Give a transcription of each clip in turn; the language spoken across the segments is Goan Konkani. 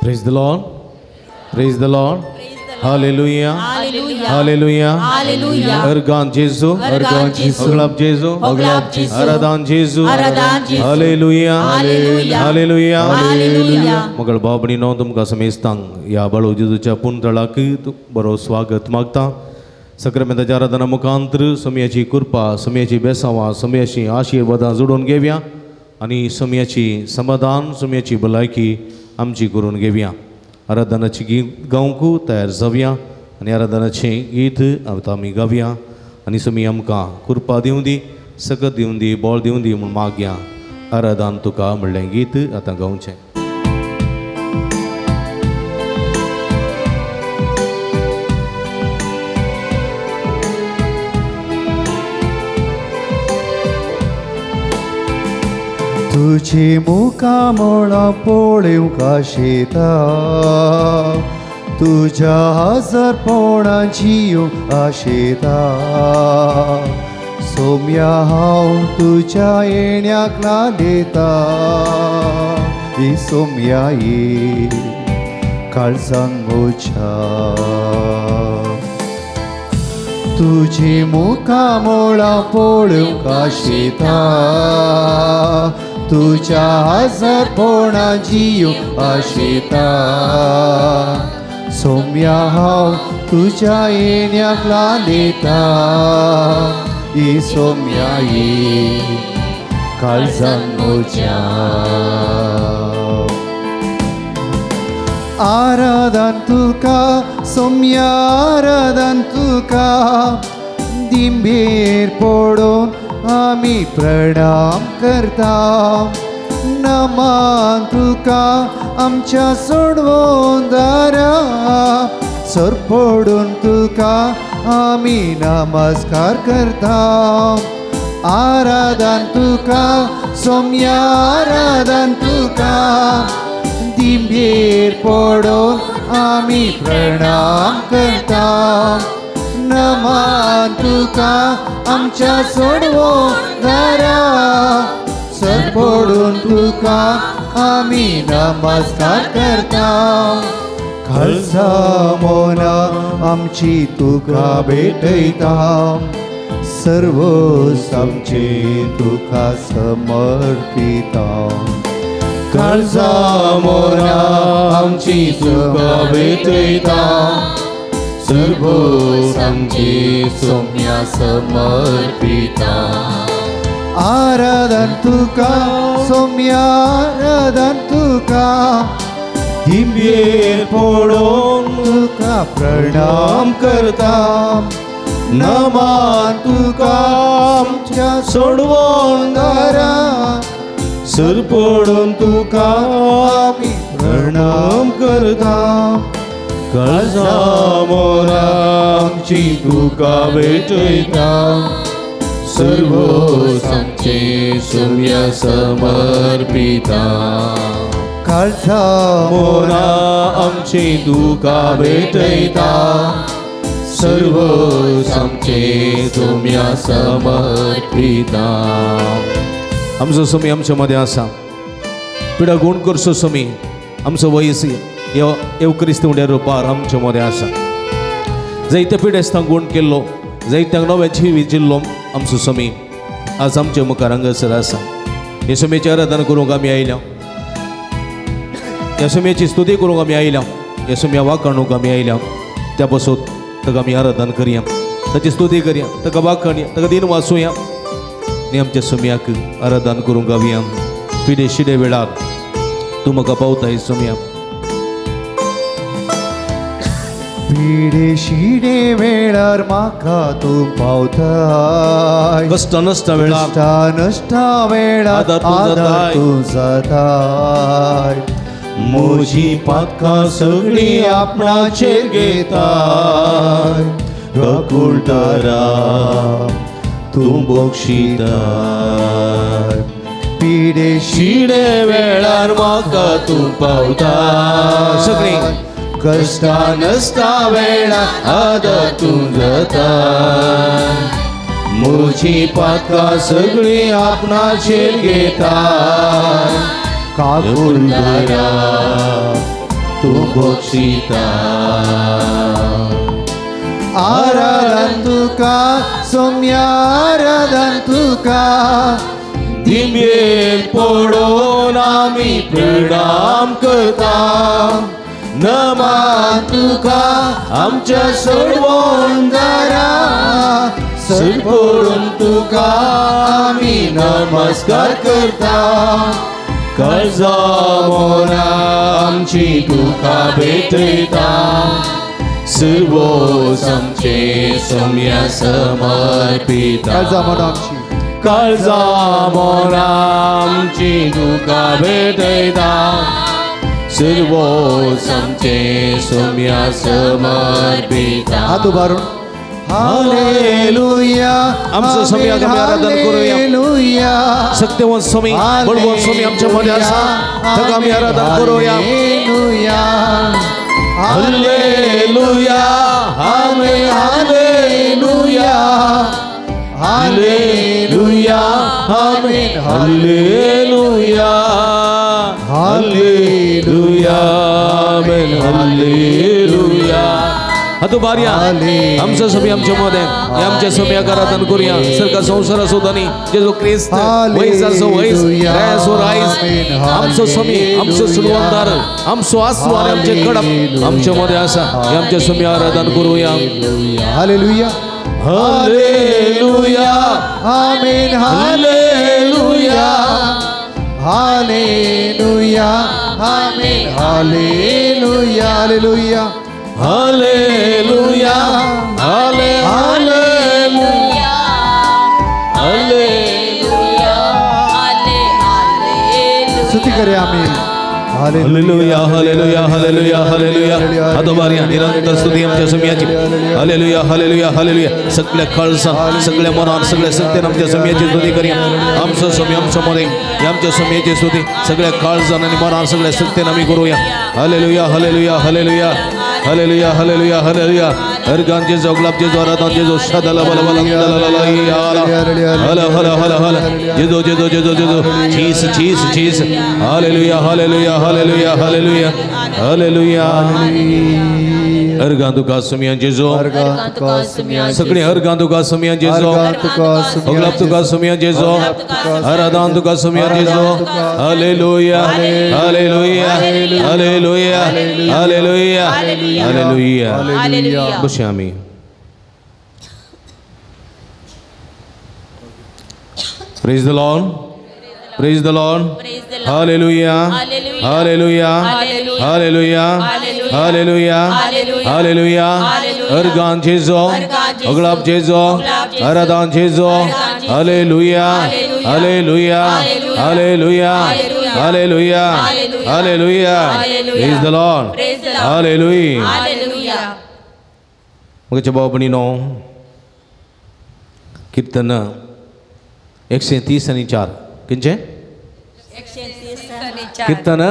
Praise the Lord. Praise the Lord. Hallelujah. Hallelujah. Hallelujah. Argan Jesu. Argan Jesu. Oglab Jesu. Oglab Jesu. Aradan Jesu. Aradan Jesu. Hallelujah. Hallelujah. Hallelujah. Hallelujah. मगळ बाबणी नो तुमकां समेस्तांक ह्या बाळू जेजूच्या पुनतळाक बरो स्वागत मागता. सक्रामेंताच्या आराधना मुखांतर समयाची कृपा, समयाची बेसावां, समयाची आशिर्वादां जोडून घेवया आनी समयाची समाधान, समयाची भलायकी आमची करून घेवया. आराधनाची गीत गावंक तयार जावया आनी आराधनाचें गीत आतां आमी गावया आनी समी आमकां कृपा दिवं दी, सकत दिवं दी, बळ दिवं दी म्हूण मागया. आराधन तुका म्हणलें गीत आतां गावचें. तुझी मुखामळां पळोवंक आशेता, तुज्या हजरपणान जियोंक आशेता. सोम्या हांव तुज्या येण्याक लालेता, ही सोम्या ये काळजांत म्हज्या. तुझी मुखामळां पळोवंक आशेता, तुझ्या हजरपणान जियोंक आशेता. सोम्या हांव तुज्या येण्याक लालेता, ही सोम्या ये काळजांत म्हज्या. आराधन तुका सोम्या, आराधन तुका, दिंबेर पडून आमी प्रणाम करता. नमान तुका आमच्या सोडवून दारा, सर पडून तुका आमी नमस्कार करता. आराधन तुका सोम्या, आराधन तुका, दिंबेर पडून आमी प्रणाम करता. नमान तुका आमच्या सोडवून दारा, सर पडून तुका आमी नमस्कार करता. खालसा मोना आमची तुका भेटयता, सर्व आमचे तुका समर्पिता. काळजा मोना आमची तुका भेटयता, सर्व आमचे सोम्या समर्पिता. आराधन तुका सोम्या, आराधन तुका, दिंबेर पडून तुका प्रणाम करता. नमान तुका आमच्या सोडवून दारा, सर पडून तुका आमी प्रणाम करता. काळजा मोरा आमची तुका भेटयता, सर्व आमचे सोम्या समर्पिता. काळजा मोरा आमची तुका भेटयता, सर्व आमचे सोम्या समर्पिता. आमचो समी आमच्या मदें आसा, पिडा गुण करचो समी आमचो वयस येव क्रिस्ती उड्या रुपार आमच्या मदें आसा. जायत्या पिडेस्तांक गुण केल्लो, जायत्यांक नवें जिवीत जिल्लो आमचो समी आज आमच्या मुखार हांगासर आसा. हे समीचें आराधना करूंक आमी आयल्या, ह्या समीची स्तुती करूंक आमी आयल्या, ह्या समिया वाखाणूंक आमी आयल्या. त्या पासून ताका आमी आराधना करया, ताची स्तुती करया, ताका वाखाणया, ताका दिन वाचुया आनी आमच्या समियाक आराधना करूंक गावया. पिडे शिडे वेळार तूं म्हाका पावताय सोम्या, पिडे शिडे वेळार म्हाका तूं पावताय, कश्ट नश्टा वेळार, कश्टा नश्टा वेळार आदार तूं जाताय. म्हजी पातकां सगळीं आपणाचेर घेताय, काकुळटारा तूं बक्षिताय. पिडे शिडे वेळार म्हाका तूं पावताय, सगळीं कश्टा नश्टा वेळार आदार तूं जाताय. म्हजी पातकां सगळीं आपणाचेर घेताय, काकुळटारा तूं बक्षिता. आराधन तुका सोम्या आराधन तुका दिमेर पडोन आमी प्रणाम करता. नमान तुका आमच्या सोडवणदारा सर पडून तुका आमी नमस्कार करता. काळजा मोना आमची तुका भेटयता सर्वोस आमचे सोम्या समर्पिता. काळजा मोना आमची तुका भेटयता सर्वोस आमचे सोम्या समर्पिता. हात उबारून हालेलुया. आमचं सोम्याक आमी आराधन करूया. सत्यवंत स्वामी बळवंत स्वामी आमच्या मध्ये आसा ताका आमी आराधन करूया. Hallelujah amen hallelujah hallelujah amen hallelujah hallelujah amen hallelujah. हातू बारया आमचं स्वामी आमच्या मध्ये आमच्या स्वाम्याक आराधन करूया. सरकार संसार सोदानी जेजू क्रिस्त वैस आसो वैस रायसो रायस आमचो स्वामी आमचो सुलवंदार आमचो आसो आनी आमचे कडप आमच्या मध्ये आसा. आमच्या स्वामी आराधन करूया. Hallelujah hallelujah amen hallelujah hallelujah amen hallelujah hallelujah hallelujah हाले हालेलुया हालेलुया स्तुति करें आमीन. Hallelujah hallelujah hallelujah hallelujah. हातोबारया निरंतर स्तुती आमच्या सोम्याची. Hallelujah hallelujah hallelujah. सगळ्या कळसा सगळ्या मनान सगळ्या सत्यान आमच्या सोम्याची स्तुती करूया. आमचो सोम्य आमच्या मध्ये आमच्या सोम्याची स्तुती सगळ्या काळजान आनी मनान सगळ्या सत्यान आमी करूया. Hallelujah hallelujah hallelujah hallelujah hallelujah hallelujah. हरगान जेजो गुलाब जेजो आराधन जेजो शदला बला बला ला ला हला हला हला हला जेजो जेजो जेजो जेजो चीस चीस चीस. Hallelujah hallelujah hallelujah hallelujah hallelujah. हरगान तुका सुमिया जेजो सगळे हरगान तुका सुमिया जेजो गुलाब तुका सुमिया जेजो आराधन तुका सुमिया जेजो. Hallelujah hallelujah hallelujah hallelujah hallelujah. बसया आमी. Praise the Lord. Praise the Lord. Hallelujah. Hallelujah. Hallelujah. Hallelujah. Hallelujah. Argan Jesu. Aglab Jesu. Aradan Jesu. Hallelujah. Hallelujah. Hallelujah. Hallelujah. Hallelujah. Praise the Lord. Hallelujah. Hallelujah. मग भाव कीर्तन 130 आणि 4 किंचे कीर्तन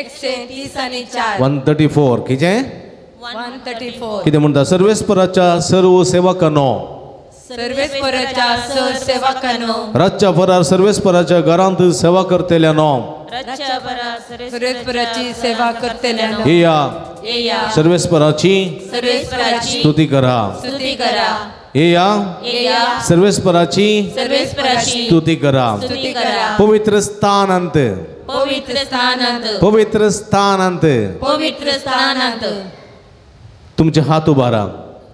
130 आणि 4 134 किंचे 134 किती म्हणता सर्वेस्पराच्या सर्व सेवकांनो सर्वेस्पराच्या सर्व सेवकांनो रातच्या फरार सर्वेस्पराच्या घरांत सेवा करतेल्यानो सर्वेस्पराची सेवा करतेल्यानो येया सर्वेस्पराची सर्वेस्पराची स्तुती करा स्तुती करा येया सर्वेस्पराची स्तुती करा स्तुती करा. पवित्र स्थानांत पवित्र स्थानांत पवित्र स्थानांत पवित्र स्थानांत तुमचे हात उबारा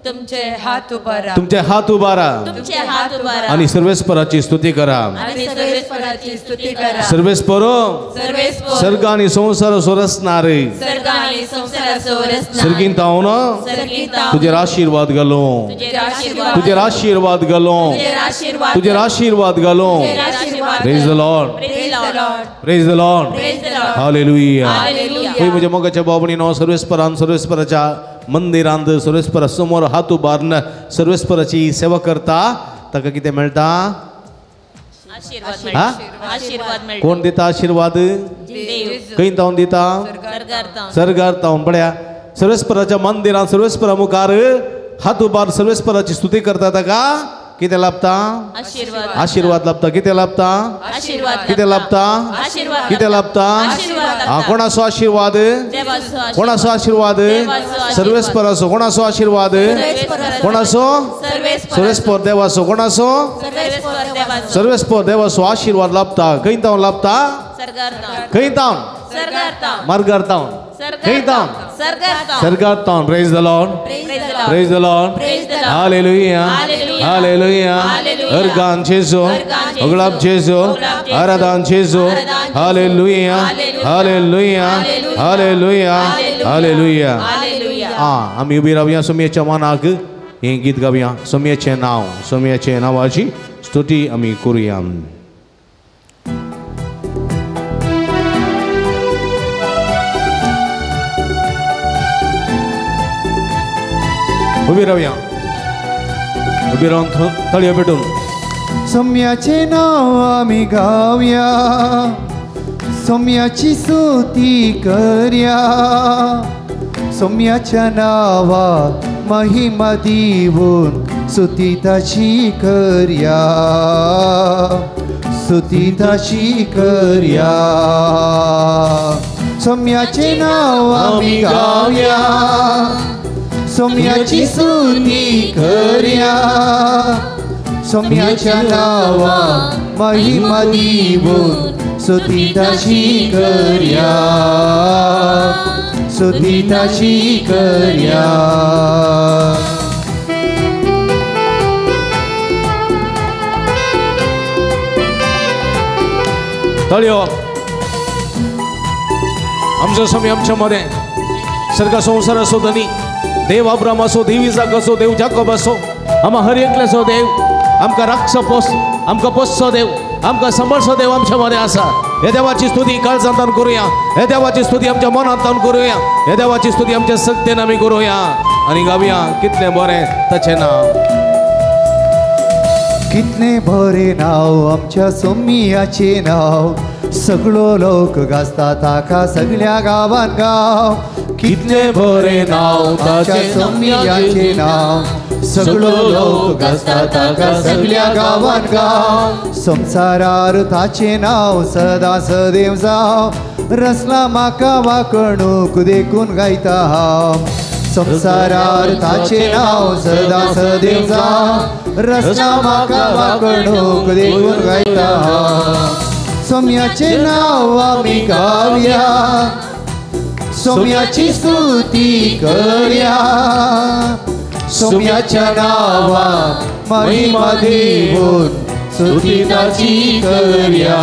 तुमचे हात उबारा तुमचे हात उबारा तुमचे हात उबारा आणि सर्वेस्पराची स्तुती करा आणि सर्वेस्पराची स्तुती करा. सर्वेस्पर सर्वेस्पर सर्ग आणि संसार सोरसणारे सर्ग आणि संसार सोरसणारे सर्गींत सर्गींत तुझेर आशीर्वाद घालो तुझेर आशीर्वाद तुझेर आशीर्वाद घालो तुझेर आशीर्वाद तुझेर आशीर्वाद घालो. Praise the Lord. Praise the Lord. Praise the Lord. Praise the Lord. Hallelujah. Hallelujah. होय म्हज्या मोगाच्या भाव-भयणीनो सर्वेस्परान सर्वेस्पराच्या मंदिरांत सर्वेस्परा समोर हात उबारून सर्वेस्पराची सेवा करता ताका कितें मेळटा? आशीर्वाद आशीर्वाद मेळटा. कोण दिता आशीर्वाद? खंय तावन दिता? सरगार तावन. पळया सर्वेस्पराच्या मंदिरांत सर्वेस्परा मुखार हात उबार सर्वेस्पराची स्तुती करता ताका कितें लाभता? आशिर्वाद लाभता. कितें लाभता? कितें लाभता? कितें लाभता? कोणाचो आशिर्वाद? कोणाचो आशिर्वाद? सर्वेस्पराचो. कोणाचो आशिर्वाद? कोणाचो? सर्वेस्पर देवाचो. कोणाचो? सर्वेस्पर देवाचो आशिर्वाद लाभता. खंय तावन लाभता? खंय तावन? मार्गार तावन. खंय तावन? Sargar तावन. Praise the Lord. Praise the Lord. Hallelujah. Hallelujah. Organ जेजू, अगलाब जेजू, आराधन जेजू. Hallelujah. Hallelujah. Hallelujah. Hallelujah. आमी उबी रावया सोमयाच्या मनाक हें गीत गावया. सोमयाचें नांव, सोमयाचें नांवाची स्तुती आमी करुया. उबी रावया, उबी रावन ताळयो पेटून. सोम्याचें नांव आमी गावया, सोम्याची स्तुती करया, सोम्याच्या नांवा महिमा दिवन स्तुती ताची करया, स्तुती ताची करया. सोम्याचें नांव आमी गावया, सोम्याची स्तुती करया, सोम्याच्या नांवा महिमा दिवन स्तुती ताची करया, स्तुती ताची करया. ताळयो. आमचो स्वामी आमच्या मदें सर्गा संवसाराचो धनी देव अब्राम असो, देव इजाक असो, देव जाकोब असो, आमा हर एकल्याचो देव, आमकां राखचो पोस, आमकां पोसचो देव, आमकां सांबाळचो देव आमच्या मदें आसा. हे देवाची स्तुती काळजांतान करुया, हे देवाची स्तुती आमच्या मनांतान करुया, हे देवाची स्तुती आमच्या शक्तेन आमी करुया आनी गावया कितलें बरें ताचें नांव. कितलें बरें नांव आमच्या सोम्याचें नांव, सगळो लोक गाजता ताका सगळ्या गांवान गांव. कितलें बरें नांव आमच्या सोम्याचें नांव, सगळो लोक गाजता ताका सगळ्या गांवान गांव. संवसारार ताचें नांव सदां सदैव जावं, रसला म्हाका वाकणूक देखून गायता हांव. संवसारार ताचें नांव सदां सदैव जावं, रसला म्हाका वाकणूक देखून गायता हांव. सोम्याचें नांव आमी गावया, सोम्याची स्तुती करया, सोम्याच्या नांवा महिमा दिवन स्तुती ताची करया,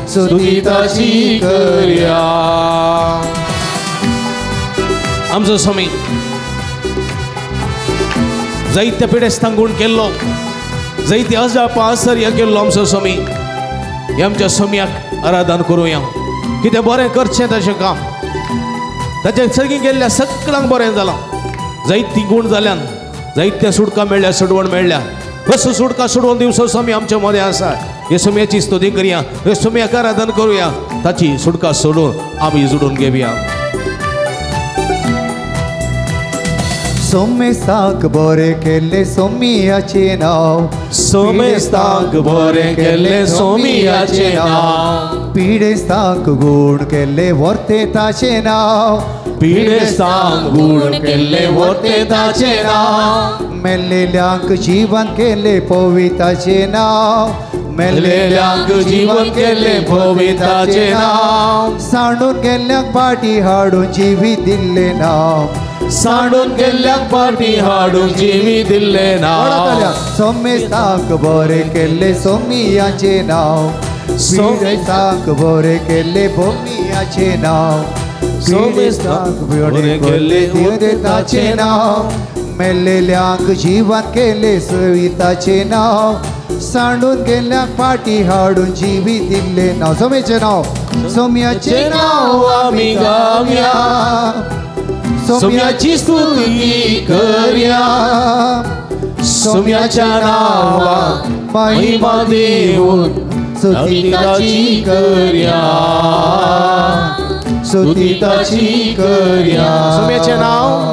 स्तुती ताची करया. आमचो स्वामी जायत्या पिडेस्तांक गूण केल्लो, जायते अजापां आश्चर्य केल्लो आमचो स्वामी. आमच्या स्वाम्याक आराधन करुया. कितें बरें करचें ताचें काम, ताचें सगळीं गेल्ल्या सगळ्यांक बरें जालां. जायतीं गूण जाल्यान, जायत्या सुटका मेळ्ळ्या, सोडवण मेळ्ळ्या. असो सुटका सोडवण दिवचो स्वामी आमच्या मदें आसा. हे स्वाम्याची स्तुती करया, हे स्वाम्याक आराधन करुया, ताची सुटका सोडून आमी जोडून घेवया. सोमेस्ताक बरें केल्लें सोम्याचें नांव, सोमेस्ताक बरें केल्लें सोम्याचें नांव, पिडेस्तांक गूण केल्लें वर्ते ताचें नांव, पिडेस्तांक गूण केल्लें वर्ते ताचें नांव, मेल्लेल्यांक जीवन केल्लें पविताचें नांव, मेल्लेल्यांक जीवन केल्लें पविताचें नांव, सांडून गेल्ल्यांक पाटी हाडून जिवीत दिल्लें नांव, सांडून गेल्ल्यांक पाटी हाडून जिवीत दिल्लें नांव. सोमेस्तांक बरें केल्लें सोम्याचें नांव, सोमेस्तांक बरें केल्लें भोमियाचें नांव, सोमेस्तांक बरें केल्लें ताचें नांव, मेल्लेल्यांक जीवन केल्लें सविताचें नांव, सांडून गेल्ल्यांक पाटी हाडून जिवीत दिल्लें नांव. सोम्याचें नांव, सोम्याचें नांव आमी गावया, सोम्याची स्तुती करया, सोम्याच्या नांवा महिमा दिवन स्तुती ताची करया, स्तुती ताची करया. सोम्याचें नांव,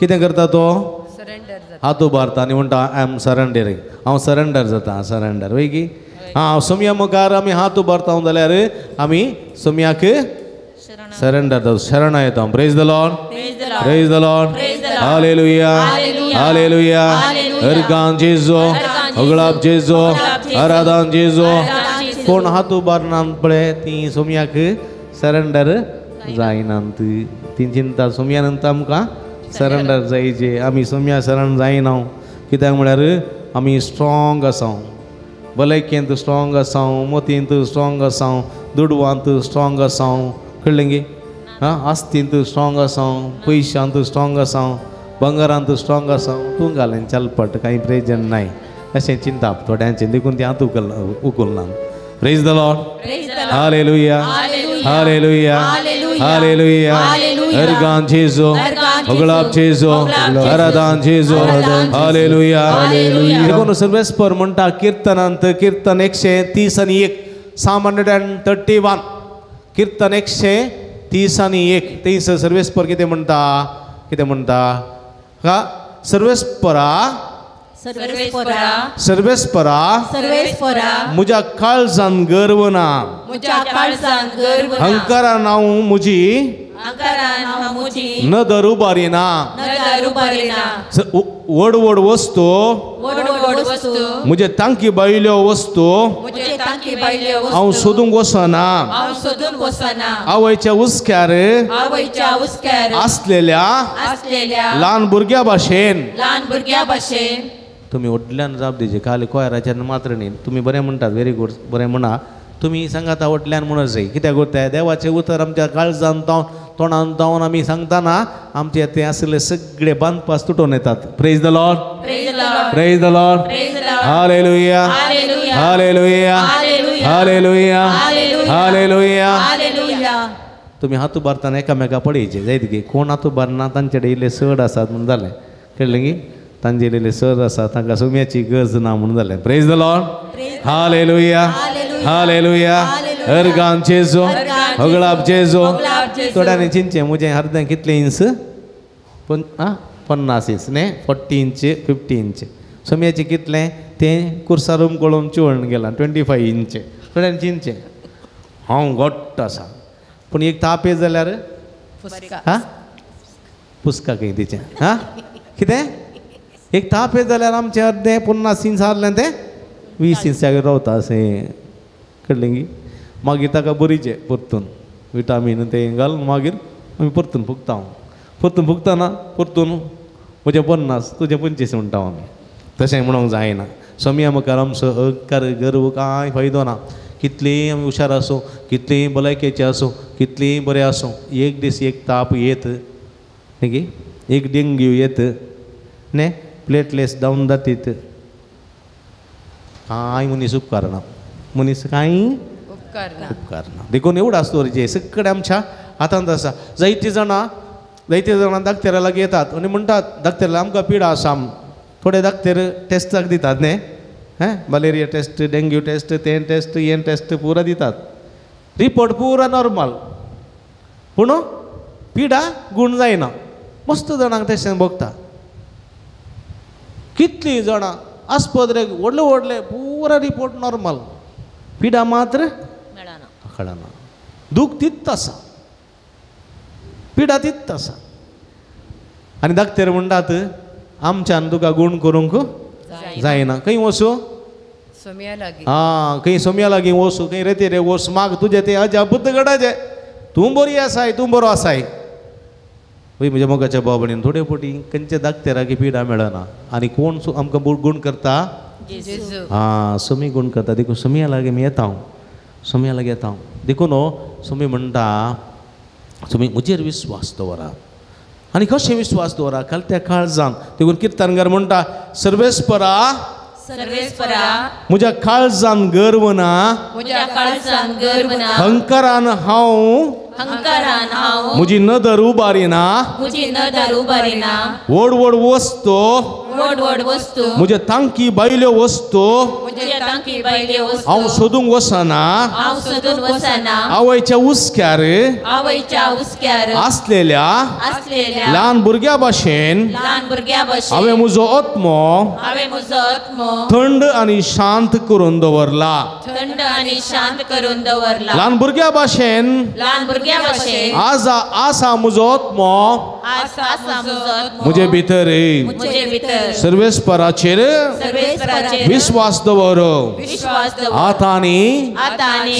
कितें करता तो? हात उबारता आनी म्हणटा I am surrendering, हांव सरेंडर जाता, सरेंडर वय की. हां, सोमया मुखार आमी हात उबारता जाल्यार आमी सोमयाक सरेंडर जाता, शरणा येता. Praise the Lord, praise the Lord, hallelujah, hallelujah. हरगान जेजो, अगळाप जेजो, आराधान जेजो. कोण हात उबारना पळय ती सोमयाक सरेंडर जायनात. ती चिंता सोमया नंतर आमकां सरेंडर जायचे. आमी सोमया शरण जायना, कित्याक म्हळ्यार आमी स्ट्रॉंग आसा, भलायकेंत स्ट्रॉंग आसा, मोतींत स्ट्रॉंग आसा, दुडवांत स्ट्रॉंग आसा, कळ्ळें गे? आं, आस्तींत स्ट्रॉंग आसा, पयशांत स्ट्रॉंग आसा, भांगरांत स्ट्रॉंग आसा. तूं घालें चलपट कांय प्रयोजन नाय अशें चिंताप थोड्यांचें, देखून तें हात उखलना. Praise the Lord, hallelujah, hallelujah, hallelujah. हरगान जेजो, अगळाप जेजो, आराधान जेजो, हालेलुया. देखून सर्वेस्पर म्हणटा किर्तनांत, किर्तन 131, Psalm 131, किर्तन 131. तें सर्वेस्पर कितें म्हणटा? कितें म्हणटा? का सर्वेस्परा, सर्वेस्परा, सर्वेस्परा, सर्वेस्परा, म्हज्या काळजान गर्व ना, म्हज्या काळजान गर्व ना, अहंकारान हांव म्हजी, अहंकारान हांव म्हजी नदर उबारिना, नदर उबारिना, व्हड व्हड वस्तू, व्हड व्हड वस्तू, म्हजे तांकी भायल्यो वस्तू, म्हजे तांकी भायल्यो वस्तू हांव सोदूंक वचना, हांव सोदूंक वचना, आवयच्या हुस्क्यार, आवयच्या हुस्क्यार आसलेल्या, आसलेल्या ल्हान भुरग्या भाशेन, ल्हान भुरग्या भाशेन. तुमी व्हडल्यान जाप दिवची, खाली कोयराच्यान मात्र न्ही. तुमी बरें म्हणटात, व्हेरी गूड, बरें म्हणा. तुमी सांगात व्हडल्यान म्हणून जाय, कित्याक उरता देवाचें उतर आमच्या काळजान जावन तोंडान जावन आमी सांगतना आमचे ते आसले सगळे बांदपास तुटोवन येतात. Praise the Lord, praise the Lord, hallelujah, hallelujah, hallelujah, hallelujah. तुमी हात उबारतना एकामेका पळयचे जायत की कोण हात उबारना तांचे कडेन इल्ले चड आसात म्हूण जालें, कळ्ळें की? तांचे इल्ले चड आसा, तांकां सोम्याची गरज ना म्हूण जालें. Praise the Lord, hallelujah, hallelujah. हरगान जेजो, अगळाप जेजो. थोड्यांनी चिंतचें म्हजें अर्दें कितलें इंच? 50 इंच न्ही, 40 इंच, 50 इंच. सोम्याचें कितलें तें कुर्सार उमकळून चिवण गेलां 25 इंच. थोड्यांनी चिंतचें हांव घट्ट आसा, पूण एक ताप येत जाल्यार हां पुसका खंय तिचें. हां, कितें एक ताप येत जाल्यार आमचें अर्दें 50 इंच आहलें तें 20 इंचाक रावता अशें, कळ्ळें की? मागीर ताका बरीचें परतून विटामीन तें घालून मागीर आमी परतून फुगता. परतून फुगतना परतून म्हजें 50 तुजें 25 म्हणटा आमी. तशें म्हणूंक जायना. सोमया मुखार आमचो अहंकार गर्व कांय फायदो ना. कितलीय आमी हुशार आसूं, कितलीय भलायकेचे आसूं, कितलीय बरें आसूं, एक दीस एक ताप येत न्ही की, एक डेंग्यू येत न्ही, प्लेटलेट्स डावन जातीत, कांय मनीस उपकारना, मनीस कांय उपकारना. देखून एवढं आसतो जे सगळे आमच्या हातांत आसा. जायतीं जाणां, जायतीं जाणां दाक्तेरा लागीं येतात आनी म्हणटात दाक्तेरा आमकां पिडा आसा. थोडे दाक्तेर टेस्टाक दितात न्ही, हें मलेरिया टेस्ट, डेंग्यू टेस्ट, तें टेस्ट, हें टेस्ट पुरा दितात, रिपोर्ट पुरा नॉर्मल, पूण पिडा गूण जायना. मस्त जाणांक तशें भोगता. कितलीं जाणां आस्पत्रेक व्हडले व्हडले पुरा रिपोर्ट नॉर्मल, पिडा मात्र कळना. दूख तित आसा, पिडा तित आसा. आनी दाक्तेर म्हणटात आमच्यान तुका गूण करूंक जायना. खंय वचूं? आं, खंय सोमया लागीं वचूं, खंय रेती रे वच, माग तुजें तें अजाबूत घडाचें, तूं बरी आसाय, तूं बरो आसाय. वय म्हज्या मोगाच्या भाव भयणीन, थोडे फावटी खंयच्या दाक्तेराक पिडा मेळना. आनी कोण आमकां गूण करता? आं, सोमी गूण करता. देखून सोमया लागीं आमी येता, सोमया लागीं येता. देखून सोमी म्हणटा तुमी म्हजेर विस्वास दवरा. आनी कशें विस्वास दवरा? काल त्या काळजान. देखून किर्तनकार म्हणटा सर्वेस्परा, सर्वेस्परा, म्हज्या काळजान गर्व ना, म्हज्या काळजान गर्व ना, अहंकारान हांव, अहंकारान हांव, म्हजी नदर उबारिना, म्हजी नदर उबारिना, व्हड व्हड वस्तू, व्हड व्हड वस्तू म्हज्या तांकी भायल्यो वस्तू हांव सोदूंक वचना आवयच्या हुस्क्यार आसलेल्या ल्हान भुरग्या भाशेन हांवें म्हजो आत्मो थंड आनी शांत करून दवरला. ल्हान भुरग्या भाशेन आसा म्हजो आत्मो म्हजे भितर. सर्वेस्पराचेर विश्वास दवर आतां आनी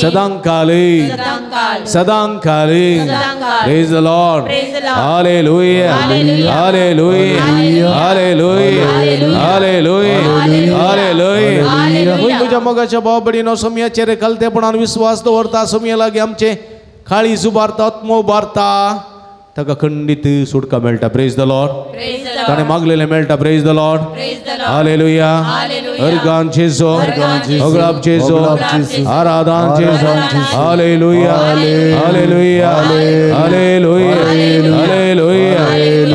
सदांकाल सदांकाल. Praise the Lord. Hallelujah. Hallelujah. Hallelujah. Hallelujah. Hallelujah. म्हज्या मोगाच्या भाव भयणीनो, सोमयाचेर कलतेपणान विश्वास दवरता, सोमया लागीं आमचे काळीज उबारता, आत्मो उबारता, ताका खंडीत सुटका मेळटा. Praise the Lord. ताणें मागलेलें मेळटा. Praise the Lord. Hallelujah. अर्गान जेजो, अगळाप जेजो, आराधन जेजो. Hallelujah. Hallelujah. Hallelujah. Hallelujah.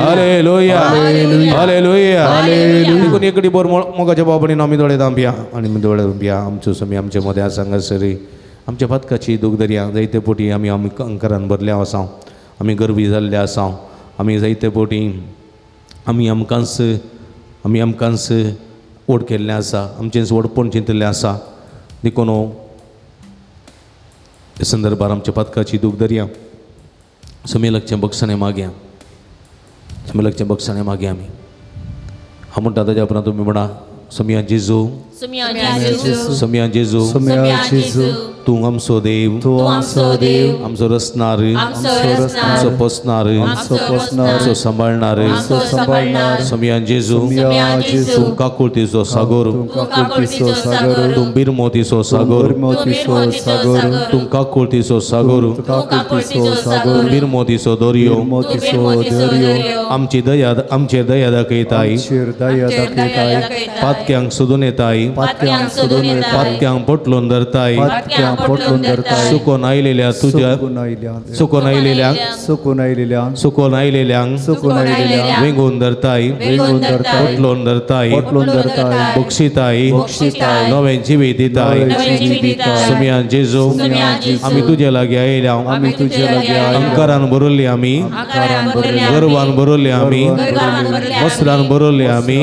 Hallelujah. Hallelujah. देखून एकडी बोर मोगाच्या बाबांनी आमी दोळे दांपया आनी दोळे दांपया. आमचो स्वामी आमचे मदें आसा हांगासर. आमच्या पातकाची दुखदर्या जायते पोटी आमी आमी अंकरान भरल्या आसा, आमी गर्वी जाल्ले आसा, आमी जायते पोटी आमी आमकांच आमी आमकांच ओड केल्लें आसा, आमचेंच व्हडपण चिंतिल्लें आसा. देखून हे संदर्भार आमच्या पातकाची दूख दर्या समेलकचें बक्षाणें मागया, समेलकचें बक्षाणें मागया आमी. हांव म्हणटा ताज्या उपरांत तुमी म्हणा, सोमया जेजू, सोमया जेजू, तूं आमचो देव, आमचो रचणार, आमचो पोसणार, आमचो सांबाळणार. सोमया जेजू, तूं काकुळतीचो सागोर, तूं बिरमोतीचो सागोर, तूं काकुळतीचो सागोर, तूं बिरमोतीचो दर्यो. आमची दया, आमचेर दया दाखयताय, पातक्यांक सोदून येताय, पातक्यांक पोटलून धरताय, सुकोन आयलेल्या तुज्या सुकोन आयलेल्यांक सुकोन आयलेल्यांक वेंगून धरताय, पोटलोन धरताय, बक्षिताय, नवें जिवीत दिताय. सोमया जेजू, आमी तुजे लागीं आयल्या, अंकारान भरल्ली आमी, गर्वान भरल्ली आमी, मसरान भरल्ली आमी,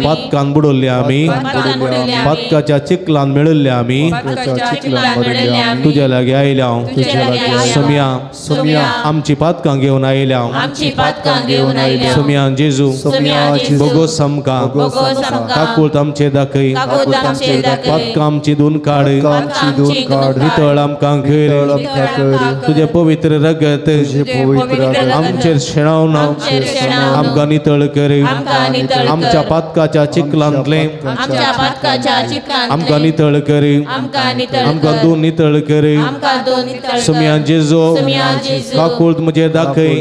पातकान बुडवल्ली आमी, पातकाच्या चिखलान मेळिल्ले आमी, तुज्या लागीं आयल्या. सोमया, आमची पातकां घेवन आयल्या. सोमया जेजू, बोगोस आमकां, काकूळत आमचे दाखय, पातकां आमची धुवन काड, नितळ आमकां कर, तुजें पवित्र रगत आमचेर शेणावन आमकां नितळ कर, आमच्या पातकाच्या चिखलांतलें आमकां नितळ कर, आमकां दोन नितळ कर. सोमया जेजू, काकूळत म्हजेर दाखय,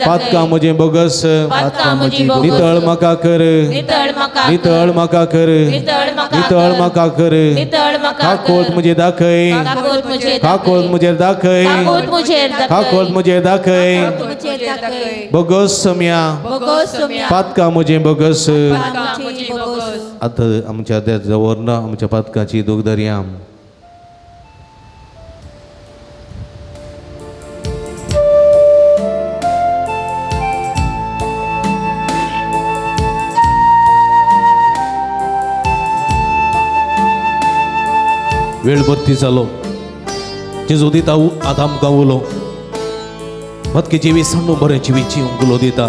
पातकां म्हजें बोगस, नितळ म्हाका कर, नितळ म्हाका कर, नितळ म्हाका कर, काकूळत म्हजेर दाखय, काकूळत म्हजेर दाखय, काकूळत म्हजेर दाखय, बोगस सोमया, पातकां म्हजें बोगस. आतां आमच्या दवरना आमच्या पातकाची दूख दर्या. वेळ भरती जालो, जेजू दिता आतां आमकां उलो, पातकी जिवीत सांडू बरें जिवीत जिवंक उलो दिता.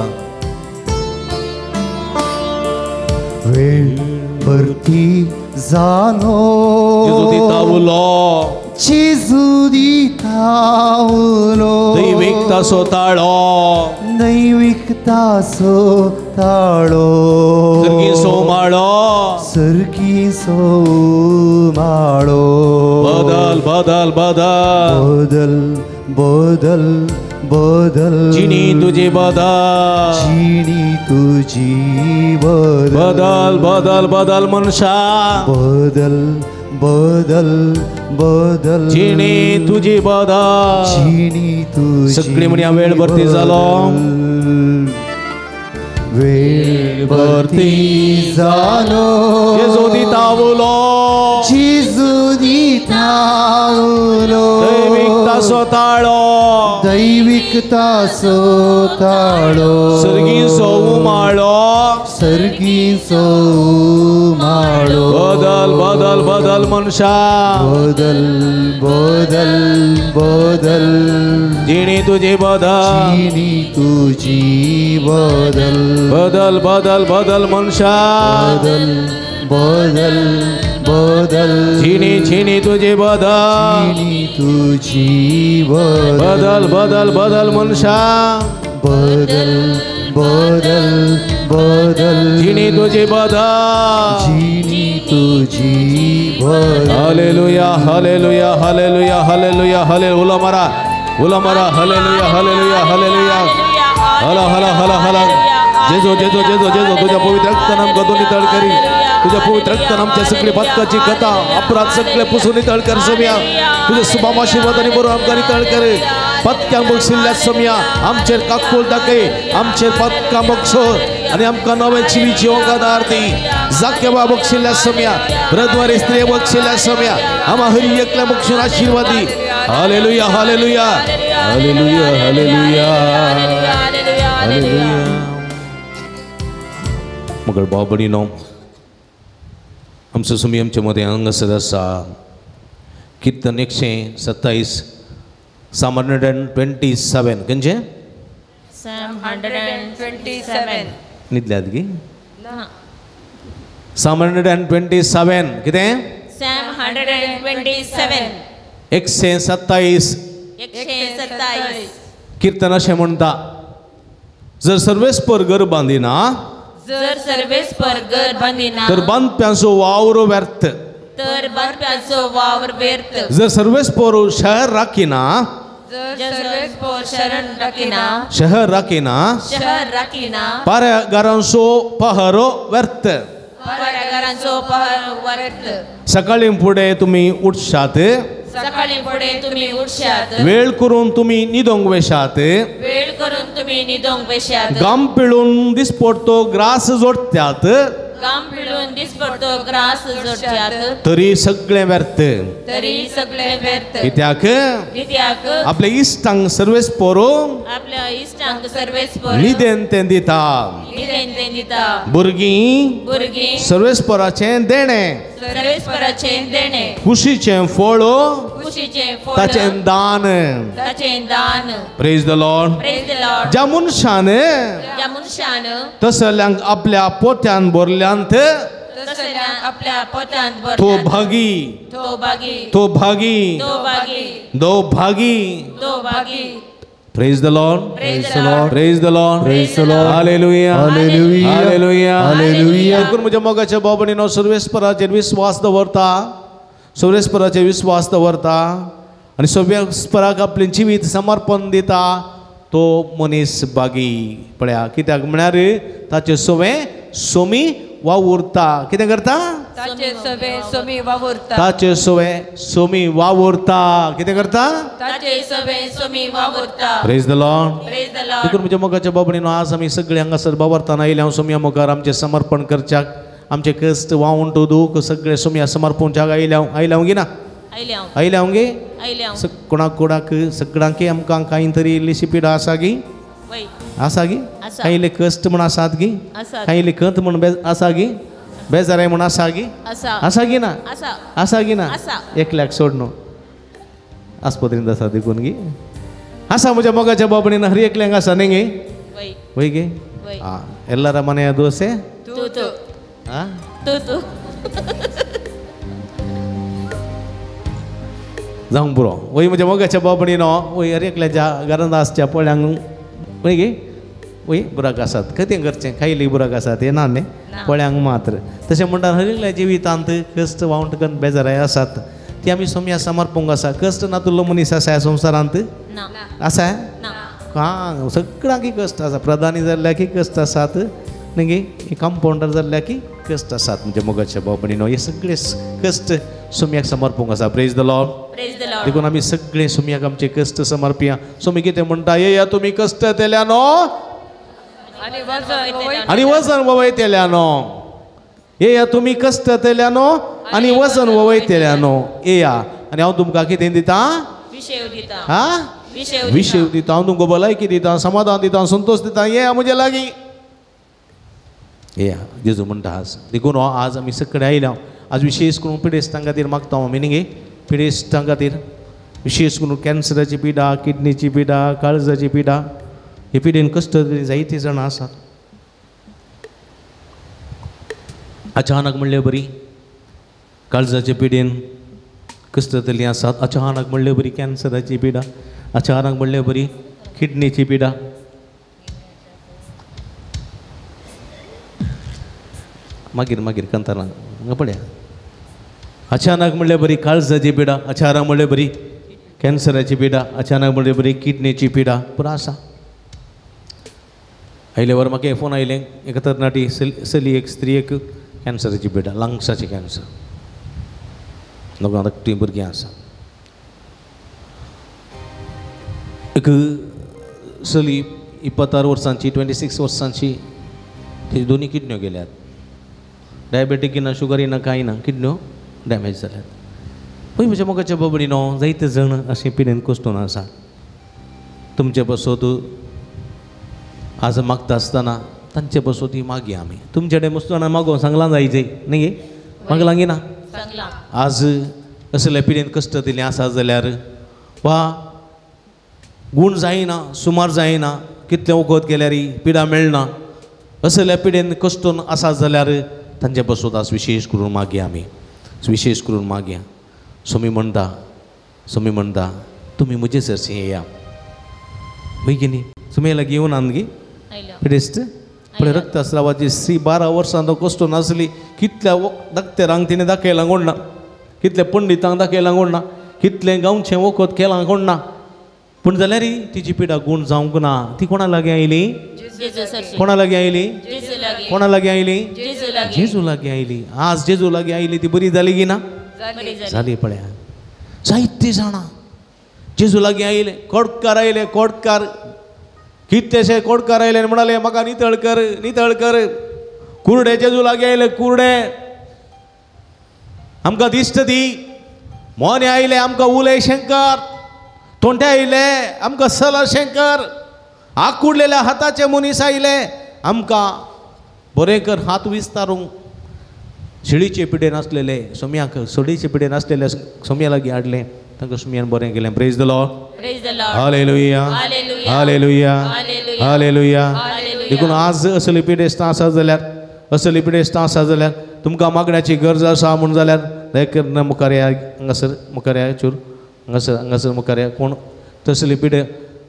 वेळ भरती जालो, जेजू दिता उलो, जेजू दिता उलो, दैवीक तासो ताळो, दैवीक तासो ताळो, सर्गी सोमाळो, सर्गी सोमाळो, बदल बदल बदल बदल बदल बदल, जिणी तुझी बदल, जिणी तुझी बदल, बदल बदल बदल मनशा, बदल बदल बदल, जिणी तुझी बदल, जिणी तुझी. सगळी म्हणी वेळ भरती जालो. वेळ भरती जालो जेजू दिता उलो जेजू दिता उलो दैवीक तासो ताळो दैवीक तासो ताळो सर्गीचो उमाळो सर्गीचो उमाळो बदल बदल बदल मनशा बदल बदल बदल जिणी तुझी बदल जिणी तुझी बदल बदल बदल बदल मनशा बदल बदल बदल जिणी जिणी तुझी बदल जिणी तुझी बदल बदल बदल बदल मनशा बदल बदल बदल जिणी तुझी बदल जिणी तुझी बदल hallelujah hallelujah hallelujah hallelujah हले उलो मारा उलो मारा हालेलुया हालेलुया हालेलुया हला हला हला हला जेजो जेजो जेजो जेजो तुझ्या पवित्र रक्तान आमकां दोन्ही तळ करी तुझ्या पवित्र रक्तान आमच्या सगळे पातकाची कथा अपराध सगळे पुसून नितळ कर समिया तुझ्या सुभाम आशीर्वादाने बरोबर आमकां नितळ कर पत्क्यांक बक्षिल्ल्या समिया आमचेर काकूळ दाखय आमचेर पत्कां बक्षो आनी आमकां नवें जिवीत जिवंक आदार दी जाक्यबा बक्षिल्ल्या समिया ब्रद्वारी स्त्री बक्षिल्ल्या समिया आमा हरी एकल्या बक्षून आशीर्वाद दी hallelujah hallelujah hallelujah hallelujah hallelujah. मगर भाव भयणीनो आमचो सुमी आमचे मदें हांगासर आसा. कीर्तन 127 Psalm 127 खंयचें? Psalm 127. न्हिदल्यात गी? Psalm 127 कितें? Psalm 127. 127 127. कीर्तन अशें म्हणटा, जर सर्वेस्पर घर बांदिना जर सर्वेस्पर घर बांदिना तर बांदप्यांचो वावर व्यर्थ तर बांदप्यांचो वावर व्यर्थ. जर सर्वेस्पर शहर राखिना जर सर्वेस्पर शरण राखिना शहर राखिना शहर राखिना पारागारांचो पहरो व्यर्थ पारागारांचो पहरो व्यर्थ. सकाळी फुडें तुमी उठशात सकाळी फुडें तुमी उठशात वेळ करून तुमी न्हिदोंक वेशात वेळ करून तुमी न्हिदोंक वेशात गाम पिळून दिसपडतो ग्रास जोडत्यात गाम पिळून दिसपडतो ग्रास जोडत्यात तरी सगळें व्यर्थ तरी सगळें व्यर्थ. कित्याक कित्याक आपल्या इश्टांक सर्वेस्पर आपल्या इश्टांक सर्वेस्पर निदेन तें दिता निदेन तें दिता. भुरगीं भुरगीं सर्वेस्पराचें देणें सर्वेस्पराचें देणें कुशीचें फळ कुशीचें फळ ताचें दान ताचें दान. Praise the Lord. Praise the Lord. ज्या मनशान ज्या मनशान तसल्यांक आपल्या पोत्यान भरल्यांत तसल्यांक आपल्या पोत्यांत भरल्यांत तो भागी तो भागी तो भागी तो भागी दो भागी दो भागी. Praise the Lord. Praise the Lord. Praise the Lord. Praise the Lord. Hallelujah. Hallelujah. Hallelujah. Hallelujah. देखून म्हज्या मोगाच्या भाव भयणीनो सर्वेस्पराचेर विस्वास दवरता सर्वेस्पराचेर विस्वास दवरता आनी सर्वेस्पराक आपलें जिवीत समर्पण दिता तो मनीस भागी. पळया कित्याक म्हळ्यार ताचें सवें सोमी वावुरता. कितें करता? ताचें सवें सोमी वावुरता ताचें सवें सोमी वावुरता. कितें करता? ताचें सवें सोमी वावुरता. Praise the Lord. Praise the Lord. देखून म्हज्या मोगाच्या भाव भयणीनो आज आमी सगळे हांगासर बावरतना आयले हांव सोमया मुखार आमचें समर्पण करच्याक आमचें कश्ट वावंट दूख सगळें सोमया समर्पणच्याक आयले हांव आयले हांव गी ना आयले हांव आयले हांव गे आयले हांव. कोणाक कोणाक सगळ्यांक आमकां कांय तरी इल्लीशी पिडा आसा गी आसा गी कांय इल्ले कश्ट म्हण आसात गी कांय इल्ले खंत म्हण आसा गी बेजाराय म्हण आसा गी आसा गी ना आसा गी ना एकल्याक सोड न्हू आस्पत्रींत आसा देखून गी आसा. म्हज्या मोगाच्या भाव भयणीन हर एकल्यांक आसा न्ही गे वय गे आं ಎಲ್ಲರ ಮನೆಯ ದೋಸೆ जावंक पुरो. वय म्हज्या मोगाच्या भाव भयणीनो वय हर एकल्याच्या घरांत आसच्या पोळ्यांक वय गे वय बुराक आसात कितें करचें खायली बुराक आसात हें ना न्ही पोळ्यांक मात्र. तशें म्हणटा हर एकल्या जिवितांत कश्ट वावंट कन्न बेजाराय आसात ती आमी सोमया समर्पूंक आसा. कश्ट नातुल्लो मनीस आसा ह्या संवसारांत आसा हां सगळ्यांकी कश्ट आसा. प्रधानी जाल्ल्याकी कश्ट आसात न्ही गे कंपावंडर जाल्ल्याकी कश्ट आसात. म्हणजे मोगाच्या भाव भयणीनो हे सगळे कश्ट सोमयाक समर्पूंक आसा. Praise the Lord. देखून आमी सगळे सोमयाक आमचे कश्ट समर्पया. सोमी कितें म्हणटा येया तुमी कश्ट केल्या न्हू आनी वजन ववयतेल्यानो. येया तुमी कश्टतेल्यानो आनी वजन ववयतेल्यानो, येया आनी हांव तुमकां कितें दिता? हा, विशेव दिता. हांव तुमकां भलायकी दिता, समाधान दिता, संतोश दिता. येया म्हज्या लागीं येया. जेजू म्हणटा आज. देखून हो आज आमी सगळे आयल्या. आज विशेष करून पिडेस्तां खातीर मागता हांव, मिनिंग पिडेस्तां खातीर, विशेष करून कॅन्सराची पिडा, किडनीची पिडा, काळजाची पिडा, हे पिडेन कश्ट जायते जाणां आसात. अचानक म्हणले बरी काळजाचे पिडेन कश्टतली आसात, अचानक म्हणले बरी कॅन्सराची पिडा, अचानक म्हणले बरी किडनीची पिडा. मागीर मागीर कंतारां हांगा पळया. अचानक म्हणले बरी काळजाची पिडा, अचानक म्हणले बरी कॅन्सराची पिडा, अचानक म्हणले बरी किडनीची पिडा पुरा आसा. आयले वर म्हाका फोन आयले, एका तरणाटी चली, एक स्त्री, एक कॅन्सराची पिडा, लंग्साची कॅन्सर, लोकांक धाकटीं भुरगीं आसा. एक चली 26 वर्सांची, 26 वर्सांची, तेजी दोनी किडन्यो गेल्यात. डायबेटीक ना, शुगरी ना, कांय ना, किडन्यो डॅमेज जाल्यात. पळय म्हज्या मोगाच्या बाबडी न्हू, जायते जाण अशें पिडेन कश्टून आसा. तुमचे पासत आज मागता आसतना तांचे पासत ही मागया आमी. तुमचे कडेन मस्त जाणां मागो सांगलां जायचे न्ही गे, मागलां गी ना? आज असले पिडेन कश्ट दिले आसा जाल्यार वा गूण जायना, सुमार जायना, कितलें वखद केल्यार पिडा मेळना, असल्या पिडेन कश्टून आसा जाल्यार तांचे पासत आज विशेष करून मागया आमी, विशेष करून मागया. सोमी म्हणटा, सोमी म्हणटा तुमी म्हजे सरशीं येया. पळय न्ही, सुमी लागीं येवन गे पिडेस्त. पळय रक्तस्रावाची स्त्री 12 वर्सां तो कश्ट नासली, कितल्या दाक्तेरांक तिणें दाखयलां कोण ना, कितल्या पंडितांक दाखयलां कोण ना, कितलें गांवचें वखद केलां कोण ना, पूण जाल्यार तिची पिडा गूण जावंक ना. ती कोणा लागीं आयली? कोणा लागीं आयली? कोणा लागीं आयली? जेजू लागीं आयली. आज जेजू लागीं आयली ती बरी जाली की ना? जाली. पळया जायते जाणां जेजू लागीं आयले, कोडकार आयले, कोडकार कितलेशे कोडकार आयले म्हणाले म्हाका नितळ कर, नितळ कर. कुर्डे जेजू लागीं आयले, कुर्डे आमकां दिश्ट दी. मोने आयले आमकां उलय शंकर, तोंडे आयले आमकां सला शंकर, आकुडलेल्या हाताचे मनीस आयले आमकां बरें कर हात विस्तारूंक. शिळीचे पिडेन आसलेले सोम्याक, सोडीचे पिडेन आसलेले सोम्या लागीं हाडलें, तांकां सोम्यान बरें केलें. Praise the Lord. Hallelujah, hallelujah, hallelujah. देखून आज असली पिडेस्तां आसा जाल्यार, असली पिडेस्तां आसा जाल्यार तुमकां मागण्याची गरज आसा म्हूण जाल्यार दया मुखार या, हांगासर मुखार या, चूर हांगासर, हांगासर मुखार या. कोण तसली पिडे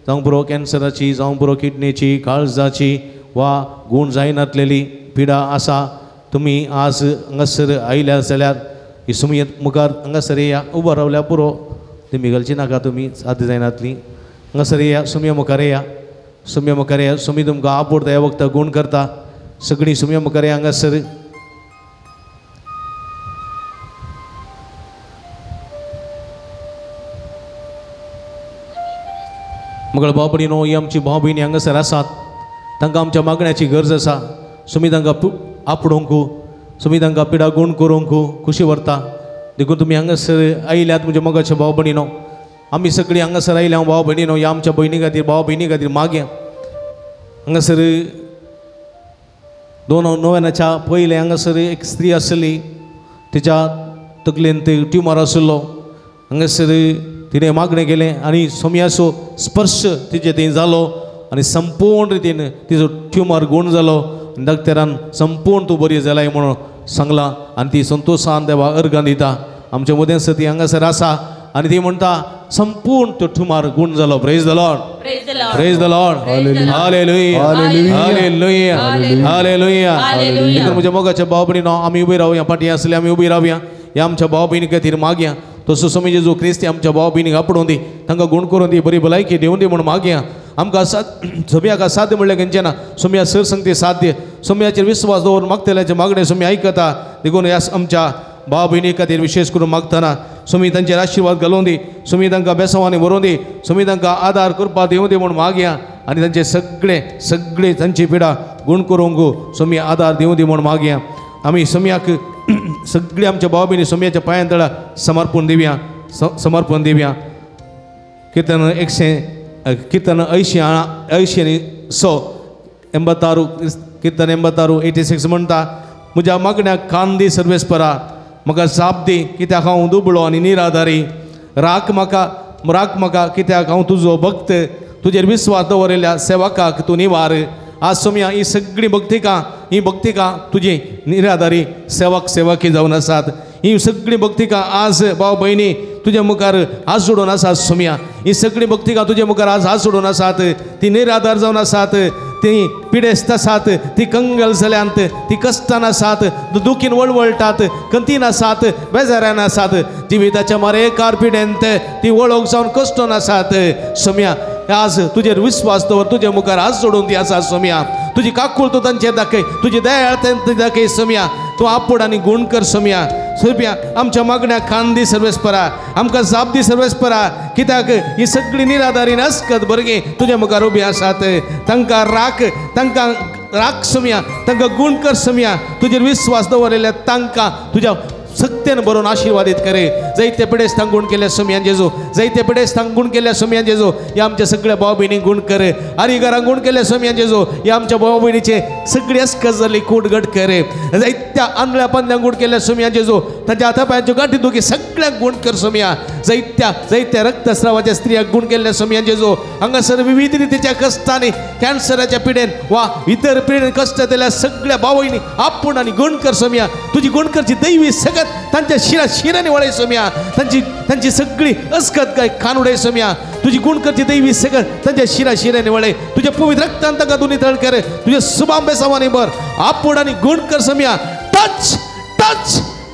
जावं पुरो कॅन्सराची, जावं पुरो किडनीची, काळजाची वा गूण जायनातलेली पिडा आसा, तुमी आज हांगासर आयल्या जाल्यार ही सुमयेत मुखार हांगासर येया. उबो रावल्या पुरो, तुमी घालची नाका, तुमी साध्य जायनातली. हांगासर येया, सुमये मुखार येया, सुमये मुखार येया. सुमी तुमकां आपोडता ह्या वखदां गूण करता. सगळीं सुमये मुखार येया हांगासर. मगळ भाव भयणीनो, ही आमची भाव भयणी हांगासर आसात, तांकां आमच्या मागण्याची गरज आसा. सुमी तांकां आपडोवंक, सुमी तांकां पिडा गूण करूंक खुशी व्हरता. देखून तुमी हांगासर आयल्यात म्हज्या मोगाच्या भाव भयणीनो, आमी सगळीं हांगासर आयल्या भाव भयणीनो, ह्या आमच्या भयणी खातीर, भाव भयणी खातीर मागया. हांगासर 2 नोव्हेंबराच्या पयलें हांगासर एक स्त्री आसली, तिच्या तकलेन ते ट्युमर आशिल्लो. हांगासर तिणें मागणें केलें आनी सोम्याचो स्पर्श तिचे थंय जालो आनी संपूर्ण रितीन तिचो ट्युमर गूण जालो. डॉक्टरान संपूर्ण तूं बरी जालाय म्हणून सांगलां आनी ती संतोशान देवा अर्गां दिता. आमच्या मदें ती हांगासर आसा आनी ती म्हणटा संपूर्ण तो ट्युमर गूण जालो. Praise the Lord, praise the Lord. Hallelujah, hallelujah, hallelujah. देखून म्हज्या मोगाच्या भाव भयणीनो, आमी उबी रावया, फाटीं आसले आमी उबी रावया, ह्या आमच्या भाव भयणी खातीर मागया. तसो सोमी जेजू क्रिस्ती आमच्या भाव भयणीक आपडोवन दी, तांकां गूण करून दी, बरी भलायकी दिवन दी म्हूण मागया. आमकां सोम्याक साध्य म्हणल्यार खंयचें ना, सोम्या सर संगती साध्य, सोम्याचेर विस्वास दवरून मागतल्याचें मागणें सोमी आयकता. देखून ह्या आमच्या भाव भयणी खातीर विशेष करून मागतना सोमी तांचेर आशिर्वाद घालून दी, सोमी तांकां बेसांवांनी व्हरून दी, सोमी तांकां आदार करपा दिवं दी म्हूण मागया. आनी तांचे सगळे सगळे तांची पिडा गुण करूंक सोमी आदार दिवं दी म्हूण मागया. आमी सोमयाक सगळे आमच्या भाव भयणी सोमयाच्या पांयां तळा समर्पण दिवया, समर्पण दिवया. कीर्तन 100 कीर्तन 80 86 कीर्तन 86 86 म्हणटा, म्हज्या मागण्याक कान दी सर्वेस्परा, म्हाका जाप दी कित्याक हांव दुबळो आनी निराधारी. राख म्हाका, राख म्हाका कित्याक हांव तुजो भक्त, तुजेर विस्वास दवरिल्ल्या सेवकाक तूं निवार. आज सोमया ही सगळीं भक्तिकां, ही भक्तिकां तुजी निराधारी सेवक सेवकी जावन आसात. ही सगळीं भक्तिकां आज भाव भयणी तुज्या मुखार हात जोडून आसात सोमया. ही सगळीं भक्तिकां तुज्या मुखार आज हात जोडून आसात. ती निराधार जावन आसात, ती पिडेस्त आसात, ती कंगल जाल्यांत, ती कश्टान आसात, दुखीन वळवळटात, कंतीन आसात, बेजारान आसात, जिविताच्या मारेकार पिडेंत ती वळख जावन कश्टोन आसात. सोमया आज तुजेर विस्वास दवर, तुज्या मुखार हात जोडून ती आसा सोमया. तुजी काकूळ तूं तांचेर दाखय, तुजी दयाळ तांचेर दाखय सोमया. तूं आपूड आनी गुण कर सोमया. सोमया आमच्या मागण्याक कान दी सर्वेस्परा, आमकां जाप दी सर्वेस्परा, कित्याक ही सगळीं निराधारी अस्कत भुरगीं तुज्या मुखार उबी आसात. तांकां राख, तांकां राख सोमया, तांकां गुण कर सोमया. तुजेर विस्वास दवरिल्ल्या तांकां तुज्या सत्यान बरोवन आशिर्वादीत करे. जायते पिडेस्तांक गुण केल्या सोमयान जेजू, जायते पिडेस्तांक गुण केल्या सोमयान जेजू. ह्या आमच्या सगळ्या भाव भयणींक गुण करे. आनी घरांक गुण केल्या सोमयान जेजू. ह्या आमच्या भाव भयणीचे सगळी अस्कत जाल्ली कूट घट करे. जायत्या आंधळ्या पांदळ्यांक गुण केल्या सोमयान जेजू. तांच्या हाता पांयांच्यो गांठी दुखी सगळ्यांक गुण कर सोमया. जायत्या जायत्या रक्तस्रावाच्या स्त्रियांक गुण केल्ल्या सोमयान जेजू. हांगासर विविध रितीच्या कश्टांनी कॅन्सराच्या पिडेन वा इतर पिडेन कश्ट दिल्या सगळ्या भाव भयणी आपूण आनी गुण कर सोमया. तुजी गुण करची दैवी सगळ्या तांच्या शिरा शिरांनी वळय सोमया. तांची तांची सगळी अस्कत काय खान उडय सोमया. तुजी गुण करची दैवी सगळं तांच्या शिरा शिरांनी वळय. तुझ्या पवित्र रक्तान तांकां दोनी तळ कर. तुझ्या सुबांबे सामानी भर. आपूण आनी गुण कर Somaiya. Touch touch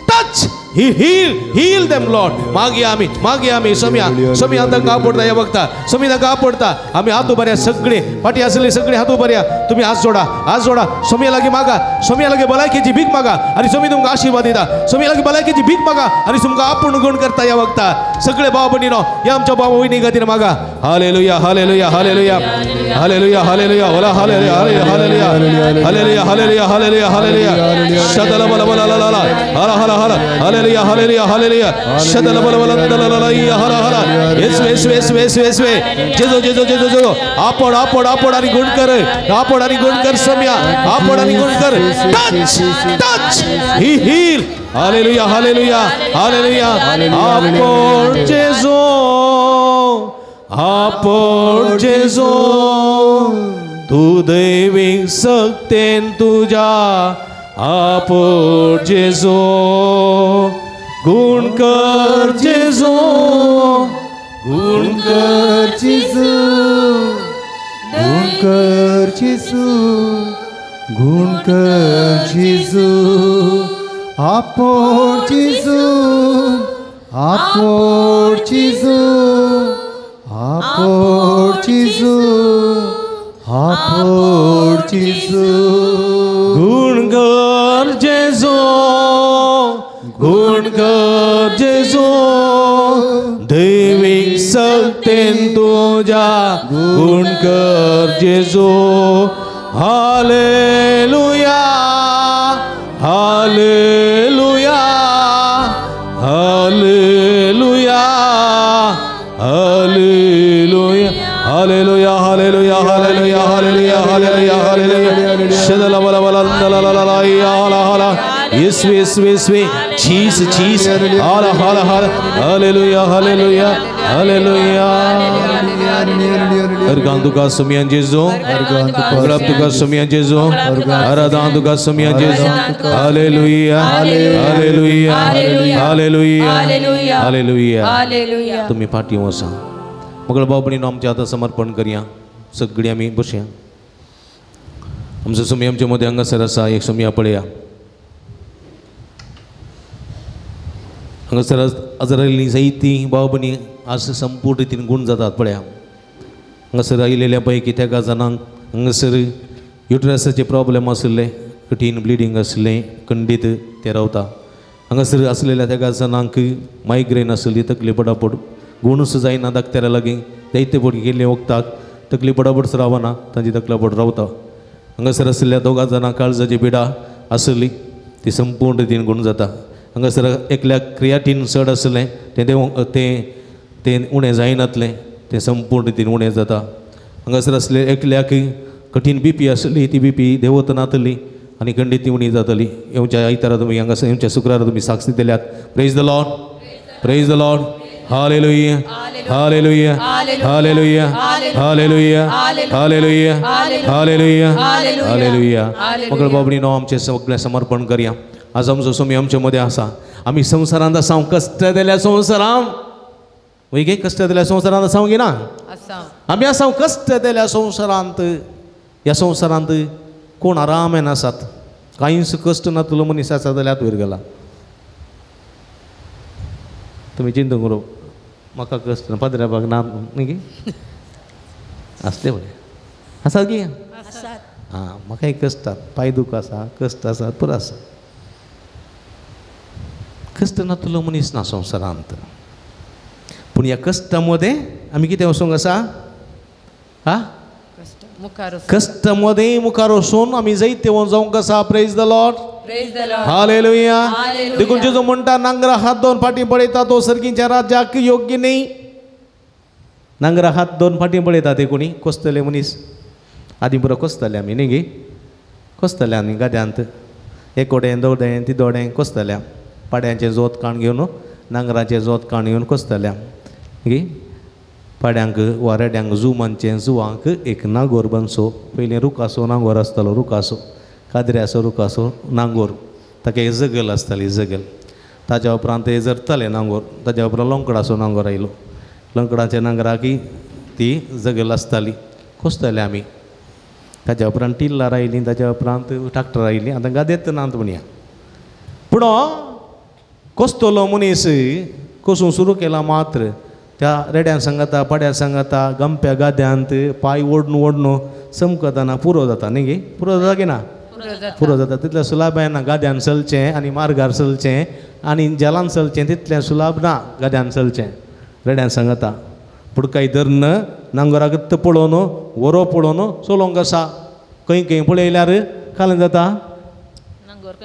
touch, he heal heal them Lord. मागया आमी, मागया आमी सोमया. सोमया तांकां आपडता ह्या वखता, सोमया तांकां आपडता. आमी हात उबारया सगळे, फाटी आसले सगळे हात उबारया. तुमी हात जोडा, हात जोडा. सोमया लागीं मागा, सोमया लागीं भलायकेची भीक मागा आनी सोमी तुमकां आशिर्वाद दिता. सोमया लागीं भलायकेची भीक मागा आनी तुमकां आपूण गुण करता ह्या वखता. सगळे भाव भयणीनो ह्या आमच्या भाव भयणी खातीर मागा. Hallelujah hallelujah hallelujah hallelujah hallelujah होला hallelujah hallelujah hallelujah hallelujah hallelujah hallelujah शदल बल बल ला ला हला हला हला हालेलुया हालेलुया हालेलुया शदल बल बल ला ला ला हला हला येसू येसू येसू येसू येसू जेजो जेजो जेजो जेजो. आपण आपण आपण आणि गुण कर, आपण आणि गुण कर सोमया. आपण आणि गुण कर. Touch touch, he heal. Hallelujah hallelujah hallelujah. आपण जेजो, आपण जेजो, तू दैवी सक्तेन तुझ्या आपण जेजो, गुण कर जेजो, गुण कर जेजू, गुण कर जेजू, गुण कर जेजू. आपण जेजू, आपण जेजू, आपण जेजू, आपण जेजू. गुण कर जेजू, गुण कर जेजू, दैवीक सक्तेन तुझ्या गुण कर जेजू. Hallelujah hallelujah hallelujah hallelujah hallelujah hallelujah hallelujah hallelujah hallelujah hallelujah शदल बल बल ला ला ला या ला ला येसु येसु येसु चीज चीज हाला हाला हाला हालेलुया हालेलुया हालेलुया. अर्गान तुका सोमयान जेजू, अर्गान तुका सोमयान जेजू, आराधना तुका सोमयान जेजू. Hallelujah hallelujah hallelujah hallelujah. तुमी फाटीं वसा. मगळ भाव भयणीनो आमच्या आतां समर्पण करया. सगळीं आमी बसया. आमचो सोमी आमच्या मदें हांगासर आसा. एक सोमया पळया. हांगासर आजर आयिल्लीं जायतीं भाव भयणी आज संपूर्ण रितीन गूण जातात पळया. हांगासर आयिल्ल्या पैकी तेगा जाणांक हांगासर युट्रसाचे प्रॉब्लेम आशिल्ले, कठीण ब्लिडींग आशिल्लें, खंडीत ते रावता. हांगासर आसलेल्या तेगा जाणांक मायग्रेन आशिल्ली, तकली पडापड गुणूच जायना दाखत्यारा लागीं जायते पट गेल्ले वखदाक तकली बडाबड रावना तांची तकलाबड रावता. हांगासर आशिल्ल्या दोगां जाणां काळजाची पिडा आसली ती संपूर्ण रितीन गुण जाता. हांगासर एकल्याक क्रियाटीन चड आसलें तें तें तें उणें जायनातलें तें संपूर्ण रितीन उणें जाता. हांगासर आसलें एकल्याक कठीण बीपी आसली ती बीपी देंवत नातली आनी खंडीत ती उणी जातली. येवच्या आयतारा तुमी हांगासर येवच्या शुक्रारा तुमी साक्षी दिल्यात. Praise the Lord, praise the Lord. Hallelujah, hallelujah, hallelujah, hallelujah, hallelujah, hallelujah, hallelujah. मगळ बाबडीनो आमचें सगळें समर्पण करया. आज आमचो स्वामी आमचे मदें आसा. आमी संवसारांत आसा कश्ट दिल्या संवसारान वय गे कश्ट दिल्या संवसारांत आसा गे ना आमी आसा कश्ट दिल्या संवसारांत. ह्या संवसारांत कोण आरामेन आसात कांयच कश्ट नातलो मनीस आसा जाल्यार वयर गेला. तुमी चिंतूंक करूं म्हाका कश्ट ना पाद्र्याबाग ना न्ही गे आसले बरें आसा गे आं म्हाकाय कश्ट पांय दुख आसा कश्ट आसा पुरो आसा. कश्ट नातलो मनीस ना संवसारांत. पूण ह्या कश्टा मदें आमी कितें वचूंक आसा हा कश्ट मदें मुखार वचून आमी जैतवंत जावंक आसा. Praise the Lord, hallelujah. देखून जेजू म्हणटा नांगरा हात दोन फाटीं पळयता तो सर्गीच्या राज्याक योग्य न्ही. नांगरा हात दोन फाटीं पळयता ते कोणी कोसतले मनीस आदीं पुरो कोसतले आमी न्ही गे कोसतले आमी गाद्यांत एकोडें दोडें तिदोडें कोसतल्या पाड्यांचें जोत काण घेवन नांगराचें जोत काण घेवन कोसतल्या गे पाड्यांक वा रेड्यांक जू मानचें जुवांक एक नागोर बांदचो. पयलीं रुखाचो नांगोर आसतालो रुखाचो कादऱ्याचो रुखाचो नांगोर ताका एक जगल आसताली जगल. ताज्या उपरांत ते जरताले नांगोर. ताज्या उपरांत लोंकडाचो नांगोर आयलो. लोंकडाच्या नांगराक ती जगल आसताली कोसताले आमी. ताज्या उपरांत टिल्लार आयलीं ताज्या उपरांत ट्रॅक्टर आयलीं आतां गादेत नात म्हणया. पूण कोसतलो मनीस कोसूंक सुरू केला मात्र त्या रेड्यां सांगाता पाड्यां सांगाता गंप्या गाद्यांत पांय ओडून ओडून चमकतना पुरो जाता न्ही गे पुरो जाता की ना पुरो जाता. तितलें सुलाभ ना गाद्यान चलचें आनी मार्गार चलचें आनी जलान चलचें तितलें सुलाभ ना गाद्यान चलचें रेड्यान सांगाता. पुडकाय धरून नांगराक पळोवन वरो पळोवन चलोवंक आसा. खंय खंय पळयल्यार कालें जाता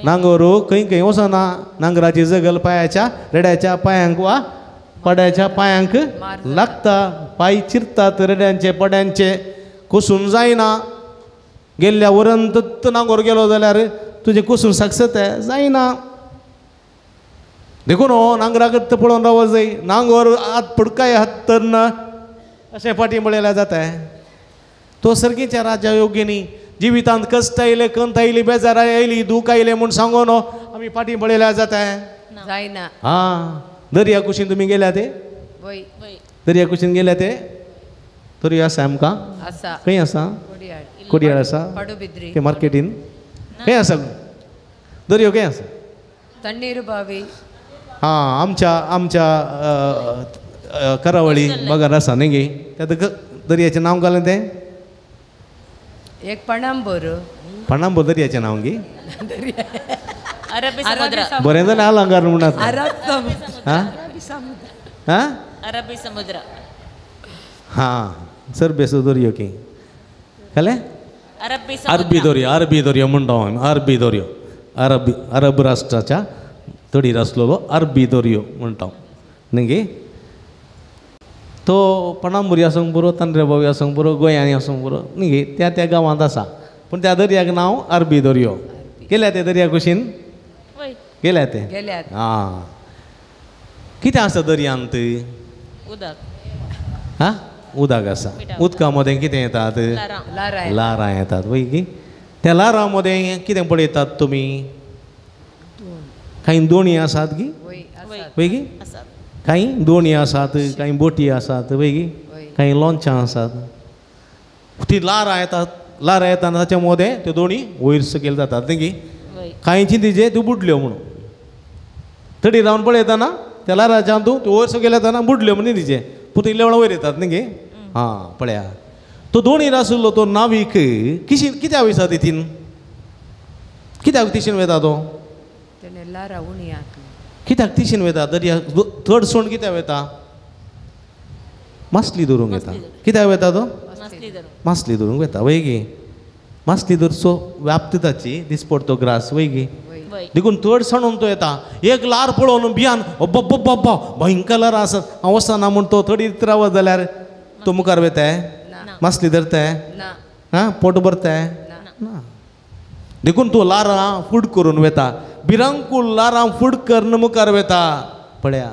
नांगोर खंय खंय वचना. नांगराची जगल पांयाच्या रेड्याच्या पांयांक वा पाड्याच्या पांयांक लागता. पांय चिरतात रेड्यांचे पड्यांचे कोसून जायना. गेल्ल्या वरंत नांगोर गेलो जाल्यार तुजें कोसून साक्षत जायना. देखून हो नांगराक पळोवन रावो जाय. नांगोर हात पुडकाय हात तर अशें फाटीं पळयल्यार जाता. तो सर्गीच्या राज्या योग्य न्ही. जिवितांत कश्ट आयले कंत आयली बेजार आयली दूख आयलें म्हूण सांगून आमी फाटीं पळयल्यार जाता जायना. हां दर्या कुशीन तुमी गेल्या ते दर्या कुशीन गेल्या ते दर्या आसा आमकां खंय आसा कोडियाळ आसा ते मार्केटीन खंय आसा दर्यो खंय आसा तण्णीर बावी हां आमच्या आमच्या करावळी बगार आसा न्ही गे त्या दर्याचें नांव घालें तें एक पणांबोर पणांबोर दर्याचें नांव गे अरबी समुद्र बरें जालें आलंकार म्हणटात हां हां अरबी समुद्र हां सरबेसो दर्यो की कळ्ळें अरबी दर्यो अरबी दर्यो म्हणटा आमी अरबी दर्यो अरबी अरब राष्ट्राच्या तडीर आसलेलो अरबी दर्यो म्हणटा न्ही गे. तो पणांबुरी आसूंक पुरो तांद्रे आसूंक पुरो गोंयांनी आसूंक पुरो न्ही गे त्या त्या गांवांत आसा. पूण त्या दर्याक नांव अरबी दर्यो. गेल्या ते दर्या कुशीन गेल्या ते आं कितें आसा दर्यांत उदक हां उदक आसा. उदका मदें कितें येतात ल्हारां येतात वय की त्या ल्हारां मदें कितें पळयतात तुमी कांय दोणी आसात की वय की कांय दोणी आसात कांय बोटी आसात वय की कांय लोंचां आसात. ती ल्हारां येतात ल्हारां येताना ताच्या मदें त्यो दोणी वयर सकयल जातात न्ही की कांय चिंतीचे त्यो बुडल्यो म्हणून तडी रावन पळयतना त्या ल्हाराच्या तूं त्यो वयर सकयल येताना बुडल्यो म्हणून तिचे पूण इल्ले वेळा वयर येतात न्ही गे. हां पळया तो दोणीर आशिल्लो तो नावीक किशी कित्याक वयता तितीन कित्याक तिशीन वयता तो कित्याक तिशीन वयता दर्या चड सोण कित्याक वयता मासली धरूंक येता. कित्याक वयता तो मासली धरूंक वेता वय गे. मासली धरचो व्याप्ती ताची दिसपडतो ग्रास वय गे. देखून चड सणून तो येता एक लार पळोवन भियान अब्बब्बब्बा भयंकर लार आसा हांव वचना म्हूण तो थोडी रावत जाल्यार तो मुखार वेताय मासली धरताय आं पोट भरताय ना. देखून तो लारां फूड करून वेता भिरांकूळ लारां फूड करून मुखार वेता. पळया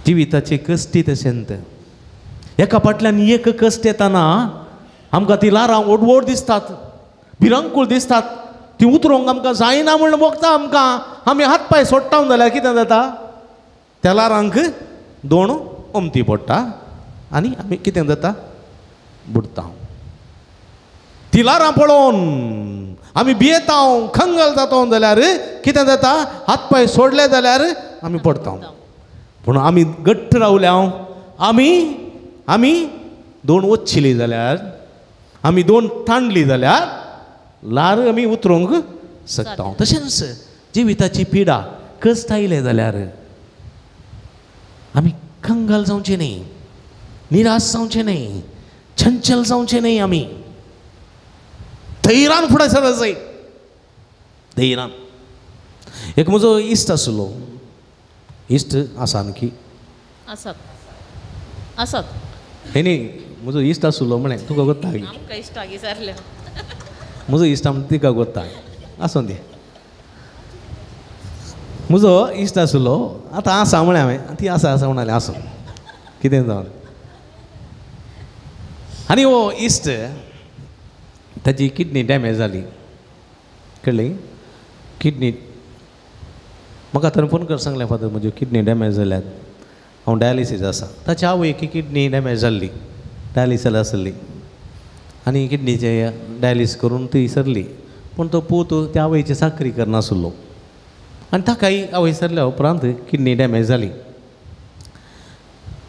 जिविताचे कश्टी तशेंत एका फाटल्यान एक कश्ट येताना आमकां ती लारां व्हड व्हड दिसतात भिरांकूळ दिसतात ती उतरोंक आमकां जायना म्हूण भोगता आमकां. आमी हात पांय सोडटा जाल्यार कितें जाता त्या लारांक दोन अमती पडटा आनी आमी कितें जाता बुडटा. ती लारां पळोवन आमी भियेता खंगल जाता जाल्यार कितें जाता हात पांय सोडले जाल्यार आमी पडटा. पूण आमी घट्ट रावल्या आमी आमी दोन वच्चिली जाल्यार आमी दोन तांडली जाल्यार लार आमी उतरूंक शकता. तशेंच जिविताची पिडा कश्ट आयले जाल्यार आमी कंगाल जावचें न्ही, निराश जावचें न्ही, चंचल जावचें न्ही. आमी धैर्यान फुडें सरत जाय धैर्यान. एक म्हजो इश्ट आसलो इश्ट आसा आणखी आसात आसात न्ही न्ही म्हजो इश्ट आसलो म्हळें तुका गोत्ता इश्ट विचारलें म्हजो इश्ट आम तिका गोत्ता आसूं दी. म्हजो इश्ट आसलो आतां आसा म्हळें हांवें ती आसा आसा म्हणालें आसूं कितें जावन. आनी हो इश्ट ताची किडनी डॅमेज जाली कळ्ळी किडनी. म्हाका तर फोन कर सांगलें फादर म्हज्यो किडनी डॅमेज जाल्यात हांव डायलिसीस आसा. ताच्या आवयक किडनी डॅमेज जाल्ली डायलिसार आसली आनी किडनीचे डायलिस करून ती सरली. पूण तो पूत त्या आवयची साकरी करनासलो आनी ताकाय आवय सरल्या उपरांत किडनी डॅमेज जाली.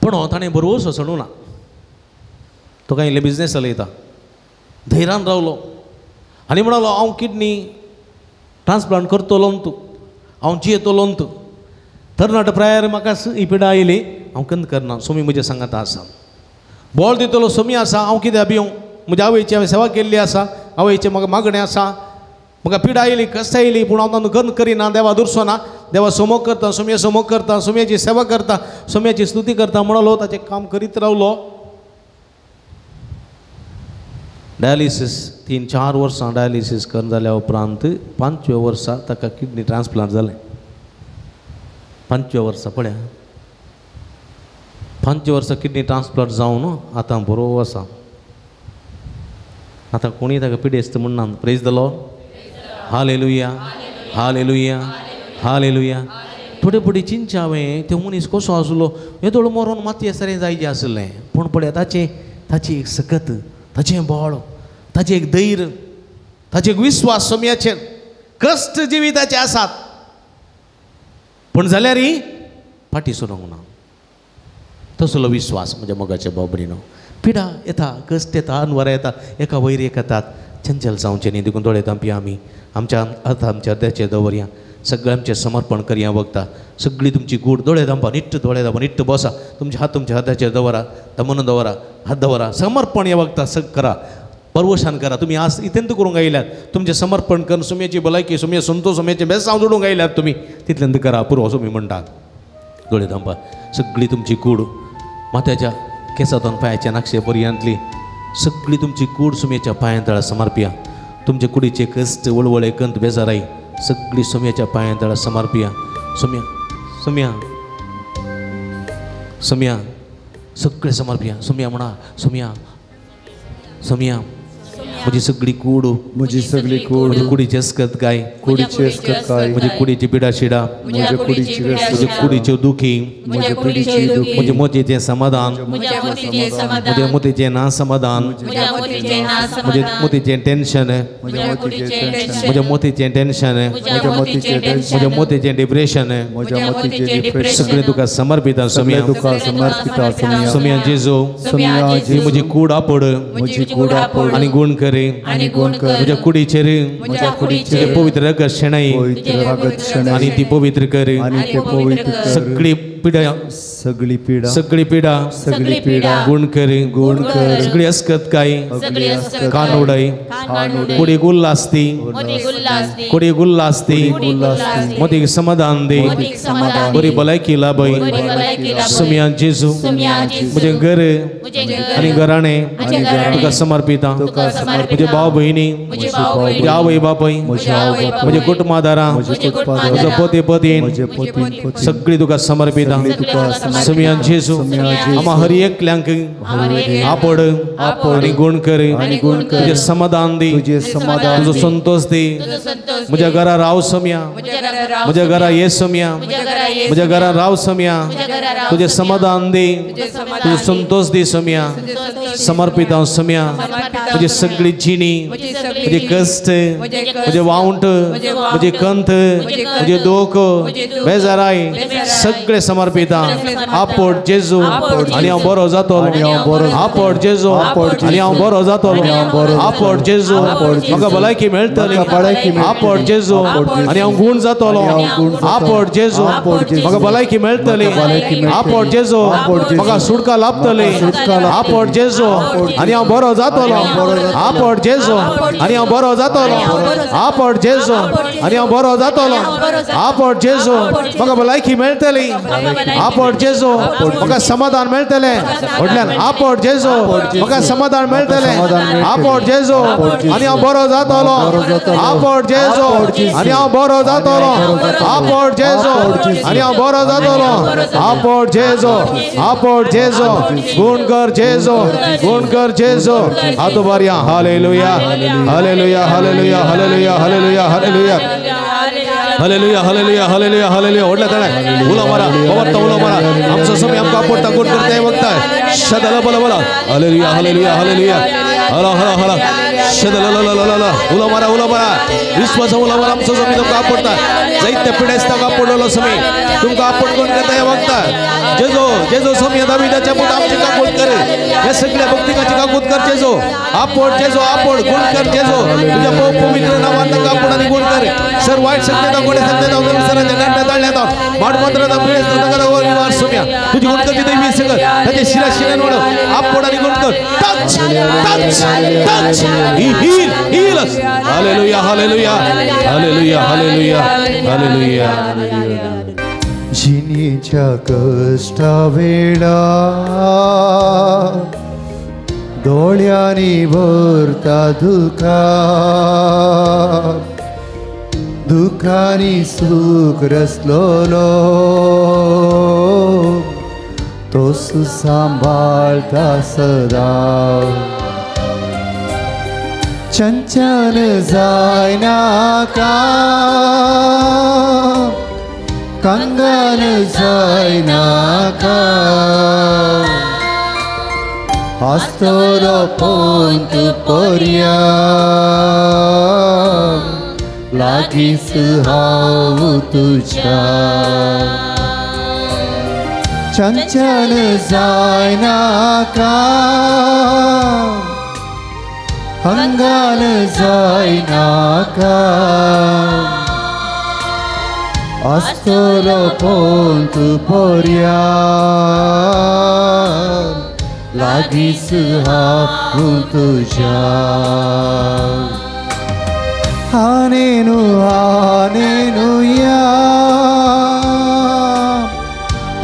पूण ताणें बरोसो सणूं ना तो कांय इल्ले बिजनेस चलयता धैर्यान रावलो आनी म्हणालो हांव किडनी ट्रान्सप्लांट करतलो तूं हांव जियेतलो तूं. तरणाटे प्रायर म्हाका ही पिडा आयली हांव कंद करना सोमी म्हज्या सांगाता आसा बळ दितलो सोमी आसा हांव कित्याक भिवं म्हज्या आवयची हांवें सेवा केल्ली आसा आवयचें म्हाका मागणें आसा म्हाका पिडा आयली कश्ट आयली पूण हांव तांकां गंद करिना देवा दुरसो ना देवा सोमोग करता सोमये सोमोग करता सोमयाची सेवा करता सोमयाची स्तुती करता म्हणलो ताचें काम करीत रावलो. डायलिसीस 3-4 वर्सां डायलिसीस करून जाल्या उपरांत 5व्या वर्सा ताका किडनी ट्रान्सप्लांट जालें. 5व्या वर्सा पळया 5 वर्सां किडनी ट्रान्सप्लांट जावन आतां बरो आसा. आतां कोणीय ताका पिडेस्त म्हणना. Praise the Lord. Hallelujah hallelujah hallelujah. थोडे फुडें चिंतचें हांवें ते मनीस कसो आसलो येदोळ मरोन मातये सरें जायचें आसलें. पूण पळया ताचें ताची एक सकत ताचें बळ ताचें एक धैर्य ताचें एक विस्वास सोमयाचेर कश्ट जिविताचे आसात पूण जाल्यारय फाटीं सरूंक ना. तसलो विस्वास म्हज्या मोगाच्या बाबडीनो. पिडा येता कश्ट येता अनवरां येता एका वयर एक येतात चंचल जावचें न्ही. देखून दोळे धांपया आमी आमच्या अर्थ आमच्या अर्द्याचेर दवरया सगळें आमचें समर्पण करया. वखता सगळी तुमची गूड दोळे धांपा निट्ट दोळे धांपा निट्ट बसा तुमचे हात तुमच्या हाताचेर दवरा दमन दवरा हात दवरा समर्पण ह्या वखता सग करा परवशान करा. तुमी आज इतंत करूंक आयल्यात तुमचें समर्पण करून सुमयाची भलायकी सुमया संतोष सुमयाचें बेसांव जोडूंक आयल्यात तुमी तितल्यांत करा पुरो असो मी म्हणटात. दोळे धांपा सगळी तुमची कूड माथ्याच्या केसांतून पांयाच्या नाक्षे पर्यंतली सगळी तुमची कूड सुमयाच्या पांयां तळा समर्पिया. तुमचे कुडीचे कश्ट वळवळे कंत बेजाराई सगळी सुमयाच्या पांयां तळा समर्पिया. सुमया सुमया सुमया सगळें समर्पिया. सुमया म्हणा सुमया सुमया म्हजी सगळी कूड म्हजी सगळी कूड म्हजी कुडीची अस्कत काय कुडीची अस्कत काय म्हजी कुडीची पिडा शिडा म्हज्या कुडीची म्हज्या कुडीच्यो दुखी म्हज्या कुडीची दुखी म्हज्या मोतीचें समाधान म्हज्या मोतीचें समाधान म्हज्या मोतीचें ना समाधान म्हज्या मोतीचें ना म्हज्या समाधान मोतीचें टेन्शन म्हज्या मोतीचें टेन्शन म्हज्या मोतीचें टेन्शन म्हज्या मोतीचें टेन्शन म्हज्या मोतीचें डिप्रेशन म्हज्या मोतीचें डिप्रेशन सगळें तुका समर्पिता सगळें सुमया तुका समर्पिता सुमया सुमया जेजू सुमया ही म्हजी कूड आपड म्हजी कूड आपड आनी गुण करे आनी गुण कर म्हज्या कुडीचेर म्हज्या कुडीचेर तुजें पवित्र रगत शेणय पवित्र रगत शेणय आनी ती पवित्र कर आनी ते पवित्र कर सगळी पिडा सगळी पिडा सगळी पिडा सगळी पिडा गुण कर गुण कर सगळी अस्कत काय कान उडाई कुडीक उल्हासती कुडीक उल्हासती मदीक समाधान दी बरी भलायकी लाभय सुमया जेजू म्हजें घर आनी घराणें तुका समर्पिता म्हजे भाव भयणी म्हजे आवय बापूय म्हजे कुटुंबादारां म्हजो पती पतीन सगळी तुका समर्पिता सुमया जेजू आमा हर एकल्यांक आपड आनी गुण कर तुजें समाधान दी तुजो संतोष दी म्हज्या घरा राव सम्या म्हज्या घरा ये सम्या म्हज्या घरा राव सम्या तुजें समाधान दी तुजो संतोष दी सम्या समर्पित हांव सम्या म्हजी सगळी जिणी म्हजे कश्ट म्हजे वावंट म्हजे कंत म्हजे दोख बेजाराय सगळे समर्पित आपड जेजू आनी हांव बरो जातलो आपड जेजू आनी हांव बरो जातलो आपड जेजू म्हाका भलायकी मेळटली आपड जेजू आनी हांव गूण जातलो आपड जेजू म्हाका भलायकी मेळटली आपड जेजू म्हाका सुटका लाभतली आपड जेजू आनी हांव बरो जातलो आपड जेजू आनी हांव बरो जातलो आपड जेजू आनी हांव बरो जातलो आपड जेजू म्हाका भलायकी मेळटली आपड जेजू म्हाका समाधान मेळटलें व्हडल्यान आपड जेजू म्हाका समाधान मेळटलें आपड जेजू आनी हांव बरो जातलो आपड जेजू आनी हांव बरो जातलो आपड जेजू आनी हांव बरो जातलो आपड जेजू आपड जेजू गुण कर जेजू गुण कर जेजू हात उबारया hallelujah hallelujah hallelujah hallelujah hallelujah hallelujah hallelujah hallelujah hallelujah hallelujah व्हडल्या ताळ्याक उलो मारा बाबा उलो मारा आमचो समय आमकां आवडटा गुण करता वक्ताय शदला बोला बोला हालेलुया हालेलुया हालेलुया हला हला हला शदला ला ला ला उलो मारा विश्वास उलो मारा आमचो समय तुमकां आवडटा जायते पिडेस्तांक आवडलेलो समय तुमकां आवड गुण करता वक्ता जेजो जेजो समय दाविदाच्या पुता आमची काकूत कर ह्या सगळ्या भक्तिकाची काकूत कर जेजो आपड जेजो आपड गुण कर जेजो तुझ्या पवित्र नावान तांकां आपड आनी गुण कर सर वायट शक्ती गोडे तुझी गुण करची दैवी सगळं त्याचे शिरा शिऱ्यान वाडव आपड आनी गुण कर touch touch touch he heal heal us hallelujah hallelujah hallelujah hallelujah hallelujah. जिणेच्या कश्टा वेळा दोळ्यांनी भरता दुखा दुखांनी सूख रसलोलो तो सांभाळता सदा चंचल जायनाका कंगाल जायनाका आसतलो पोंत पोरया लागींच हांव तुज्या चंचल जायनाका कंगाल जायनाका आसतलो पोंत पोरया लागींच हांव तुज्या हानेनु हानेनुया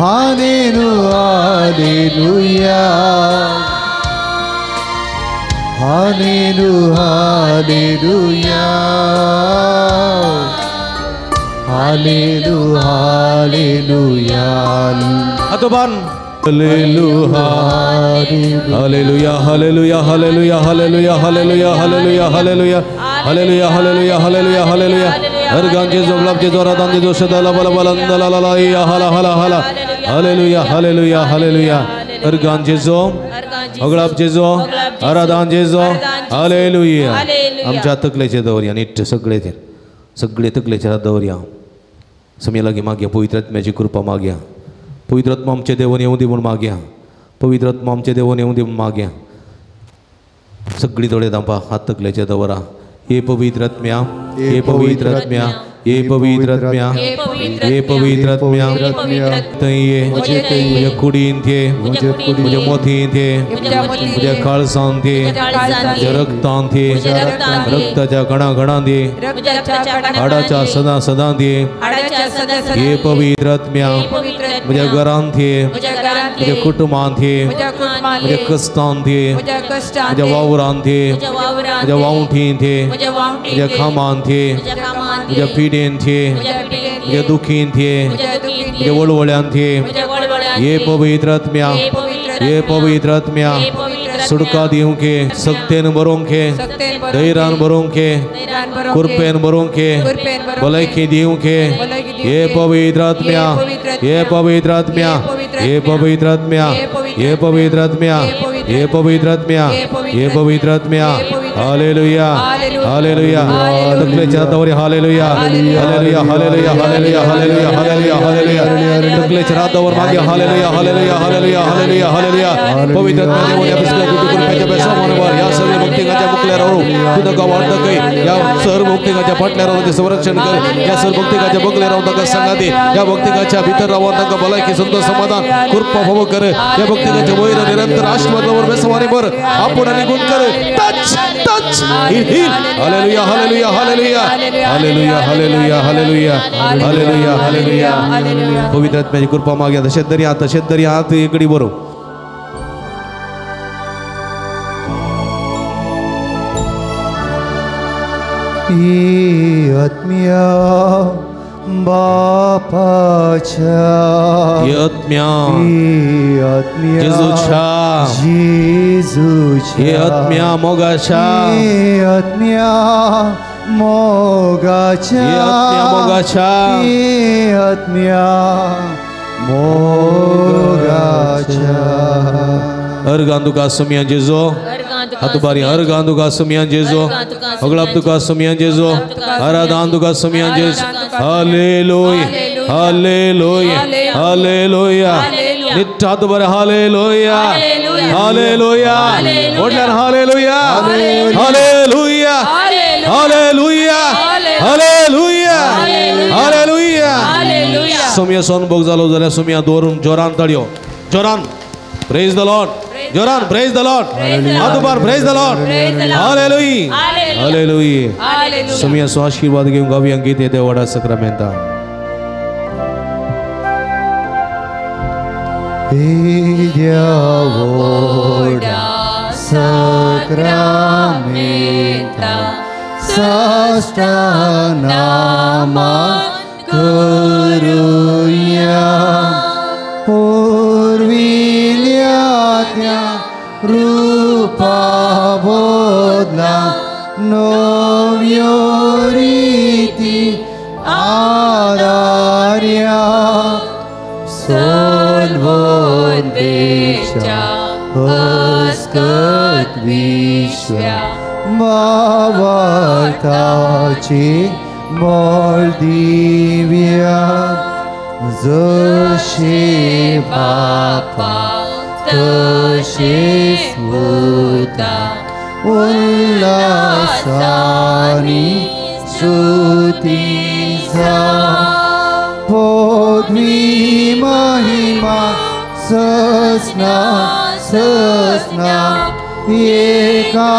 हानेनु हालेलुया हानेनु हालेलुया हालेलु हालेलुया. हातोबान hallelujah hallelujah hallelujah hallelujah hallelujah hallelujah hallelujah hallelujah hallelujah hallelujah hallelujah hallelujah. हर गांजे जो गुलाब जे जोरा दांजे जो सदा ला बला बला ला ला ला या हाला हाला हाला हालेलुया हालेलुया हालेलुया. हर गांजे जो अगलाब जेजो आराधान जेजो हालेलुया. आमच्या तकलेचे दवरया नीट सगळे सगळे तकलेचे दवरया. समी लागीं मागया पवित्र आत्म्याची कृपा मागया. पवित्र आत्मा आमचे देवन येवं दी म्हूण मागया. पवित्र आत्मा आमचे देवन येवं दी म्हूण मागया. सगळी दोळे धांपा, हात तकलेचे दवरा. हे पवित्र आत्म्या, हे पवित्र आत्म्या, ये पवित्र आत्म्या, ये पवित्र आत्म्या, थंय ये, म्हज्या कुडींत ये, म्हज्या मोतींत ये, म्हज्या काळसांत ये, म्हज्या रक्तांत ये, रक्ताच्या कणा कणांत ये, हाडाच्या सदां सदांत ये, ये पवित्र आत्म्या, म्हज्या घरांत ये, म्हज्या कुटुंबांत ये, म्हज्या कश्टांत ये, म्हज्या वावरांत ये, म्हज्या वावटींत ये, म्हज्या कामांत ये, म्हज्या पिडेंत ये, म्हज्या दुखींत ये, म्हज्या वळवळ्यांत ये, ये पवित्र आत्म्या, ये पवित्र आत्म्या, सुडका दिवंक, सक्तेन बरोवंक, धैर्यान बरोवंक, कृपेन बरोवंक, भलायकी दिवंक, ये पवित्र आत्म्या, ये पवित्र आत्म्या, ये पवित्र आत्म्या, ये पवित्र आत्म्या, ये पवित्र आत्म्या, ये पवित्र आत्म्या. Hallelujah, hallelujah. तकलेच्या हातावर hallelujah, hallelujah, hallelujah, hallelujah, hallelujah, hallelujah, hallelujah. तकलेच्या हातावर मागे hallelujah, hallelujah, hallelujah, hallelujah, hallelujah. पवित्र आत्म्या देवा, या बिस्किटा कृपेच्या बेसामानवर या सर्व भक्तिकाच्या मुकल्या राहू तू ताका वाडतकय, या सर्व भक्तिकाच्या फाटल्या राहून तांचें संरक्षण कर, या सर्व भक्तिकाच्या बगले राहून ताका सांगाती, या भक्तिकाच्या भितर रावन तांकां भलायकी, संतोष, समाधान, कृपा फावो कर, या भक्तिकाच्या वयर निरंतर आशीर्वादावर बेसवानी भर, आपूण आनी गुण कर. Touch, touch, heal, heal. Hallelujah, hallelujah, hallelujah, hallelujah, hallelujah, hallelujah, hallelujah, hallelujah. पवित्र आत्म्याची कृपा मागया. तशेंच तरी हात, तशेंच तरी हात एकडे बरो. आत्म्या बापाच्या, आत्म्या आत्म्या जेजूच्या, जेजूच्या, आत्म्या मोगाच्या, आत्म्या मोगाच्या, आत्म्या मोगाच्या, आत्म्या मोगाच्या. अर्गान तुका सुमया जेजो, हातुबारी अर्गान तुका सुमया जेजो, अगलाब तुका सुमया जेजो, आराधान तुका Somaiya Jeju. Hallelujah, hallelujah, hallelujah. निट्ट हातुबारी hallelujah, hallelujah. व्हडल्यान hallelujah, hallelujah, hallelujah, hallelujah, hallelujah. Somaiya सोनभोग जालो जाल्यार सुमया दवरून जोरान ताळयो, जोरान प्रेज the Lord, जोरान प्रेज the Lord, हातुबार praise the Lord. Hallelujah, hallelujah. सुमया सो आशीर्वाद घेवन गावया गीत देवाडा सक्रामेंता. देवोडा सक्रामेंता साष्टानामा करुया, पूर्विल्या त्या रूपा बोधला नव्यो रीती आदार्या, सोलवून देशा अस्कत विश्व्या भावार्थाची मोल दिव्या, जशे बापा तशेच पुता उल्हासानी स्तुती जा, पदवी महिमा ससना ससना एका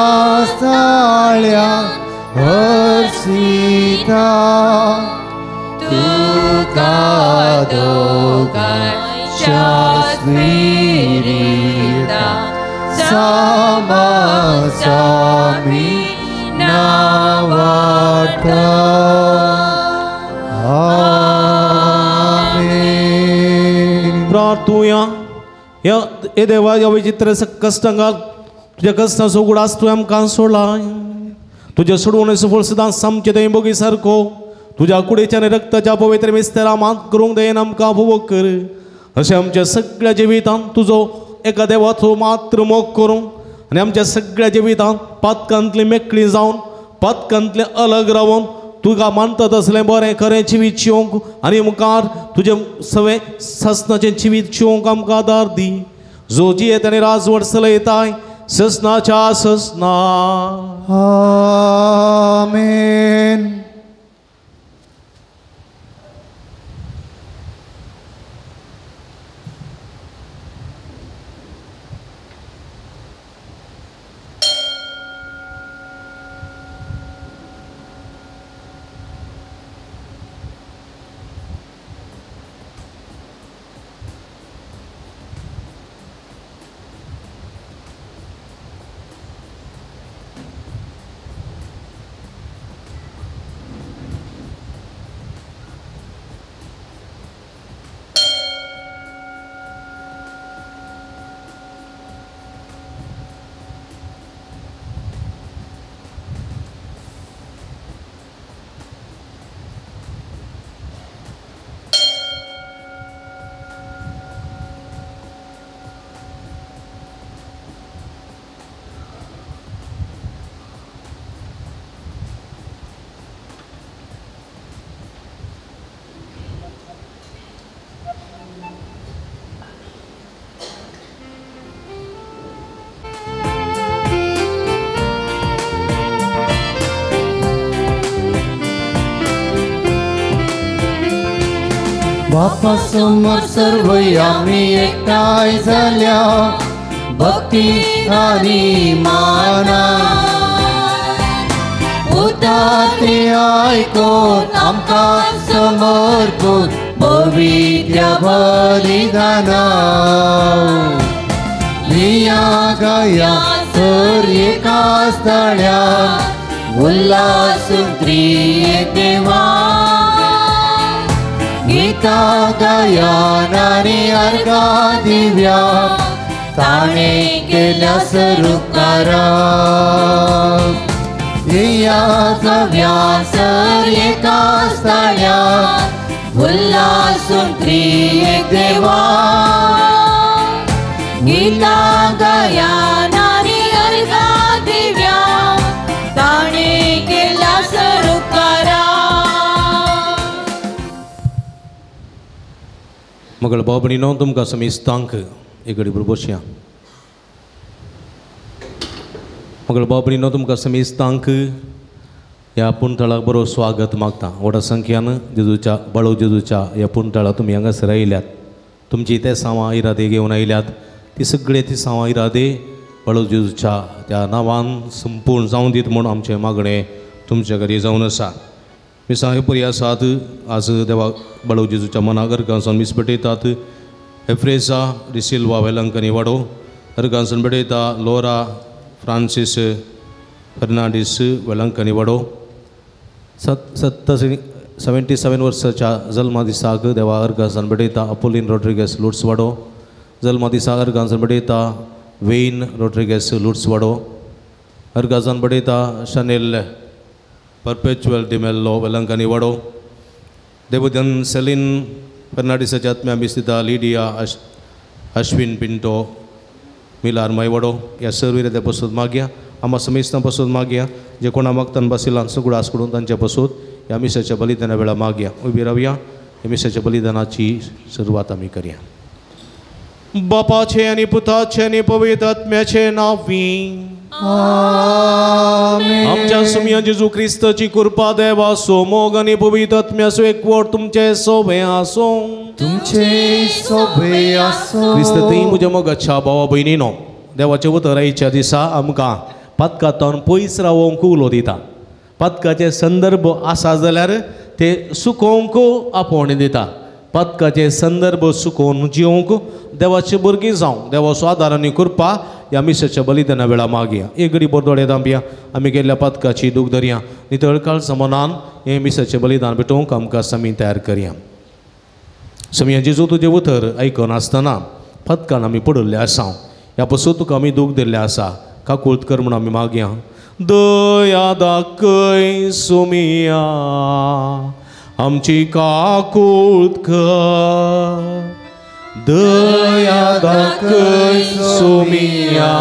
साळ्या हर्षिता, तुका दोगांच्या स्पिरिता सामा सामी नावार्था. आमेन. प्रार्थुया. हे देवा, ह्या विचित्र कश्टांक तुज्या कश्टांचो उगडास तुवें आमकां सोडला, तुज्या सोडवणेचो फळ सदांच सामकें थंय बगी सारको तुज्या कुडीच्या आनी रक्ताच्या पवित्र मिस्तेरा मात करूंक दयेन आमकां भोग कर. अशें आमच्या सगळ्या जिवितांत तुजो एका देवाचो मात्र मोग करूंक आनी आमच्या सगळ्या जिवितांत पातकांतली मेकळी जावन पातकांतलें अलग रावन तुका मानता तसलें बरें खरें जिवीत जिवंक आनी मुखार तुजें सवें सासणाचें जिवीत जिवंक आमकां आदार दी. जो जियेत आनी राजवट चलयताय ससनाच्या ससना. आमेन. बापा समोर सर्वय आमी एकठांय जाल्या भक्ती आनी माना उतार ते आयकून आमकां समर्पून पवित्र बलिदाना लिया गया सर एका स्थळ्या उल्हासून त्रिएक देवा गीता गायन आनी अर्घा दिव्या ताणे केल्या सरुकारा लिया गया सर एका स्थळ्या उल्हासून त्रिएक देवा गीता गायन आनी अर्घा दिव्या ताणे केल्या सरुकारा. मगळ भाव भयणीनो तुमकां समेस्तांक एक घडी बसया. मगळ भाव भयणीनो तुमकां समेस्तांक ह्या पुणतळाक बरो स्वागत मागता. व्हडा संख्यान जेजूच्या बाळू जेजूच्या ह्या पुणतळाक तुमी हांगासर आयल्यात. तुमची ते सावां इरादे घेवन आयल्यात ती सगळे ती सावां इरादे बाळू जेजूच्या त्या नांवान संपूर्ण जावन दीत म्हूण आमचें मागणें तुमच्या खातीर जावन आसा. मिसां हे परी आसात आज देवा बाळू जेजूच्या मनाक अर्गांसून मीस भेटयतात. एफ्रेजा डिसिल्वा वेलंकनी वाडो अर्गांसून भेटयता. लोरा फ्रांसीस फर्नांडीस वेलंकनी वाडो 77 वर्साच्या जल्मा दिसाक देवा अर्गांसून भेटयता. अपोलीन रोड्रिगस लुट्स वाडो जल्मा दिसाक अर्गांसून भेटयता. वेन रोड्रिगस लुट्स वाडो अर्गांसून भेटयता. शनेल परपेच्युअल डिमेल्लो वेलंकनी वाडो देवधन सेलीन फर्नांडीसाच्या आत्म्या मिस्तिता लिडिया अश्विन पिंटो मिलार मायवाडो ह्या सर्व इराद्या पसून मागया. आमा समेस्तां पसून मागया जे कोणा मागतान बसिलान सगळो आस करून तांच्या पसून ह्या मिसाच्या बलिदाना वेळा मागया. उबी रावया ह्या मिसाच्या बलिदानाची सुरवात आमी करया. बापाचे आनी पुताचे आनी पवित्र आत्म्याचे नांवी आमेन. आमच्या सुमया जेजू क्रिस्ताची कृपा देवाचो मोग आनी पवित्र आत्म्याचो एकवट तुमचे सोबे आसूं. तुमचे सोबे आसूं. क्रिस्त थंय म्हज्या मोगाच्या भावा भयणीनो देवाचे उतरायच्या दिसा आमकां पातकांतल्यान पयस रावोंक उलो दिता. पातकाचे संदर्भ आसा जाल्यार ते सुकोवंक आपोवणें दिता. पातकाचे संदर्भ सुकोवन जिवंक देवाचे भुरगीं जावं देवाचो आदार आनी कृपा ह्या मिसाच्या बलिदाना वेळा मागया. एक घडी बोरदोळे दांपया आमी केल्ल्या पातकाची दूख धरया नितळ काळजा मनान हें मिसाचें बलिदान भेटोवंक आमकां समी तयार करया. समी जेजू तुजें उतर आयकून आसतना पातकान आमी पडिल्ले आसा ह्या पसून तुका आमी दूख दिल्लें आसा काकूळत कर म्हूण आमी मागया. दया दाखय सुमिया आमची काकूळत कर. दया दाखय सुमिया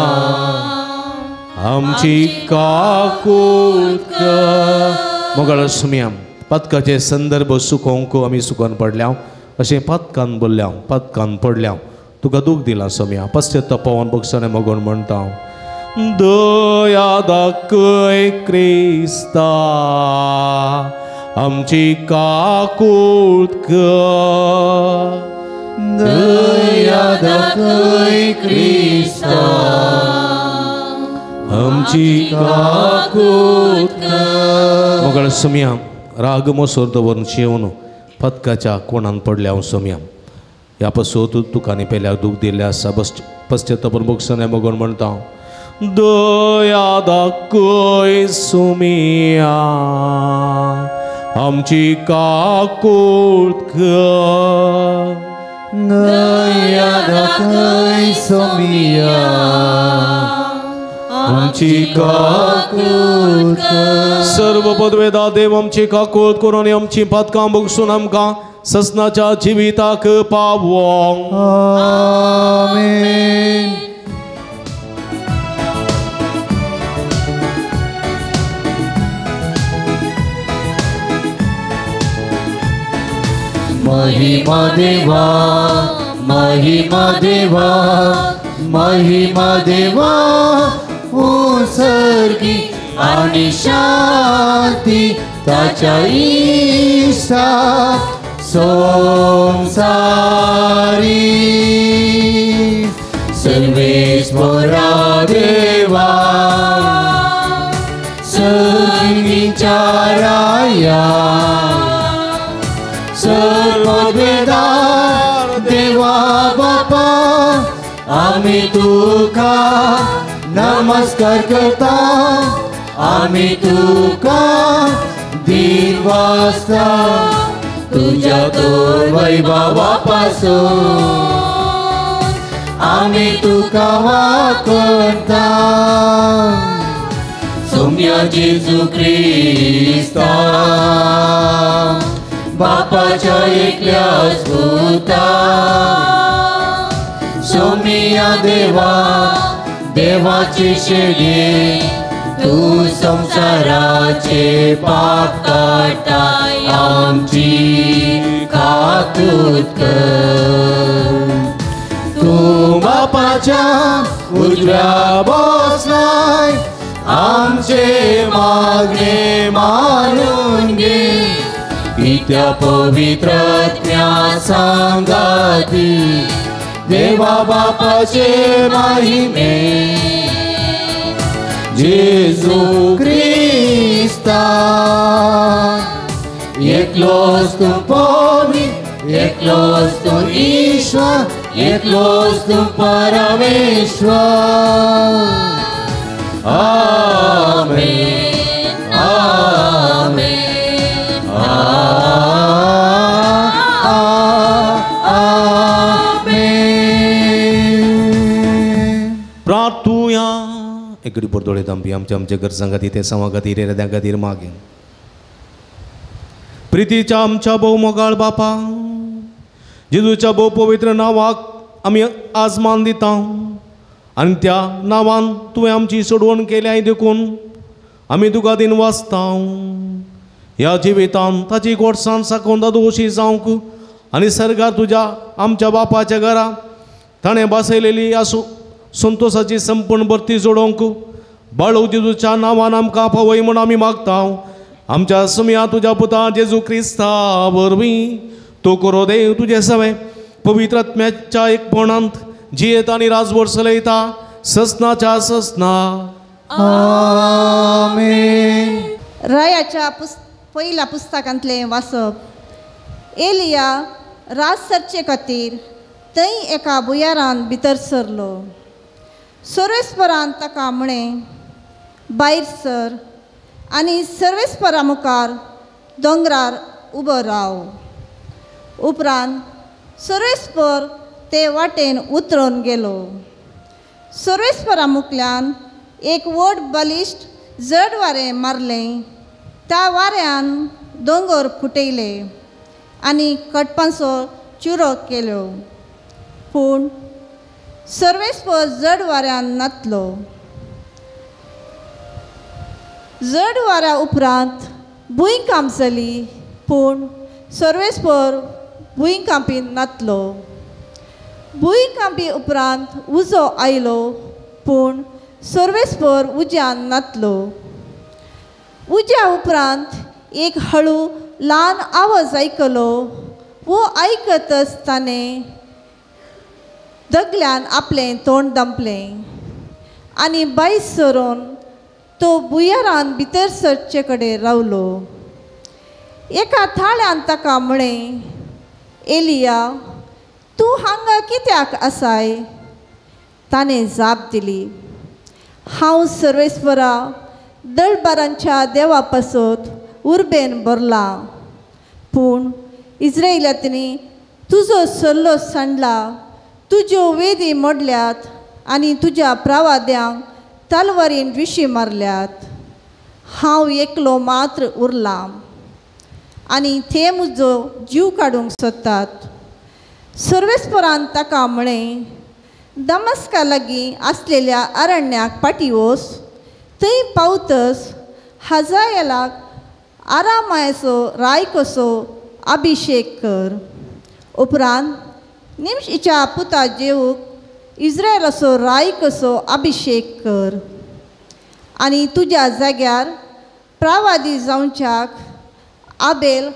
आमची काकूळत कर. मोगाळ सुमिया पातकाचे संदर्भ सुकोवंक आमी सुकोवन पडल्या अशें पातकान बोल्ल्या पातकान पडल्या तुका दूख दिला सोम्या पश्चातापावन बक्षाने मगोन म्हणटा. दया दाखय क्रिस्ता आमची काकूळत कर. दया दाखय क्रिस्ता आमची काकूळत कर. मोगाळ सोम्या राग मोसोर दवरून शेवून पदकाच्या कोणान पडल्या हांव सोम्या ह्या पसून तुका आनी पेल्याक दूख दिल्लें आसा पश्चातापान बक्षाने मगोन म्हणटा. दया दाखय सुमिया आमची काकूळत कर. दया दाखय सुमिया आमची काकूळत कर. सर्व पदवेदा देव आमची काकूळत करून आमची पातकां बगसून आमकां ससनाच्या जिविताक पावोंक. आमेन. महिमा देवा महिमा देवा महिमा देवा उत्सर्गी आणि शांती ताच्या इसा संसारी सर्वेस्परा देवा सगळींच्या राया सर्ववेदार देवा बापा आमी तुका नमस्कार करता आमी तुका दिवासता तुझ्या तोर वैभवा पासून आमी तुका वाकणता सोम्या जेजू क्रिस्ता बापाच्या एकल्याच पुता सोमिया देवा देवाचे शेडये तू संसाराचे पाप काडटाय आमची काकूत कर तूं बापाच्या उजव्या बसलाय आमचे मागणे मानून घे पित्या पवित्र आत्म्या सांगाती देवा बापाचे महिमे जेजू क्रिस्ता एकलोच तूं पवित्र एकलोच तूं ईश्वर एकलोच तूं परमेश्वर. आमेन आमेन आमेन. प्रार्थुया. एकडे परतोळे तांपी आमच्या आमच्या गरजां खातीर ते समां खातीर येद्यां खातीर मागीर प्रितीच्या आमच्या भोव मोगाळ बापा जेजूच्या भोव पवित्र नांवाक आमी आज मान दिता आनी त्या नांवान तुवें आमची सोडवण केल्या देखून आमी तुका दिन वाचता. ह्या जिवितान ताची गोडसाण साकून दादोशी जावंक आनी सर्गार तुज्या आमच्या बापाच्या घरा ताणें बसयलेली आसूं संतोषाची संपूर्ण भरती जोडोवंक बाळू जेजूच्या नांवान आमकां पावय म्हूण आमी मागता. आमच्या सुमया तुज्या पुता जेजू क्रिस्ता वरवीं तूं करो देव तुजें सवें पवित्र आत्म्याच्या एकपणांत जियेत आनी राजवट चलयता ससनाच्या ससना. आमेन. रायाच्या पयल्या पुस्तकांतलें वाचप. एलिया राज सरचे खातीर थंय एका भुंयारान भितर सरलो. सर्वेस्परान ताका म्हळें भायर सर आनी सर्वेस्परा मुखार दोंगरार उबो राव. उपरांत सर्वेस्पर ते वाटेन उतरून गेलो. सर्वेस्परा मुखल्यान एक व्हड बलिश्ट जड वारें मारलें. त्या वाऱ्यान दोंगर फुटयले आनी कटपांचो चुरो केल्यो. पूण सर्वेस्पर जड वाऱ्यान नातलो. जड वाऱ्या उपरांत भुंयकांप जाली पूण सर्वेस्पर भुंयकांपीन नातलो. भुंयकांपी उपरांत उजो आयलो पूण सर्वेस्पर उज्यान नातलो. उज्या उपरांत एक हळू ल्हान आवाज आयकलो. वो आयकतच ताणें दगल्यान आपलें तोंड दंपलें आनी भायर सरून तो भुंयारान भितर सरचे कडेन रावलो. एका थाळ्यान ताका म्हळें एलिया तूं हांगा कित्याक आसाय? ताणें जाप दिली हांव सर्वेस्परा दळबारांच्या देवा पासत उर्बेन भरलां पूण इस्रायलांतनी तुजो सल्लो सांडला तुज्यो वेदी मोडल्यात आनी तुज्या प्रवाद्यांक तलवारीन विशी मारल्यात. हांव एकलो मात्र उरलां आनी ते म्हजो जीव काडूंक सोदतात. सर्वेस्परान ताका म्हळें दमस्का लागीं आसलेल्या अरण्याक फाटीं वच. थंय पावतच हजायलाक आरामायचो राय कसो अभिशेक कर. उपरांत निमशीच्या पुता जेवूक इस्रायलाचो राय कसो अभिशेक कर आनी तुज्या जाग्यार प्रावादी जावच्याक आबेल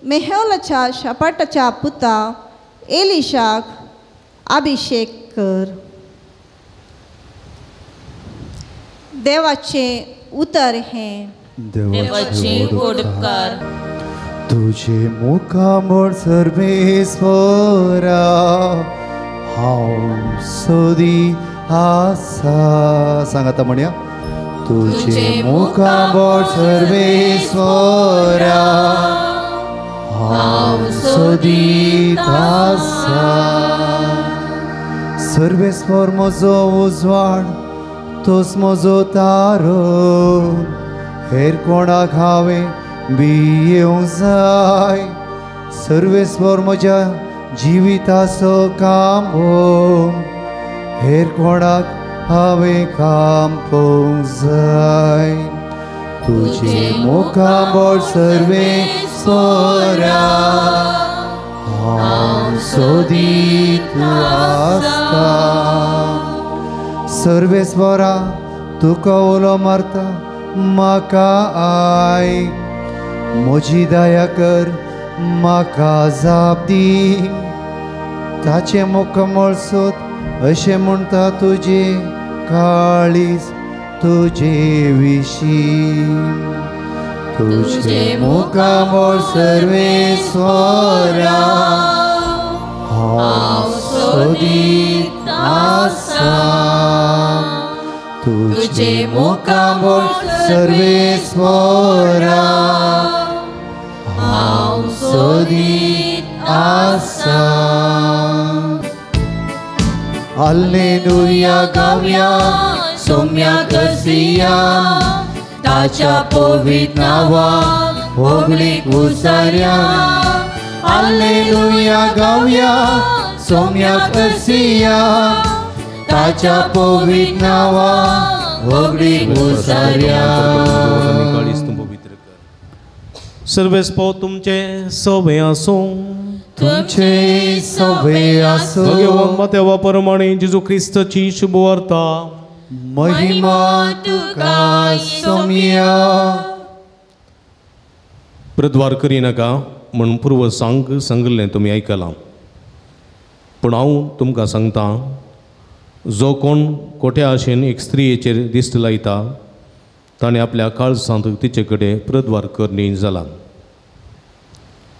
मेहोलाच्या शापाटाच्या पुता एलिशाक अभिषेक कर. देवाचें उतर हें. देवाची उपकार. तुझे मुखामळ सर्वेस्वरा हांव सोदीत आसा. सांगाता म्हणया. तुझे मुखामळ सर्वेस्वरा हांव सोदीत आसा. सर्वेस्वर म्हजो उजवाड, तोच म्हजो तारो, हेर कोणाक हांवें भियेवंक जाय. सर्वेस्वर म्हज्या जिविताचो कांबो, हेर कोणाक हांवें कांपोवंक जाय. तुझे मुखामळ सर्वेस्वरा हांव सोदीत आसता. सर्वेस्वरा तुका उलो मारता, म्हाका आयक, म्हजी दया कर, म्हाका जाप दी. ताचें मुखामळ सोद अशें म्हणटा तुजें काळीज तुजे विशीं. तुझे मुखामळ सर्वेस्वरा हांव सोदीत आसा. तुझे मुखामळ सर्वेस्वरा हांव सोदीत आसा. हालेलुया गावया सोम्या कसिया, ताच्या पवित्र नांवाक होगळीक उसाऱ्या. हालेलुया गावया सोम्या कसिया, ताच्या पवित्र नांवाक होगळीक उसाऱ्या. सर्वेस्पर तुमचे सवे आसूं. तुमचे सवे आसूं. भगवान मातेवा प्रमाणे जेजू क्रिस्ताची शुभवार्ता. महिमा तुका सोम्या. प्रद्वार करिनाका म्हूण पूर्व सांग सांगिल्लें तुमी आयकलां, पूण हांव तुमकां सांगता, जो कोण कोट्या आशेन एक स्त्रियेचेर दिश्ट लायता ताणें आपल्या काळजांत तिचे कडेन प्रद्वार करणी जाला.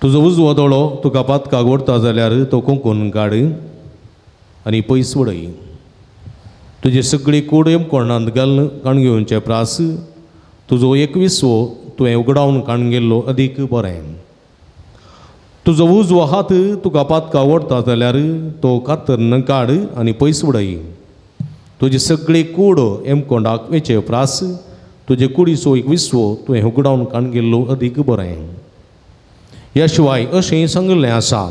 तुजो उजवो दोळो तुका पातकाक ओडटा जाल्यार तो कोंकून काड आनी पयस उडय. तुजी सगळी कूड कोणांत घालून काण घेवचे प्रास तुजो एकविसवो तुवें उगडावन काण गेल्लो अदीक बरें. तुजो उजवो हात तुका पातका ओडटा जाल्यार तो कातरन काड आनी पयस उडय. तुजी सगळी कूड एमकोंडाक वेचे प्रास तुजे कुडीचो एकविसवो तुवें उगडावन काण गेल्लो अदीक बरें. ह्या शिवाय अशें सांगिल्लें आसा,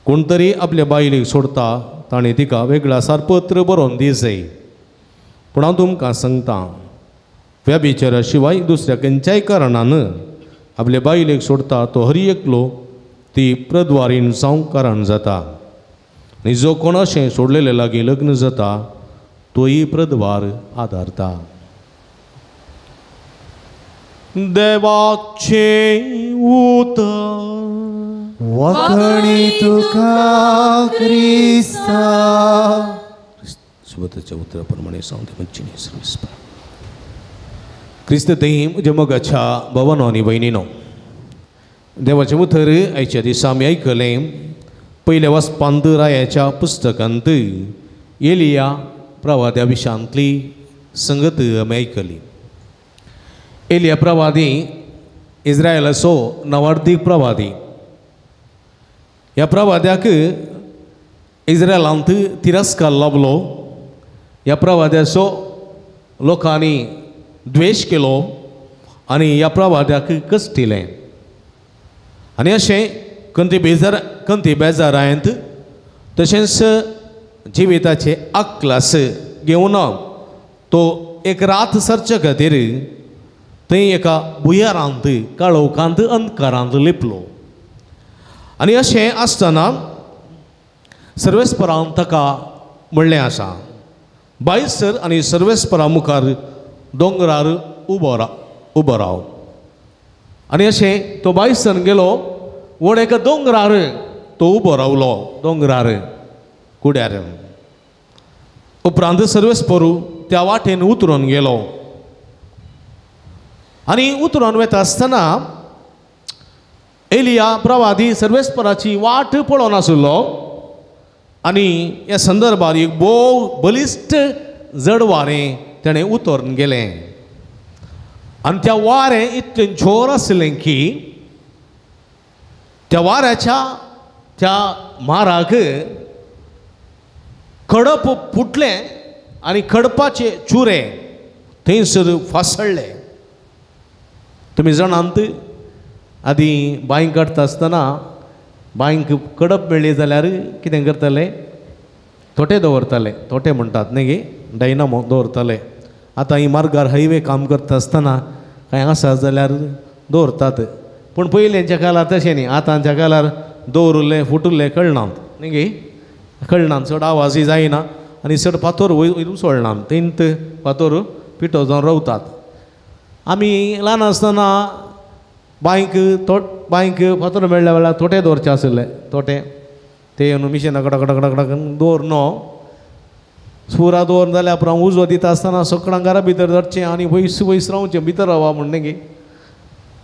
कोण तरी आपल्या बायलेक सोडता ताणें तिका वेगळा सारपत्र बरोवन दी जाय. पूण हांव तुमकां सांगता, व्यभिचारा शिवाय दुसऱ्या खंयच्याय कारणान आपले बायलेक सोडता तो हर एकलो ती प्रद्वारीन जावंक कारण जाता. आनी जो कोण अशें सोडलेले लागीं लग्न जाता तोय प्रद्वार आदारता. देवाचें उतर. वखणी तुका क्रिस्ता. सुबताच्या उतराप्रमाणे सांगते पंचनी सर्विस. क्रिस्त थंय म्हज्या मोगाच्या भावानो आनी भयणीनो, देवाचें उतर आयच्या दिसा आमी आयकलें. पयल्या वाचपांत रायाच्या पुस्तकांत एलिया प्रवाद्या विशांतली संगत आमी आयकली. एलिया प्रवादी इस्रायलाचो नवार्दीक प्रवादी. ह्या प्रवाद्याक इस्रायलांत तिरस्कार लाभलो. ह्या प्रवाद्याचो लोकांनी द्वेश केलो आनी ह्या प्रवाद्याक कश्टिलें. आनी अशें कंती बेजारायंत तशेंच जिविताचे आकलास घेवन तो एक रात सरचे खातीर थंय एका भुंयारांत काळोखांत अंधकारांत लिपलो. आनी अशें आसतना सर्वेस्परान ताका म्हणलें आसा, भायर सर आनी सर्वेस्परा मुखार दोंगरार उबो राव. आनी अशें तो भायर सर गेलो व्हड एका दोंगरार तो उबो रावलो, दोंगरार कुड्यार. उपरांत सर्वेस्पोरू त्या वाटेन उतरून गेलो आनी उतरून वता आसतना एलिया प्रवादी सर्वेस्पराची वाट पळोवन आशिल्लो आनी ह्या संदर्भार एक भोव बलिश्ट जड वारें तेणें उतरून गेलें आनी त्या वारें इतलें जोर आशिल्लें की त्या वाऱ्याच्या त्या माराक खडप फुटलें आनी खडपाचे चुरे थंयसर फासळ्ळे. तुमी जाणात आदीं बांय काडटा आसतना बांयक कडप मेळ्ळी जाल्यार कितें करताले, तोटे दवरताले, तोटे म्हणटात न्ही गे, डायनामो दवरताले. आतां ही मार्गार हायवे काम करता आसतना कांय आसा जाल्यार दवरतात, पूण पयलींच्या काळार तशें न्ही. आतांच्या काळार दवरुल्लें फुटुल्लें कळनात न्ही गे, कळना, चड आवाजय जायना आनी चड फातोर वयर उसळना, थंयत फातोर पिठो जावन रावतात. आमी ल्हान आसतना बांयक बांयक फातर मेळ्ळ्या वेळार तोटे दवरचे आशिल्ले, तोटे ते येवन मिशिना कडक कडक कडक दवर न्हू सुरा दवर जाल्यार उपरांत उजो दिता आसतना सगळ्यां घरा भितर वचचें आनी वयस वयस रावचें, भितर रावा म्हण न्ही.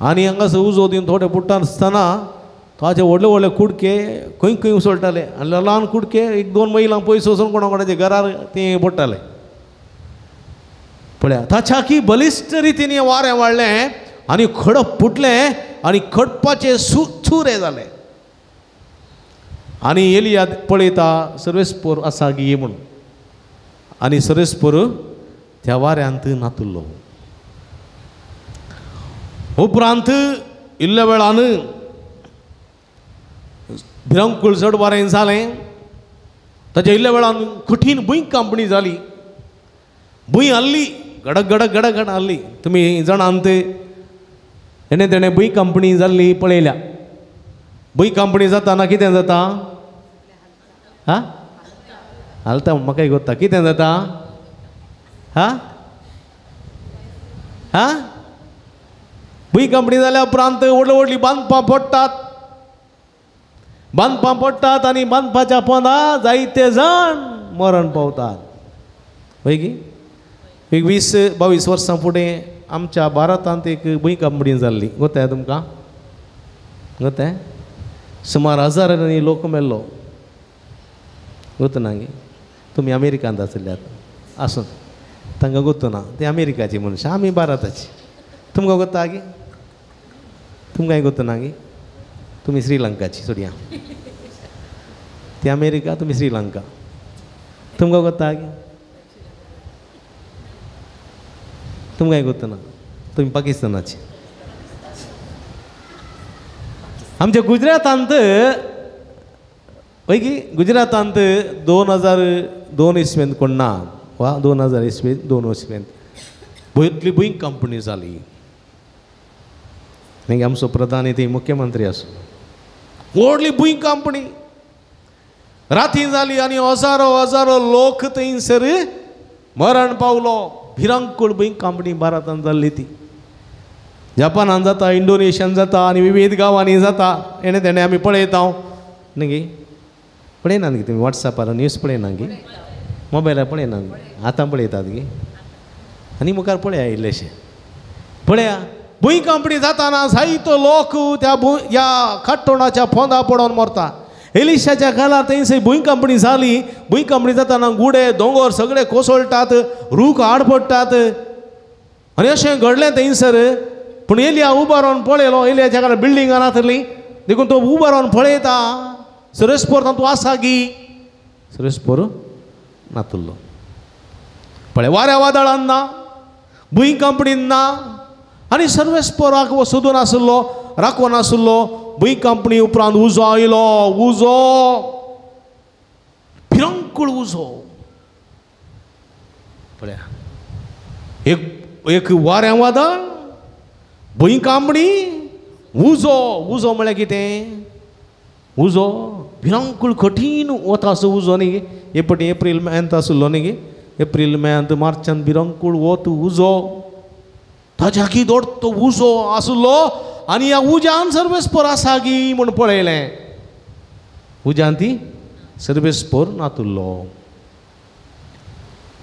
आनी हांगासर उजो दिवन थोडे पुट्टा आसतना ताचे व्हडले व्हडले कुडके खंय खंय उसळटाले आनी ल्हान कुडके एक दोन मैलां पयस वचून कोणा कोणाच्या घरार ते पडटाले. पळया ताच्या की बलिश्ट रितीन वारें वाडलें आनी खडप फुटलें आनी खडपाचे चुरे जाले. आनी एलिया पळयता सर्वेस्पोर आसा गी म्हूण आनी सर्वेस्पोर त्या वाऱ्यांत नातुल्लो. उपरांत इल्ल्या वेळान भिरांकूळ चड वारें जालें, ताच्या इल्ल्या वेळान कठीण भूंय कांपणी जाली, भूंय हाल्ली, गडक गडक गडक गड हाल्ली. तुमी जाणात हेणें तेणें भूंय कंपनी जाल्ली पळयल्या. भूंय कंपनी जाताना कितें जाता, हा हालता म्हाकाय गोत्ता कितें जाता, हा हा भूंय कंपनी जाल्या उपरांत व्हडली व्हडली बांदपां पडटात, बांदपां पडटात आनी बांदपाच्या पोंदा जायते जाण मरण पावतात. हय की एक 20-22 वर्सां फुडें आमच्या भारतांत एक भूंय कंपनी जाल्ली, गोताय तुमकां, गोताय सुमार हजारांनी लोक मेल्लो, गोत ना गे. तुमी अमेरिकांत आसल्यात आसूं, तांकां गोत ना, ते अमेरिकाची मनशां, आमी भारताची. तुमकां गोता गे, तुमकांय गोत ना गे, तुमी श्रीलंकाची सोडया, ती अमेरिका तुमी श्रीलंका, तुमकां गोता गे, तुमकांय गोत ना, तुमी पाकिस्तानाची. आमच्या गुजरातांत हय की गुजरातांत 2002 इसवेंत कोण ना वा 2000 इसवेंत 2 इसवेंत भंयतली भूंय कंपनी जाली. मागीर आमचो प्रधान थंय मुख्यमंत्री आसलो. व्हडली भूंय कंपनी राती जाली आनी हजारो हजारो लोक थंयसर मरण पावलो. भिरांकूळ भूंय कंपनी भारतांत जाल्ली ती. जपानान जाता, इंडोनेशियान जाता आनी विविध गांवांनी जाता. हेणें तेणें आमी पळयता न्ही गे, पळयनात गे तुमी वॉट्सॅपार न्यूज पळयना गे, मोबायलार पळयनात गे, आतां पळयतात गे आनी मुखार पळया इल्लेशें पळया. भूंय कंपनी जाताना जायतो लोक त्या ह्या काट्टोणाच्या पोंदा पडोन मरता. एलिशाच्या काळार थंयसर भूंय कंपनी जाली. भूंय कंपनी जाताना गुडे दोंगर सगळे कोसळटात, रूख आड पडटात आनी अशें घडलें थंयसर. पूण एलिया उबो रावन पळयलो, एलियाच्या काळार बिल्डिंगां नासली देखून तो उबो रावन पळयता सर्वेस्पोर तातूंत आसा गी, सर्वेस्पोर नातुल्लो. पळय वाऱ्या वादळान ना, भूंय कंपनीन ना आनी सर्वेस्पोराक सोदून आसलो, राखून आसलो. भूंय कंपनी उपरांत उजो आयलो, उजो भिरांकूळ उजो. पळया एक एक वाऱ्या वादळ, भूंय कंपनी, उजो. उजो म्हळ्यार कितें, उजो भिरांकूळ कठीण वता असो उजो न्ही. हे पटी एप्रील मेंत आसलो न्ही, एप्रील मेंत मार्चान भिरांकूळ वत उजो, ताच्या की दोडतो उजो आसलो आनी ह्या उज्यान सर्वेस्पोर आसा गी म्हूण पळयलें. उज्यान ती सर्वेस्पोर नातुल्लो.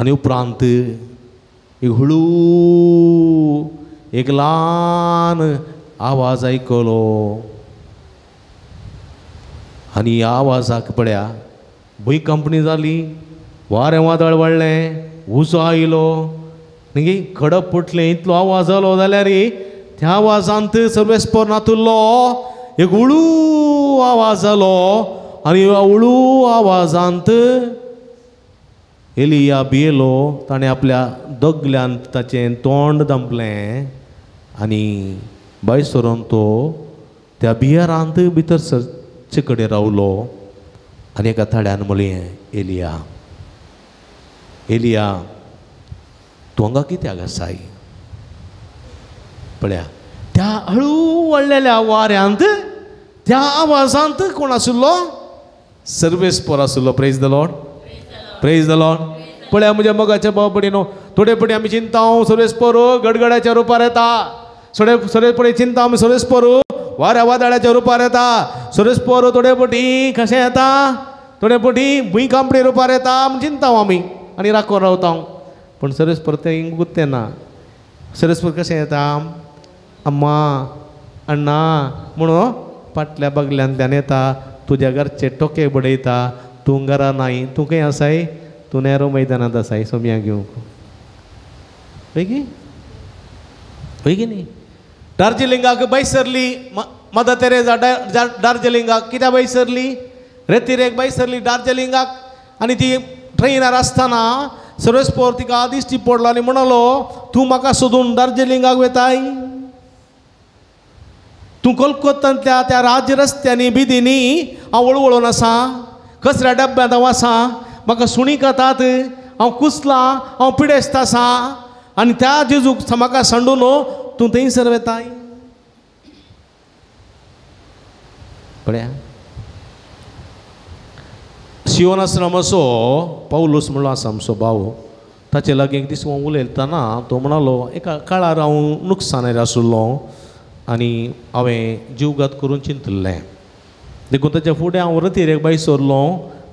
आनी उपरांत एक हळू एक ल्हान आवाज आयकलो आनी ह्या आवाजाक पळया भुंयकांपणी जाली, वारें वादळ वाडलें, उजो आयलो, न्ही खडप फुटलें, इतलो आवाज जालो जाल्यार त्या आवाजांत सर्वेस्पोर नातुल्लो. एक हळू आवाज जालो आनी ह्या हळू आवाजांत एलिया भियेलो. ताणें आपल्या दगल्यान ताचें तोंड दामलें आनी भायर सरून तो त्या बियरांत भितर सरचे कडेन रावलो आनी एका थड्यान म्हणलें, एलिया एलिया तूं हांगा कित्याक आसाय? पळया त्या हळू वळलेल्या वाऱ्यांत त्या आवाजांत कोण आशिल्लो? सर्वेस्पोर आशिल्लो. Praise the Lord, praise the Lord. पळया म्हज्या मोगाच्या भाव भयणीनो, थोडे पटी आमी चिंता सर्वेस्पोर गडगड्याच्या रुपार येता, थोडे थोडे पटी चिंता आमी सर्वेस्पोर वाऱ्या वादळाच्या रुपार येता, सर्वेस्पोर थोडे पटी कशें येता, थोडे पटी भुंयकांपणी रुपार येता म्हूण चिंता आमी आनी राखोन रावता. पूण सर्वेस्पोर तें गुत्तें ना. सर्वेस्पोर कशें येता? अम्मा अण्णा म्हणून फाटल्या बगल्यांतल्यान येता, तुज्या घरचे टोके बडयता, तूं घरा नाय, तूं खंय आसाय? तूं नेहरू मैदानांत आसाय सोम्या घेवंक. हय की हय की न्ही? दार्जिलिंगाक भायर सरली मदर तेरेजा दार्जिलिंगाक कित्याक भायर सरली? रेतिरेक भायर सरली दार्जिलिंगाक आनी ती ट्रेनार आसतना सर्वेस्पोर तिका दिश्टी पडलो आनी म्हणलो, तूं म्हाका सोदून दार्जिलिंगाक वेताय? तूं कोलकोत्तांतल्या त्या राज रस्त्यांनी बिदींनी हांव वळवळून आसा, कचऱ्या डब्यांत हांव आसा, म्हाका सुणी खातात, हांव कुसलां, हांव पिडेस्त आसा आनी त्या जेजूक म्हाका सांडून तूं थंयसर वेताय? पळया सियोन आश्रम असो पावलूस म्हणलो आसा आमचो भाव, ताचे लागीं एक दीस हांव उलयतना तो म्हणालो, एका काळार हांव नुकसानार आशिल्लो आनी हांवें जीवघात करून चिंतिल्लें, देखून ताच्या फुडें हांव रतिरेक भायर सरलो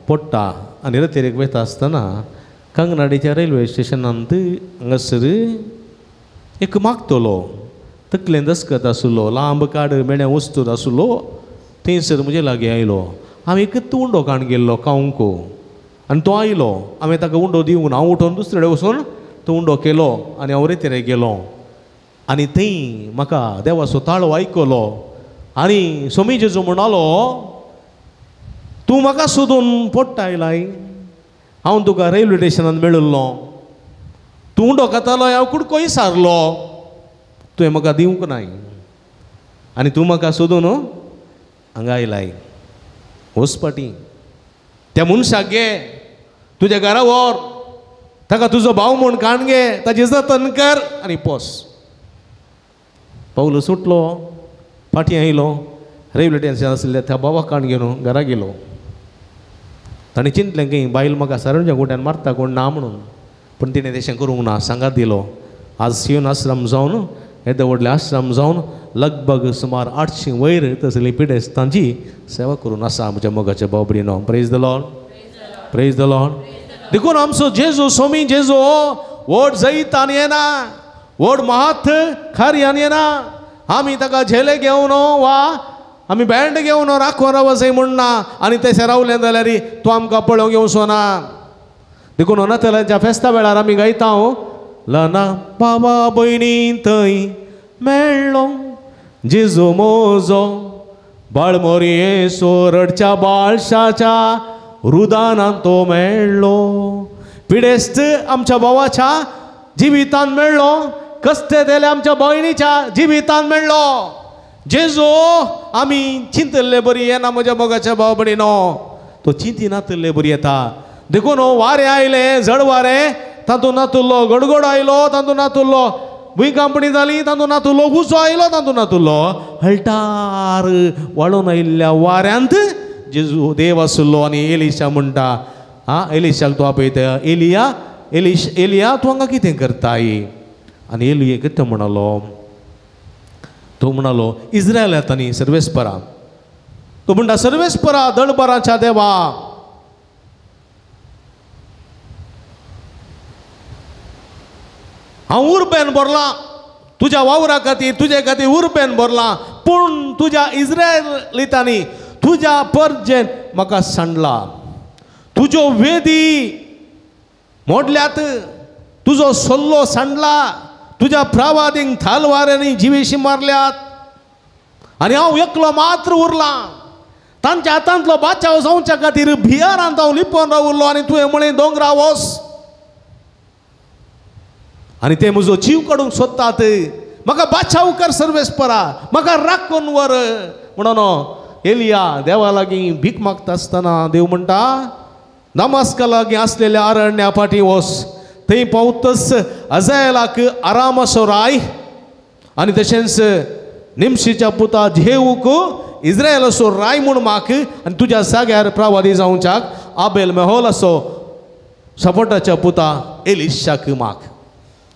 पडटा आनी रतिरेक वयता आसतना कांगनाडीच्या रेल्वे स्टेशनांत हांगासर एक मागतलो तकलेन दसकत आशिल्लो, लांब काड मेण्या वस्तूर आशिल्लो, थंयसर म्हजे लागीं आयलो. हांव एकच उंडो काण गेल्लो खावंक आनी तो आयलो, हांवें ताका उंडो दिवंक ना, हांव उठोन दुसरे कडेन वचून तो उंडो केलो आनी हांव रेतिरेक गेलो आनी थंय म्हाका देवाचो ताळो आयकलो आनी सोमी जेजू म्हणालो, तूं म्हाका सोदून पोट्टा आयलाय, हांव तुका रेल्वे स्टेशनान मेळिल्लो, तूं उंडो खातालो, हांव कुडकोय सारलो, तुवें म्हाका दिवंक नाय आनी तूं म्हाका सोदून हांगा आयलाय. वच फाटीं त्या मनशाक घे, तुज्या घरा व्हर, ताका तुजो भाव म्हूण काण घे, ताची जतन कर आनी पोस. पावलो सुटलो, फाटीं आयलो, रेल्वे स्टेशन आशिल्ल्या त्या बाबाक काण घेवन घरा गेलो. ताणें चिंतलें की बायल म्हाका सारणच्या गोट्यान मारता कोण ना म्हणून, पूण तिणें तशें करूंक ना, सांगात दिलो. आज सियोन आश्रम जावन येदो व्हडले आश्रम जावन लगभग सुमार 800 वयर तसली पिडेस्तांची सेवा करून आसा म्हज्या मोगाच्या भाव भयणीनो. Praise the Lord, praise the Lord. देखून आमचो जेजू सोमी जेजू व्हड जैतान येना, व्हड महात कार्यान येना, आमी ताका झेले घेवन वा आमी बँड घेवन राखोन रावसय म्हूण ना आनी तशें रावलें जाल्यार तो आमकां पळोवंक येवचो ना. देखून नातलांच्या फेस्ता वेळार आमी गायता, लना बाबा भयणी थंय मेळ्ळो जेजू मोजो बाळमोरये सोरडच्या बाळशाच्या रुदानान तो मेळ्ळो. पिडेस्त आमच्या भावाच्या जिवितान मेळ्ळो, कश्ट दिले आमच्या भयणीच्या जिवितान मेळ्ळो. जेजू आमी चिंतिल्ले बरी येना म्हज्या मोगाच्या भाव भयणीनो, तो चिंतिनातिल्ले बरी येता. देखून वारें आयलें, झड वारें, तातूंत नातुल्लो गडगड आयलो, तातूंत नातुल्लो भुंयकांपणी जाली, तातूंत नातुल्लो उजो आयलो, तातूंत नातुल्लो हळटार वाळून आयिल्ल्या वाऱ्यांत जेजू देव आशिल्लो. आनी एलिशा म्हणटा, आं एलिशाक तो आपयता, एलिया एलिश एलिया तूं हांगा कितें करताय? आनी एलिया कितें म्हणलो, तो म्हणालो इस्रायलांत आनी सर्वेस्परा. तो म्हणटा सर्वेस्परा दळबराच्या देवा, हांव उर्बेन भरलां तुज्या वावरा खातीर, तुजे खातीर उर्बेन भरलां, पूण तुज्या इस्रायलितांनी तुज्या परजेन म्हाका सांडला, तुज्यो वेदी मोडल्यात, तुजो सल्लो सांडला, तुज्या प्रवादींक थालवाऱ्यांनी जिवेशी मारल्यात आनी हांव एकलो मात्र उरलां. तांच्या हातांतलो बाचाव जावच्या खातीर भियारांत हांव लिपोवन रावलो आनी तुवें म्हळें दोंगरा वोस, आनी ते म्हजो जीव काडूंक सोदतात, म्हाका बाचाव कर सर्वेस्परा, म्हाका राखून व्हर म्हणून एलिया देवा लागीं भीक मागता आसतना देव म्हणटा दमास्का लागीं आसलेल्या अरण्या फाटीं वोस, थंय पावतच अजायलाक आरामाचो राय आनी तशेंच निमशीच्या पुता जेहूक इस्रायलाचो राय म्हूण माग आनी तुज्या जाग्यार प्रवादी जावच्याक आबेल मेहोलाचो सपोटाच्या पुता एलिशाक माग.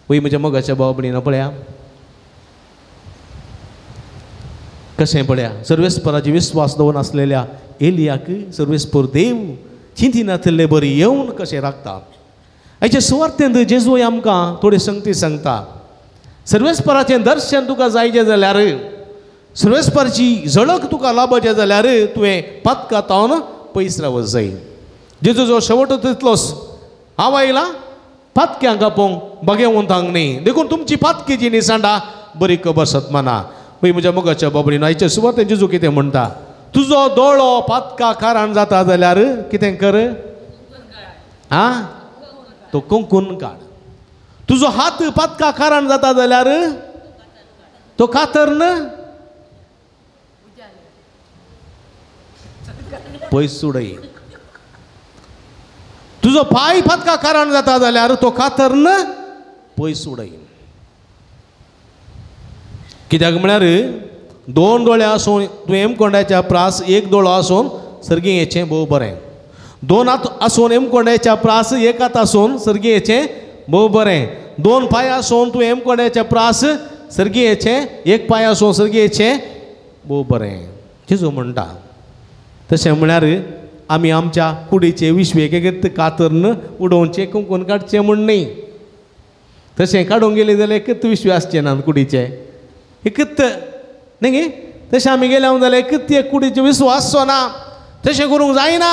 वय म्हज्या मोगाच्या भाव भयणीनो पळया कशें पळया सर्वेस्पराचे विस्वास दवरून आसलेल्या एलियाक सर्वेस्पर देव चिंतिनातल्ले बरी येवन कशें राखता. हाचे सुवार्थेंत जेजू आमकां थोडी संगती सांगता. सर्वेस्पराचें दर्शन तुका जायचें जाल्यार, सर्वेस्पराची झळक तुका लाभाचें जाल्यार तुवें पातका तावन पयस रावत जाय. जेजू जो शेवट तितलोच हांव आयला पातक्यांक आपोवंक बागेवंतांक न्ही, देखून तुमची पातकीची निसांडा बरी खबर सतमाना. पळय म्हज्या मोगाच्या बाबडीन आयचे सुवातेन जेजू कितें म्हणटा, तुजो दोळो पातका कारण जाता जाल्यार कितें कर, आं तो कुंकून काड. तुजो हात पातका कारण जाता जाल्यार तो कातरन पयस उडय. तुजो पांय पातका कारण जाता जाल्यार तो कातरन पयस उडय. कित्याक म्हळ्यार दोन दोळे आसून तूं हेमकोंडाच्या प्रास एक दोळो आसून सर्गी येचें भोव बरें, दोन हात आसून हेमकोंडाच्या प्रास एक हात आसून सर्गी येचें भोव बरें, दोन पांय आसून तूं हेमकोंडाच्या प्रास सर्गी येचें एक पांय आसून सर्गी येचें भोव बरें. जेजू म्हणटा तशें म्हळ्यार आमी आमच्या कुडीचे विश्वेक एक कातरन उडोवचें कुंकून काडचें म्हूण न्ही. तशें काडूंक गेलें जाल्यार एकच विश्वे आसचें ना कुडीचें, एकच न्ही गे. तशें आमी गेले जाल्यार एकच एक कुडीचें विश्व आसचो ना. तशें करूंक जायना,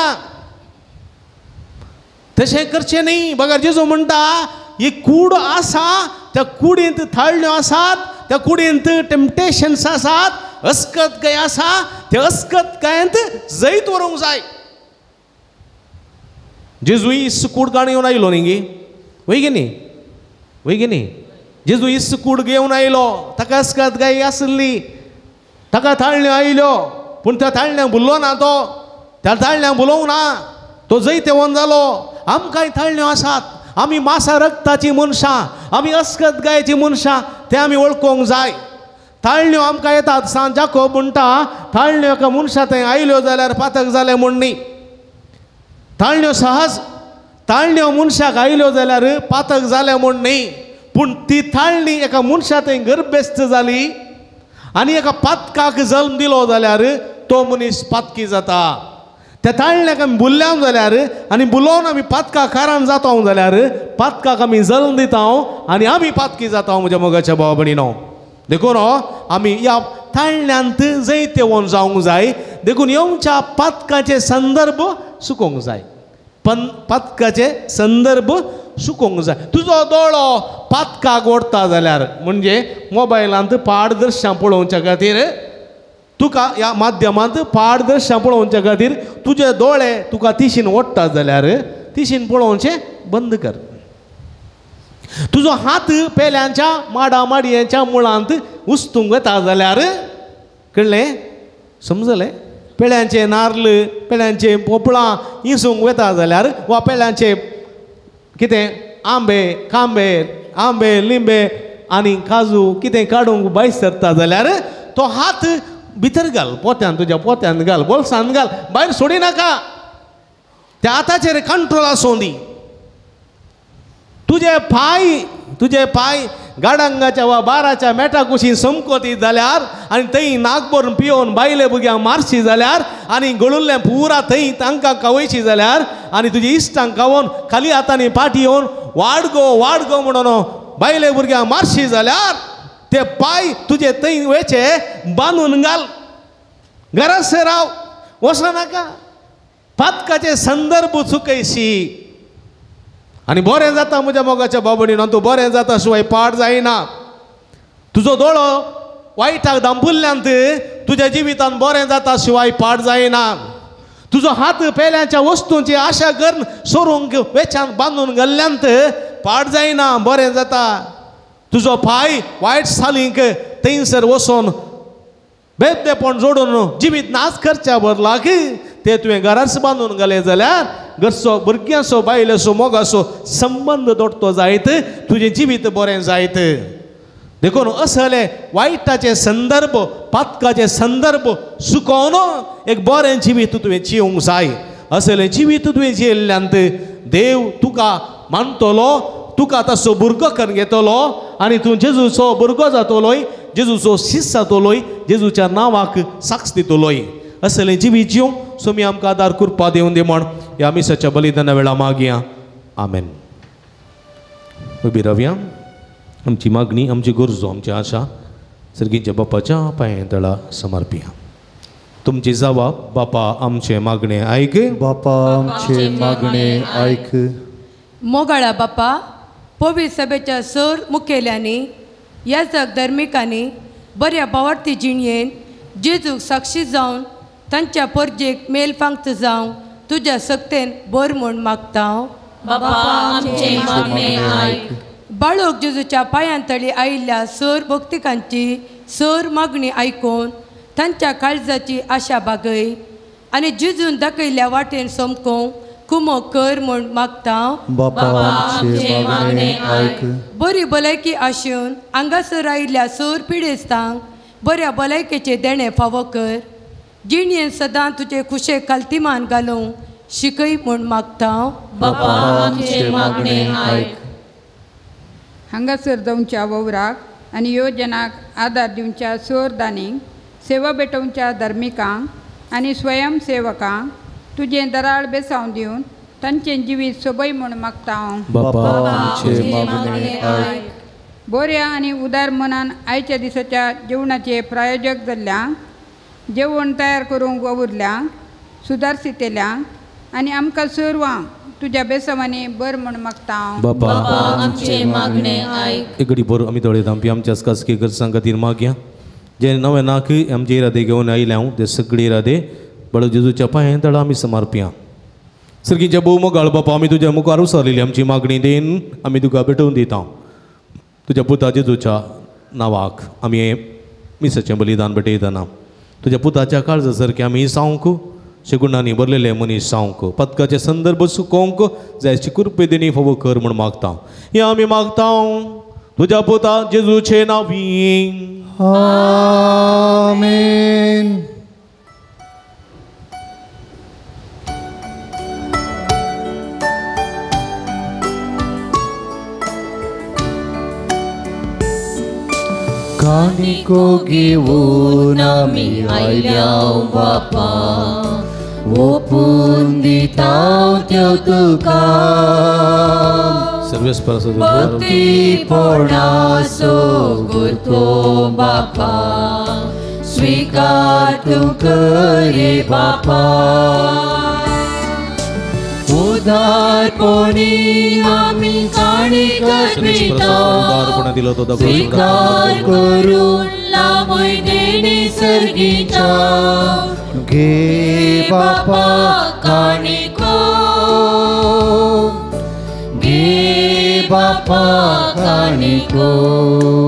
तशें करचें न्ही. बगर जेजू म्हणटा ही कूड आसा, त्या कुडींत थाळण्यो आसात, त्या कुडींत टेम्पटेशन्स आसात, अस्कत काय आसा, त्या अस्कत कायंत जैत व्हरूंक जाय. जेजू इस कूड काण येवन आयलो न्ही गे, वय गे न्ही, वय गे न्ही. जेजू इस कूड घेवन आयलो, ताका अस्कत गाय आसली, ताका थाळण्यो आयल्यो, पूण त्या थाळण्यांक भुल्लो ना तो, त्या थाळण्यांक भुलोवंक ना, तो जैतेवन जालो. आमकांय थाळण्यो आसात, आमी मासा रक्ताची मनशां, आमी अस्कत गायची मनशां, ते आमी वळखूंक जाय. थाळण्यो आमकां येतात. सांत जाकोब म्हणटा थाळण्यो एका मनशा थंय आयल्यो जाल्यार पातक जालें म्हूण न्ही. थाळण्यो सहज, ताळण्यो मनशाक आयल्यो जाल्यार पातक जालें म्हूण न्ही, पूण ती ताळणी एका मनशा थंय गर्भेस्त जाली आनी एका पातकाक जल्म दिलो जाल्यार तो मनीस पातकी जाता. त्या ताळण्याक आमी बुल्ल्याव जाल्यार आनी बुलोवन आमी पातका कारण जाता जाल्यार पातकाक आमी जल्म दिता आनी आमी पातकी जाता. म्हज्या मोगाच्या भाव भयणीनो, देखून आमी ह्या ताळण्यांत जैतेवन जावंक जाय. देखून येवच्या पातकाचे संदर्भ सुकोवंक जाय, पण पातकाचे संदर्भ सुकोवंक जाय. तुजो दोळो पातकाक ओडटा जाल्यार म्हणजे मोबायलांत पाड दृश्यां पळोवच्या खातीर तुका ह्या माध्यमांत पाड दृश्यां पळोवच्या खातीर तुजे दोळे तुका तिशीन ओडटा जाल्यार तिशीन पळोवचें बंद कर. तुजो हात पेल्यांच्या माडा माडयांच्या मुळांत उस्तूंक वता जाल्यार कळ्ळें, समजलें, पेळ्यांचे नार्ल पेळ्यांचे पोपळां इंसूंक वता जाल्यार वा पेळ्यांचे कितें आंबे कांबे आंबे लिंबे आनी काजू कितें काडूंक भायर सरता जाल्यार तो हात भितर घाल, पोत्यान तुज्या पोत्यान घाल, बोल्सान घाल, भायर सोडी नाका. त्या हाताचेर कंट्रोल आसूं दी. तुजे पांय, तुजे पांय गाडांगाच्या वा बाराच्या मेटा कुशीन समकोती जाल्यार आनी थंय नाक भरून पियोवन बायले भुरग्यांक मारशी जाल्यार आनी गळुल्लें पुरा थंय तांकां खावयशी जाल्यार आनी तुजी इश्टांक खावोन खाली हातांनी पाटी येवन वाड गो वाड गो म्हणून बायले भुरग्यांक मारशी जाल्यार ते पांय तुजे थंय वयचे बांदून घाल. घरासर राव, वचनाका. पातकाचे संदर्भ चुकयशी आनी बरें जाता म्हज्या मोगाच्या बाबडीन, तूं बरें जाता शिवाय पाड जायना. तुजो दोळो वायटाक दांपुल्ल्यांत तुज्या जिवितान बरें जाता शिवाय पाड जायना. तुजो हात पेल्याच्या वस्तूंची आशा करून सोरूंक वेच्यान बांदून घाल्ल्यांत पाड जायना, बरें जाता. तुजो पांय वायट सालींक थंयसर वचोन बेबदेपण जोडून जिवीत नाच करच्या बदलाक ते तुवें घराच बांदून घालें जाल्यार घरचो भुरग्यांचो बायलेचो मोगाचो संबंद दोडतो जायत, तुजें जिवीत बरें जायत. देखून असले वायटाचे संदर्भ पातकाचे संदर्भ सुकोवन एक बरें जिवीत तुवें जिवंक जाय. असलें जिवीत तुवें जियेल्ल्यांत देव तुका मानतलो, तुका तसो भुरगो करून घेतलो आनी तूं जेजूचो भुरगो जातलोय, जेजूचो शिस्त जातलोय, जेजूच्या नांवाक साक्ष दितलोय. असलें जिवीत जिवंक स्वामी आमकां आदार कृपा दिवन दी म्हण ह्या मिसाच्या बलिदाना वेळा मागया. आमेन. उबी रावया. आमची मागणी, आमची गरजो, आमची आशा सर्गीच्या बापाच्या पांया तळा समर्पिया. तुमची जबाब बापा आमचे मागणे आयक, बापा आमचे मागणे आयक. मोगाळा बापा, पवित्र सभेच्या सर मुखेल्यांनी याजक धर्मिकांनी बऱ्या भावार्थी जिणयेन जेजूक साक्षी जावन तांच्या परजेक मेल फांगत जावं तुज्या सक्तेन बर म्हूण मागता. बाबा आमचे मागणे आयक. बाळोक जेजूच्या पांयांतळी आयिल्ल्या सर भक्तिकांची सर मागणी आयकून तांच्या काळजाची आशा बागय आनी जेजून दाखयल्ल्या वाटेन समकोवंक कुमो कर म्हूण मागता. बापा आमचे मागणे आयक. बरी भलायकी आसून हांगासर आयिल्ल्या सर पिडेस्तांक बऱ्या भलायकेचें देणें फावो कर. जिणयेन सदां तुजे खुशे कालतिमान घालूंक शिकय म्हूण मागता. बापा आमचे मागणे आयक. हांगासर जावच्या ववराक आनी योजनाक आदार दिवच्या सोर दानींक, सेवा भेटोवच्या धार्मिकांक आनी स्वयंसेवकांक तुजें दराळ बेसांव दिवन तांचें जिवीत सोबय म्हूण मागता. बापा आमचे मागणे आयक. बऱ्या आनी उदार मनान आयच्या दिसाच्या जेवणाचे प्रायोजक जाल्ल्यांक, जेवण तयार करूंक वावुरल्यांक, सुदारसितेल्यांक आनी आमकां सर्वांक तुज्या बेसांवांनी बर म्हूण मागता. बापा आमचे मागणे आयक. एक घडी बरो आमी दोळे धांपी आमच्या खासगी गरजां खातीर मागया. जे नवे नाक आमचे इरादे घेवन आयले हांव ते सगळे इरादे बळ जेजूच्या पांया तळा आमी समर्पिया. सर्गीच्या भोव मोगाळ बापा, आमी तुज्या मुखार उसरलेली आमची मागणी then आमी तुका भेटोवन दिता. तुज्या पुता जेजूच्या नांवाक आमी मिसाचें बलिदान भेटयतना तुज्या पुताच्या काळजा सारकें आमी सावंक शेगुणांनी भरलेले मनीस जावंक पदकाचे संदर्भ सुकोवंक जायची कृपे देणी फावो कर म्हूण मागता. हें आमी मागता तुज्या पुता जेजूचे नांवी. आमेन. काणिको घेवन आमी आयल्या बापा, ओपून दिता त्यो तुका. भक्तीपणाचो गुरतो बापा, स्वीकार तूं करे बापा. उदारपणी आमी काणीक अर्पिता, स्वीकार करून लावय देणी सर्गीच्या. घे बापा काणिको, घे बापा काणिको.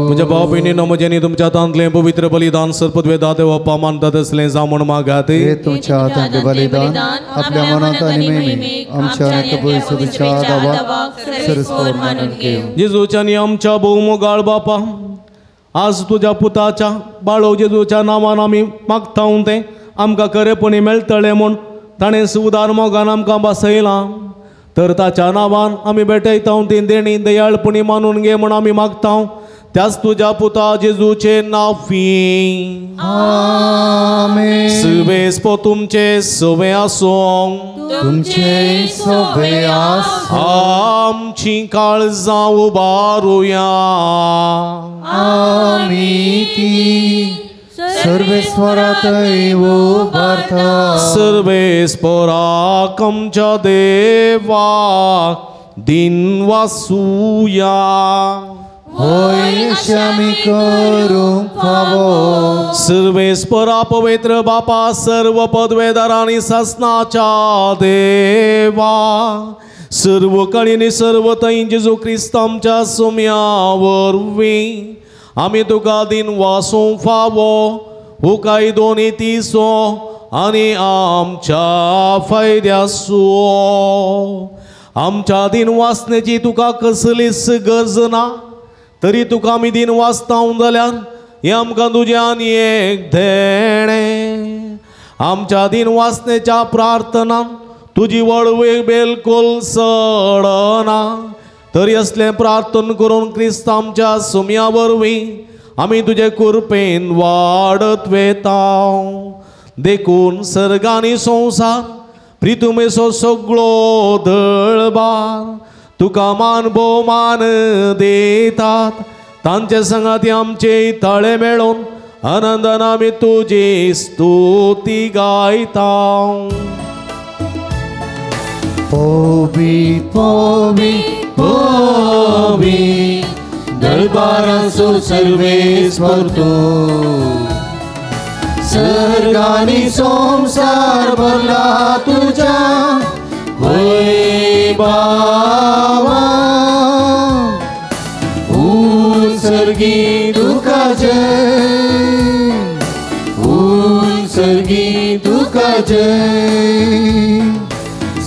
म्हज्या भाव भयणीनो, म्हज्यांनी तुमच्या हातांतलें पवित्र बलिदान सर्पद्वेदा देवप्पा मानतात असलें जावं म्हूण मागात. हे तुमच्या हातांतलें बलिदान आपल्या मनांत आनी महिमेक आमच्या आनी दावाक सरस्पोर मानून घेवं. जेजूच्या आनी आमच्या भोव मोगाळ बापा, आज तुज्या पुताच्या बाळो जेजूच्या नांवान आमी मागता तें आमकां खरेपणी मेळटलें म्हूण ताणें उदार मोगान आमकां बसयलां. तर ताच्या नांवान आमी भेटयता ती देणी दयाळपणी मानून घे म्हूण आमी मागता. त्याच तुझ्या पुता जेजूचे नांवी आमेन. सर्वेस्पो तुमचे सवे आसूं तुमचे सवे आसूं. आमची काळजां उबारुया आमी ती सर्वेस्वरातय उबारता. सर्वेस्पराक आमच्या देवाक दिन वासूया. होय अशें आमी करूंक फावो. सर्वेस्परा पवित्र बापा सर्व पदवेदार आनी सासनाच्या देवा सर्व कळीनी सर्व थंय जेजू क्रिस्त आमच्या सुम्या वरवीं आमी तुका दिन वासूंक फावो हो कायदो नितीचो आनी आमच्या फायद्याचो. आमच्या दिन वाचण्याची तुका कसलीच गरज ना तरी तुका आमी दिन वाचता जाल्यार हें आमकां तुजें आनी एक देणें. आमच्या दिन वाचण्याच्या प्रार्थनान तुजी वळवय बिलकुल सडना तरी असलें प्रार्थन करून क्रिस्त आमच्या सुम्या वरवीं आमी तुजे कृपेन वाडत वेता. देखून सर्ग आनी संवसार प्रितुमेचो सगळो दळबार तुका मान भोवमान दितात. तांचे संगाती आमचे ताळे मेळोवन आनंदान आमी तुजी स्तुती गायता. पोवी पोवी पोवी दरबारांचो सर्वेस्पर तूं सर्ग आनी संवसार भरला तुज्या वैभावान. उत्सर्गी तुका जय उत्सर्गी तुका जय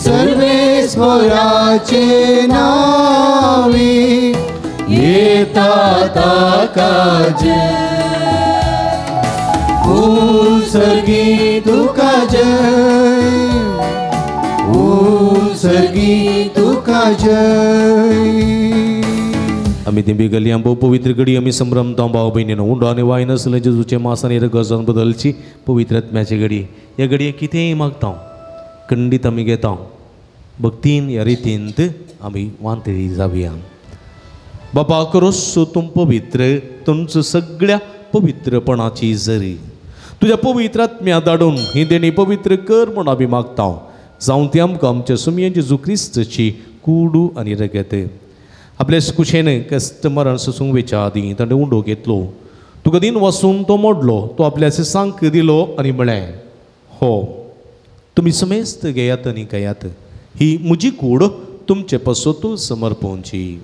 सर्वेस्वराचे नावे येता ताका जय. उत्सर्गी तुका जय उत्सर्गी तुका जय. आमी तेंबी गली आंबो पवित्र घडी आमी संभ्रमता भाव भयणीनो उंडो आनी वाय नासलें जेजूचें मास आनी रगत बदलची पवित्र आत्म्याची घडी. ह्या घडये कितेंय मागता खंडीत आमी घेता भक्तीन ह्या रितींत आमी वांतळी जावया. बाबा करोस तूं पवित्र तुमचो सगळ्या पवित्रपणाची जरी तुज्या पवित्र आत्म्या धाडून ही देणी पवित्र कर म्हूण आमी मागता. जावं ती आमकां आमच्या सुमये जेजू क्रिस्तची कुडू आनी रगत. आपल्या कुशेन कस्टमरान सोसूंक वेच्या आदीं ताणें उंडो घेतलो तुका दिन वसून तो मोडलो तो आपल्या सांक दिलो आनी म्हळें हो तुमी समेस्त घेयात आनी घेयात ही म्हजी कूड तुमचे पासत समर्पणची.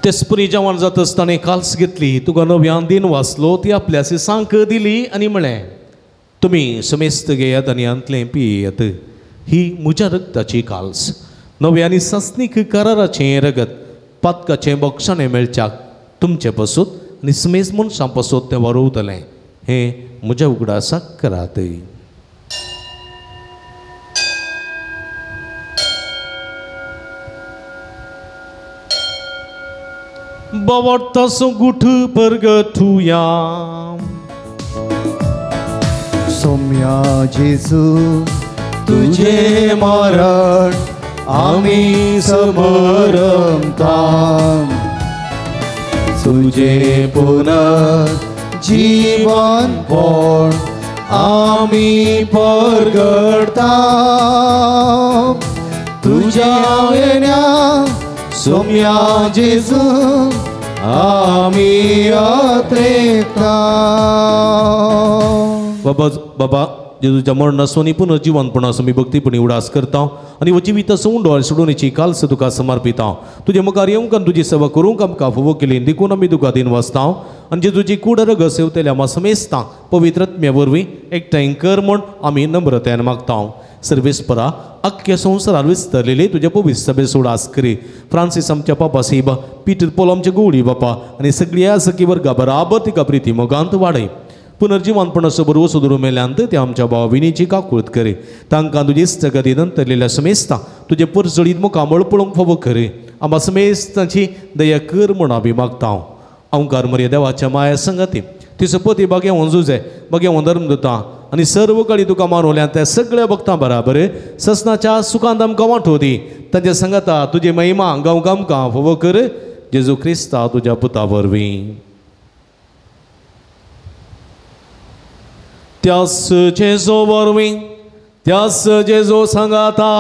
तेसपरी जेवण जाता आसतना काल्स घेतली तुका नव्यान दिन वाचलो ती आपल्या सांक दिली आनी म्हळें तुमी समेस्त घेयात आनी हांतलें पियेयात ही म्हज्या रगताची काल्स नव्या आनी सासणीक कराराचें रगत पातकाचें बक्षाणें मेळच्याक तुमचे पासत आनी समेस्त मनशां पासत तें वारोवतलें हें म्हज्या उगडासाक करात. बावडतासो गुठ परगठुया. सोम्या जेजू तुझे मरण आमी समरमता तुझे पुनर्जीवन पण आमी परगडता तुझ्या येण्या सोम्या जेजू आमी अत्रेकता. बाबा बाबा जेजूच्या मरणाचो आनी पुनर्जिवनपणाचो आमी भक्तीपणी उडास करता आनी जिविताचो उंडो आनी सोडोवणेची काल्स तुका समर्पिता. तुजे मुखार येवंक आनी तुजी सेवा करूंक आमकां फावो केली देखून आमी तुका दिन वाचता आनी जेजूची कूड रगत सेवतल्या आमा समेस्तां पवित्र आत्म्या वरवीं एकठांय कर म्हूण आमी नम्रतायेन मागता. सर्वेस्परा अख्ख्या संवसारार विस्तरलेली तुज्या पवित्र सभेचो उडास करी. फ्रांसीस आमच्या पापा साहेब पीटर पोल आमचे गोवडी बापा आनी सगळ्या सखी वर्गा बराबर तिका प्रिती मोगांत वाडय. पुनर्जिवनपणाचो भरवंसो धरून मेल्यांत त्या आमच्या भाव भयणीची काकूळत करे. तांकां तुजी इश्टगती नंतरलेल्या समेस्तां तुजें परजळीत मुखामळ पळोवंक फावो करे. आमकां समेस्तांची दया कर म्हूण आमी मागता. अंकार मरिया देवाच्या माया संगती तिचो पती बागेवन जुजे बागेवन धर्म दिता आनी सर्व कळी तुका मानवल्या त्या सगळ्या भक्तां बराबर ससनाच्या सुखांत आमकां वांटो दी. तांच्या संगता तुजी महिमा गांव आमकां फावो कर. जेजू क्रिस्ता तुज्या पुता वरवीं. त्यास जेजू वरवीं, त्यास जेजू सांगाता,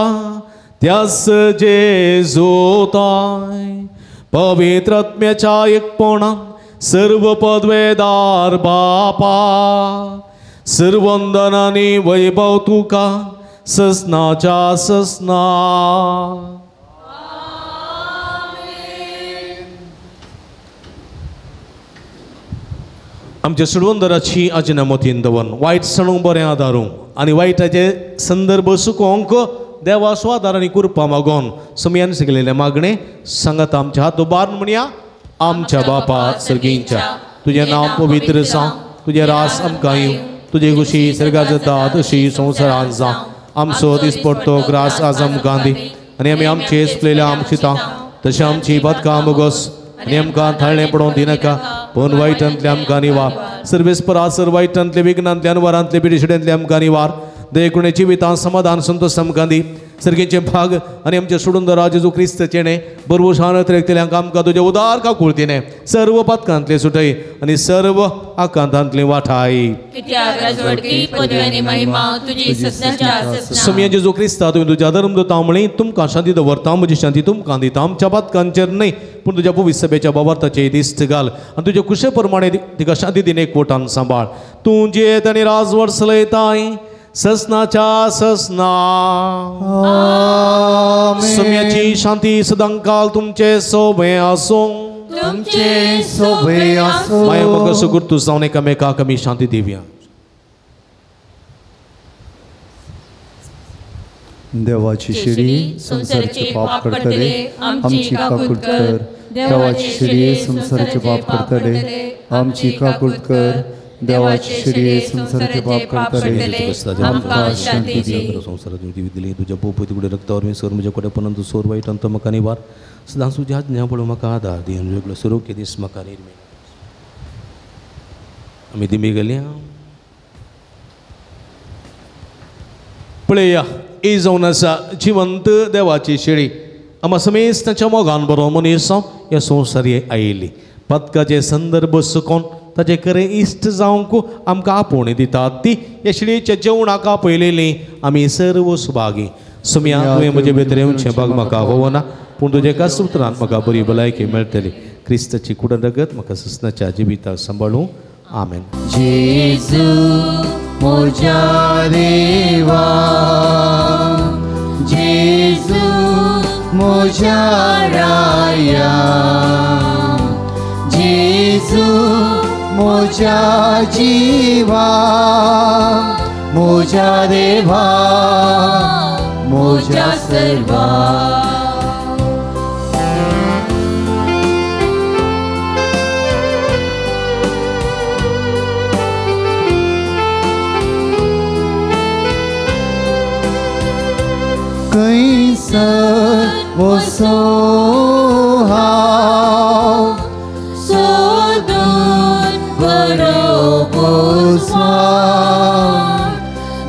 त्यास जेजू ताय पवित्र आत्म्याच्या एकपणा सर्व पदवेदार बापा सर्वंदनानी वैभव तुका ससनाच्या ससना. आमच्या सुडवंदराची आजना मतीन दवरून वायट सणूंक बरें आदारूंक आनी वायटाचे संदर्भ सुकोवंक देवा स्वादार आनी कृपा मागोवन समयान शिकलेलें मागणें सांगात आमच्या हात उबारून म्हणया. आमच्या बापा सर्गींच्या तुजें नांव पवित्र जावं, तुजें रास आमकां येवं, तुजे खुशी सर्गात जाता तशी संवसारांत जावं. आमचो दिसपडतो ग्रास आज आमकां दी आनी आमी आमचे सुकलेल्या आमशिता तशें आमची बदकां मुगोस आनी आमकां थाळणें पडोवंक दिनाका पूण वायटांतले आमकां निवार. सर्वेस्परा सर वायटांतले विघ्नांतले अनवरांतले पिडिशिड्यांतले आमकां निवार. दयेकुणे जिवितांत समाधान संतोष आमकां दी. सर्गेचे भाग आनी आमचे सोडून जेजू क्रिस्त चेणे बरवशान त्रेकतल्यांक आमकां तुजे उदार काकुळतीने सर्व पातकांतले सुटय आनी सर्व आकांतांतले वाठाय. समिया जेजू क्रिस्ता तुवें तुज्या धर्म दिता म्हळी तुमकां शांती दवरता, म्हजी शांती तुमकां दिता. आमच्या पातकांचेर न्हय पूण तुज्या पवित्र सभेच्या बाबार्थाचे दिश्ट घाल आनी तुज्या कुशे प्रमाणे तिका शांती दिने एकवटान सांबाळ. तूं जियेत आनी राजवट चलयताय ससनाच्या ससना. सम्याची शांती सदांकाल तुमचे सोबे आसूं. तुमचे सोबे आसूं. माया मग सुगुर्तू जावन एकामेकाक आमी शांती दिवया. देवाची शिडी संसाराचे पाप करतले आमची काकूट कर. देवाची शिडी संसाराचे पाप करतले आमची काकूट कर. देवाची शिडी संसाराचे पाप करतले आमकां शांती दी. संवसारात दिली तुज्या पोपय तुकडे रक्तावर मी सर म्हज्या कोडेपणान सोर वायट अंत म्हाका निवार. सदां तुज्या आज्ञा पळोवंक म्हाका आदार दी आनी वेगळो सुरोग्य दीस म्हाका निर्मेळ. आमी दिमी गेल्या पळया ही जावन आसा जिवंत देवाची शेळी. आमा समेस्त ताच्या मोगान बरो मनीस ह्या संवसारी आयिल्ली पदकाचे संदर्भ सुकोवन ताचे खरें इश्ट जावंक आमकां आपोवणी दितात ती ह्या शेळयेच्या जेवणाक आपयलेली आमी सर्व सुभागी. सुम्या तुवें म्हजे भितर येवचें भाग म्हाका होवना पूण तुज्या एकाच उतरान म्हाका बरी भलायकी मेळटली. क्रिस्ताची कुडन रगत म्हाका ससनाच्या जिविताक सांबाळूं. आमेन. जेजू म्हज्या देवा, जेजू म्हज्या राया, जेजू म्हज्या जिवा, म्हज्या देवा, म्हज्या सर्वा. कैसर वसो हांव सोदून बरो पोसवान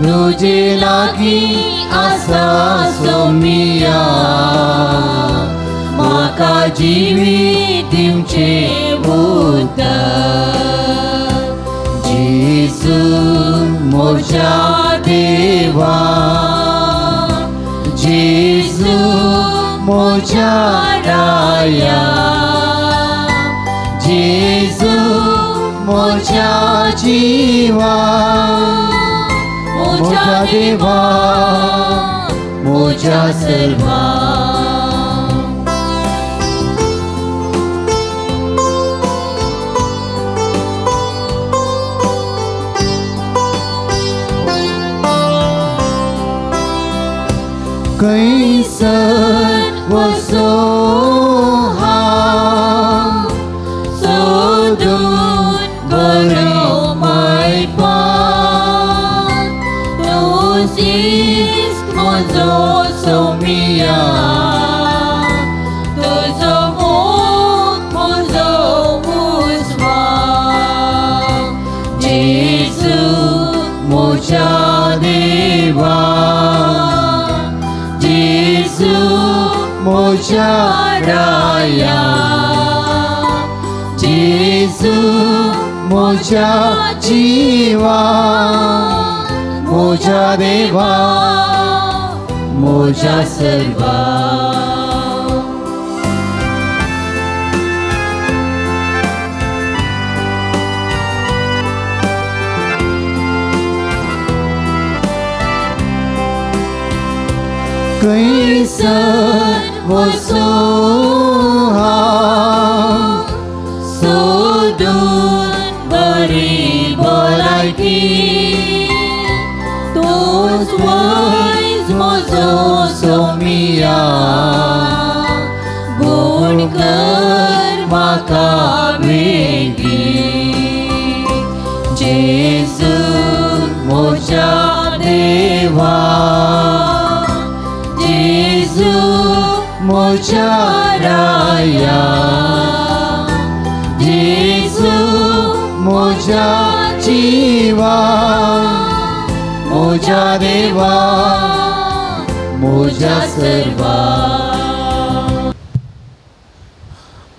तुजे लागीं आसा सोमिया म्हाका जिवीत दिवचें उदक. जेजू म्हज्या देवा, जेजू म्हज्या राया, जेजू म्हज्या जिवा, म्हज्या देवा, म्हज्या सर्वा. कैसर वसो हांव सोदून बरो मेळपा म्हजो सोमिया तुजो मोग म्हजो उजवा जेजू म्हज्या देवा जेजू म्हज्या राया जेजू म्हज्या जिवा म्हज्या देवा म्हज्या सर्वा. कैसर वचूं हांव सोदून बरी भलायकी तूंच वैज म्हजो सोमिया गुण कर म्हाका बेगीन जेजू म्हज्या देवा जेजू म्हज्या राया जेजू म्हज्या जिवा म्हज्या देवा म्हज्या सर्वा.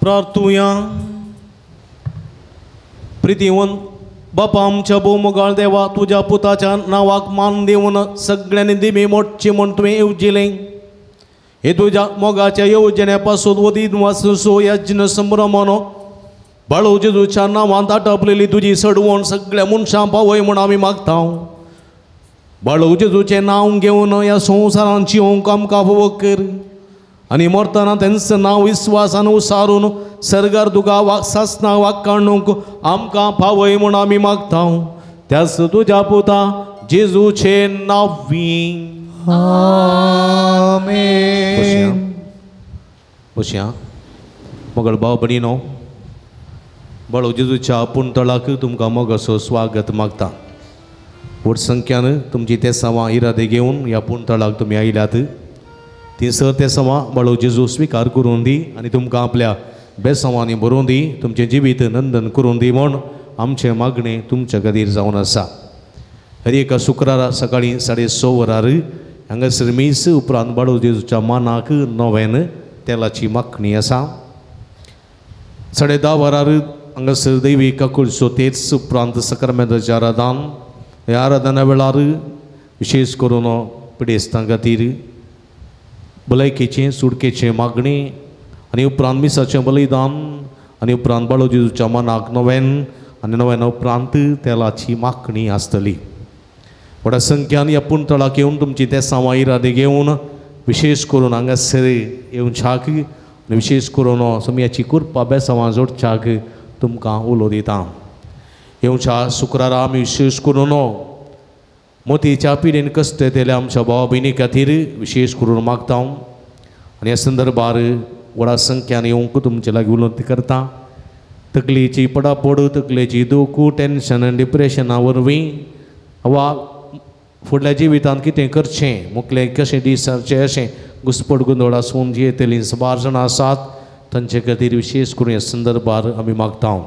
प्रार्थुया. प्रितीवन बापा आमच्या भोवमोगाळ देवा तुज्या पुताच्या नांवाक मान दिवन सगळ्यांनी दिमी मोडची म्हूण तुवें येवजिलें. हे तुज्या मोगाच्या येवजण्या पासून वदीत वासो यज्ञ संभ्रमान बाळू जेजूच्या नांवांत आटापलेली तुजी सडवण सगळ्या मनशां पावय म्हूण आमी मागता. बाळू जेजूचें नांव घेवन ह्या संवसारांत जिवंक आमकां फावो कर आनी मरतना तेंच नांव विस्वासान उसारून सर्गार तुका सासना वाकाणूंक आमकां पावय म्हूण आमी मागता. त्याच तुज्या पुता जेजूचें नांवी. आमेन. बसया मोगल भाव भयणीनो, बाळू जेजूच्या पुणतळाक तुमकां मोगाचो स्वागत मागता. व्हड संख्यान तुमची तेसांवां इरादे घेवन ह्या पुणतळाक तुमी आयल्यात. ती सर तेसांवां बाळू जेजू स्विकार करून दी आनी तुमकां आपल्या बेसांवांनी बरोवन दी, तुमचें जिवीत नंदन करून दी म्हूण आमचें मागणें तुमच्या खातीर जावन आसा. हर एका शुक्रारा सकाळीं 6:30 वरार हांगासर मीस उपरांत बाळू जेजूच्या मानाक नव्यान तेलाची मागणी आसा. 10:30 वरार हांगासर दैवी काकुळचो तेच उपरांत सकरमेंताचें आराधन. ह्या आराधना वेळार विशेश करून पिडेस्तां खातीर भलायकेचें सुटकेचें मागणी आनी उपरांत मिसाचें बलिदान आनी उपरांत बाळू जेजूच्या मानाक नव्यान आनी नव्यान उपरांत तेलाची मागणी आसतली. व्हडा संख्यान ह्या पुणतळाक येवन तुमची तेसांवां इरादे घेवन विशेश करून हांगासर येवच्याक आनी विशेश करून सोमयाची कृपा बेसांवां जोडच्याक तुमकां उलो दिता. येवच्या शुक्रारा आमी विशेश करून मोतीच्या पिडेन कश्ट येतल्या आमच्या भावा भयणी खातीर विशेश करून मागता आनी ह्या संदर्भार व्हडा संख्यान येवंक तुमचे लागीं उलोवंक करता. तकलेची पडापड, तकलेची दूख, टेन्शन आनी डिप्रेशना वरवीं वा फुडल्या जिवितांत कितें करचें, मुखलें कशें दीस सरचें अशें घुसपट गोंदळ आसून जी येतलीं सुमार जाणां आसात तांचे खातीर विशेश करून ह्या संदर्भार आमी मागता.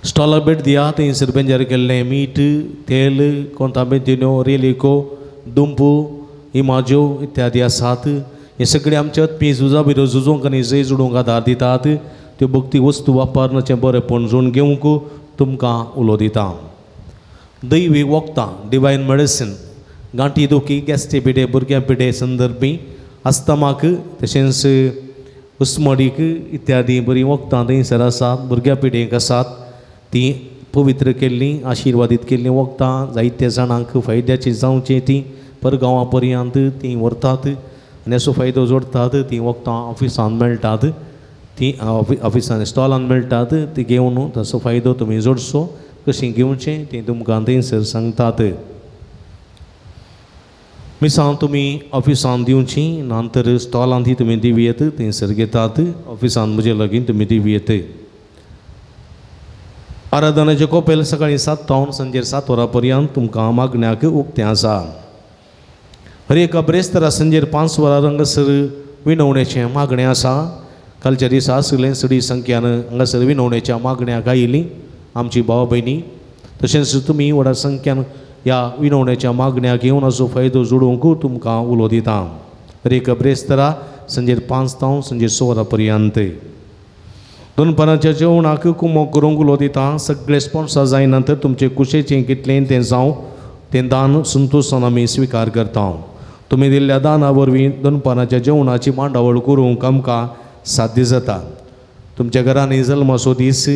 स्टॉलाक भेट दिया. थंयसर बेंजार केल्लें मीठ, तेल, कोंताबेंतिन्यो, रेलिको, दुंपू, इमाज्यो इत्यादी आसात. हे सगळे आमचे अत्मी झुजा बिरो झुजोंक आनी जय जोडूंक आदार दितात. त्यो भक्ती वस्तू वापरण्याचें बरेंपण जोडून घेवंक तुमकां उलो दिता. दैवी वखदां, डिवायन मेडिसीन, गांठी दुखी, गॅस्ट्री पिडे, भुरग्यां पिडे संदर्भी, अस्तमाक तशेंच उस्मडीक इत्यादी बरीं वखदां थंयसर आसात. भुरग्यां पिडेक आसात तीं पवित्र केल्लीं, आशिर्वादीत केल्लीं वखदां जायत्या जाणांक फायद्याचीं जावचीं तीं परगांवां पर्यंत तीं व्हरतात आनी असो फायदो जोडटात. तीं वखदां ऑफिसांत मेळटात, तीं ऑफिसान स्टॉलान मेळटात. ती घेवन ताचो फायदो तुमी जोडचो. कशीं घेवचें तीं तुमकां थंयसर सांगतात. मिसां तुमी ऑफिसान दिवची ना तर स्टॉलांत ती तुमी दिवयेत, थंयसर घेतात. ऑफिसान म्हजे लागीं तुमी दिवयेत. आराधनाचें कोपेल सकाळीं 7 तावन सांजेर 7 वरां पर्यंत तुमकां मागण्याक उक्तें आसा. हर एका ब्रेस्तारा संजेर 5 वरां हांगासर विनवणेचें मागणें आसा. कालच्या दिसा आसलें सडी संख्यान हांगासर विनवणेच्या मागण्या आयिल्ली आमची भाव भयणी. तशेंच तुमी व्हडा संख्यान ह्या विनवणेच्या मागण्याक येवन हाचो फायदो जोडूंक तुमकां उलो दिता. हर एका ब्रेस्तारा संजेर 5 तावन संजेर 6 वरां पर्यंत दनपारांच्या जेवणाक कुमोक करूंक उलो दिता. सगळे स्पॉन्सर जायना तर तुमचे कुशेचें कितलें तें जावं तें दान संतोशान आमी स्विकार करता. तुमी दिल्ल्या दाना वरवीं दनपारांच्या जेवणाची मांडावळ करूंक आमकां साध्य जाता. तुमच्या घरांनी जल्माचो दीस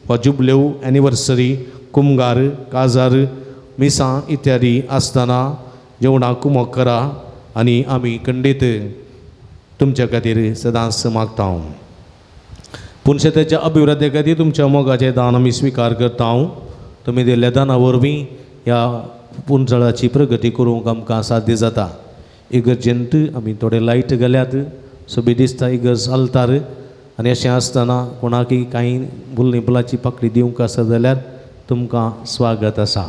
वा जुबल्यो, एनिवर्सरी, कुमगार, काजार, मिसां इत्यादी आसतना जेवणाक कुमोक करा आनी आमी खंडीत तुमच्या खातीर सदांच मागता. पूण शेताच्या अभिवृद्धी खातीर तुमच्या मोगाचें दान आमी स्विकार करता. तुमी दिल्ल्या दाना वरवीं ह्या पुंजळाची प्रगती करूंक आमकां साध्य जाता. इगर्जेंत आमी थोडे लायट घाल्यात, सोबीत दिसता इगर्ज आल्तार. आनी अशें आसतना कोणाकय कांय बुलनी बुलाची पाकळी दिवंक आसा जाल्यार तुमकां स्वागत आसा.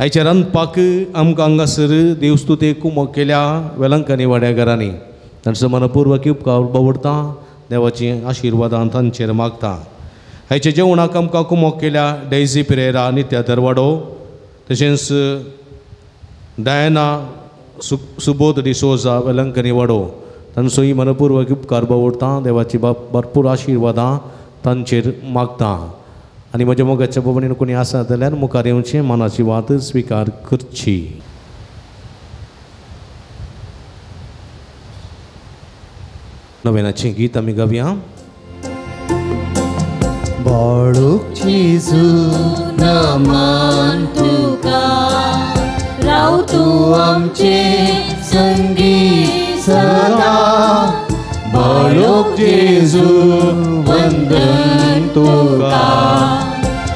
आयच्या रांदपाक आमकां हांगासर देवस्तुते कुमोक केल्या वेलंकनी वाड्या घरांनी तांचो मनपूर्वक उपकार बावडटा, देवाची आशिर्वादान तांचेर मागता. आयच्या जेवणाक आमकां कुमोक केल्या डेझी पिरेरा, नित्या दरवाडो, तशेंच डायना सुबोध डिसोजा वेलंकनी वाडो तांचोय मनपूर्वक उपकार बावडटा, देवाची भरपूर आशिर्वादां तांचेर मागता. आनी म्हज्या मोगाच्या बाबांनी कोणी आसा जाल्यार मुखार येवचें, मनाची वात स्विकार करची. नव्यानाचें गीत आमी गावया. बाळूक जेजू नमन तुका, राव तूं आमचे संगी सदा. बाळूक जेजू वंदन तुका,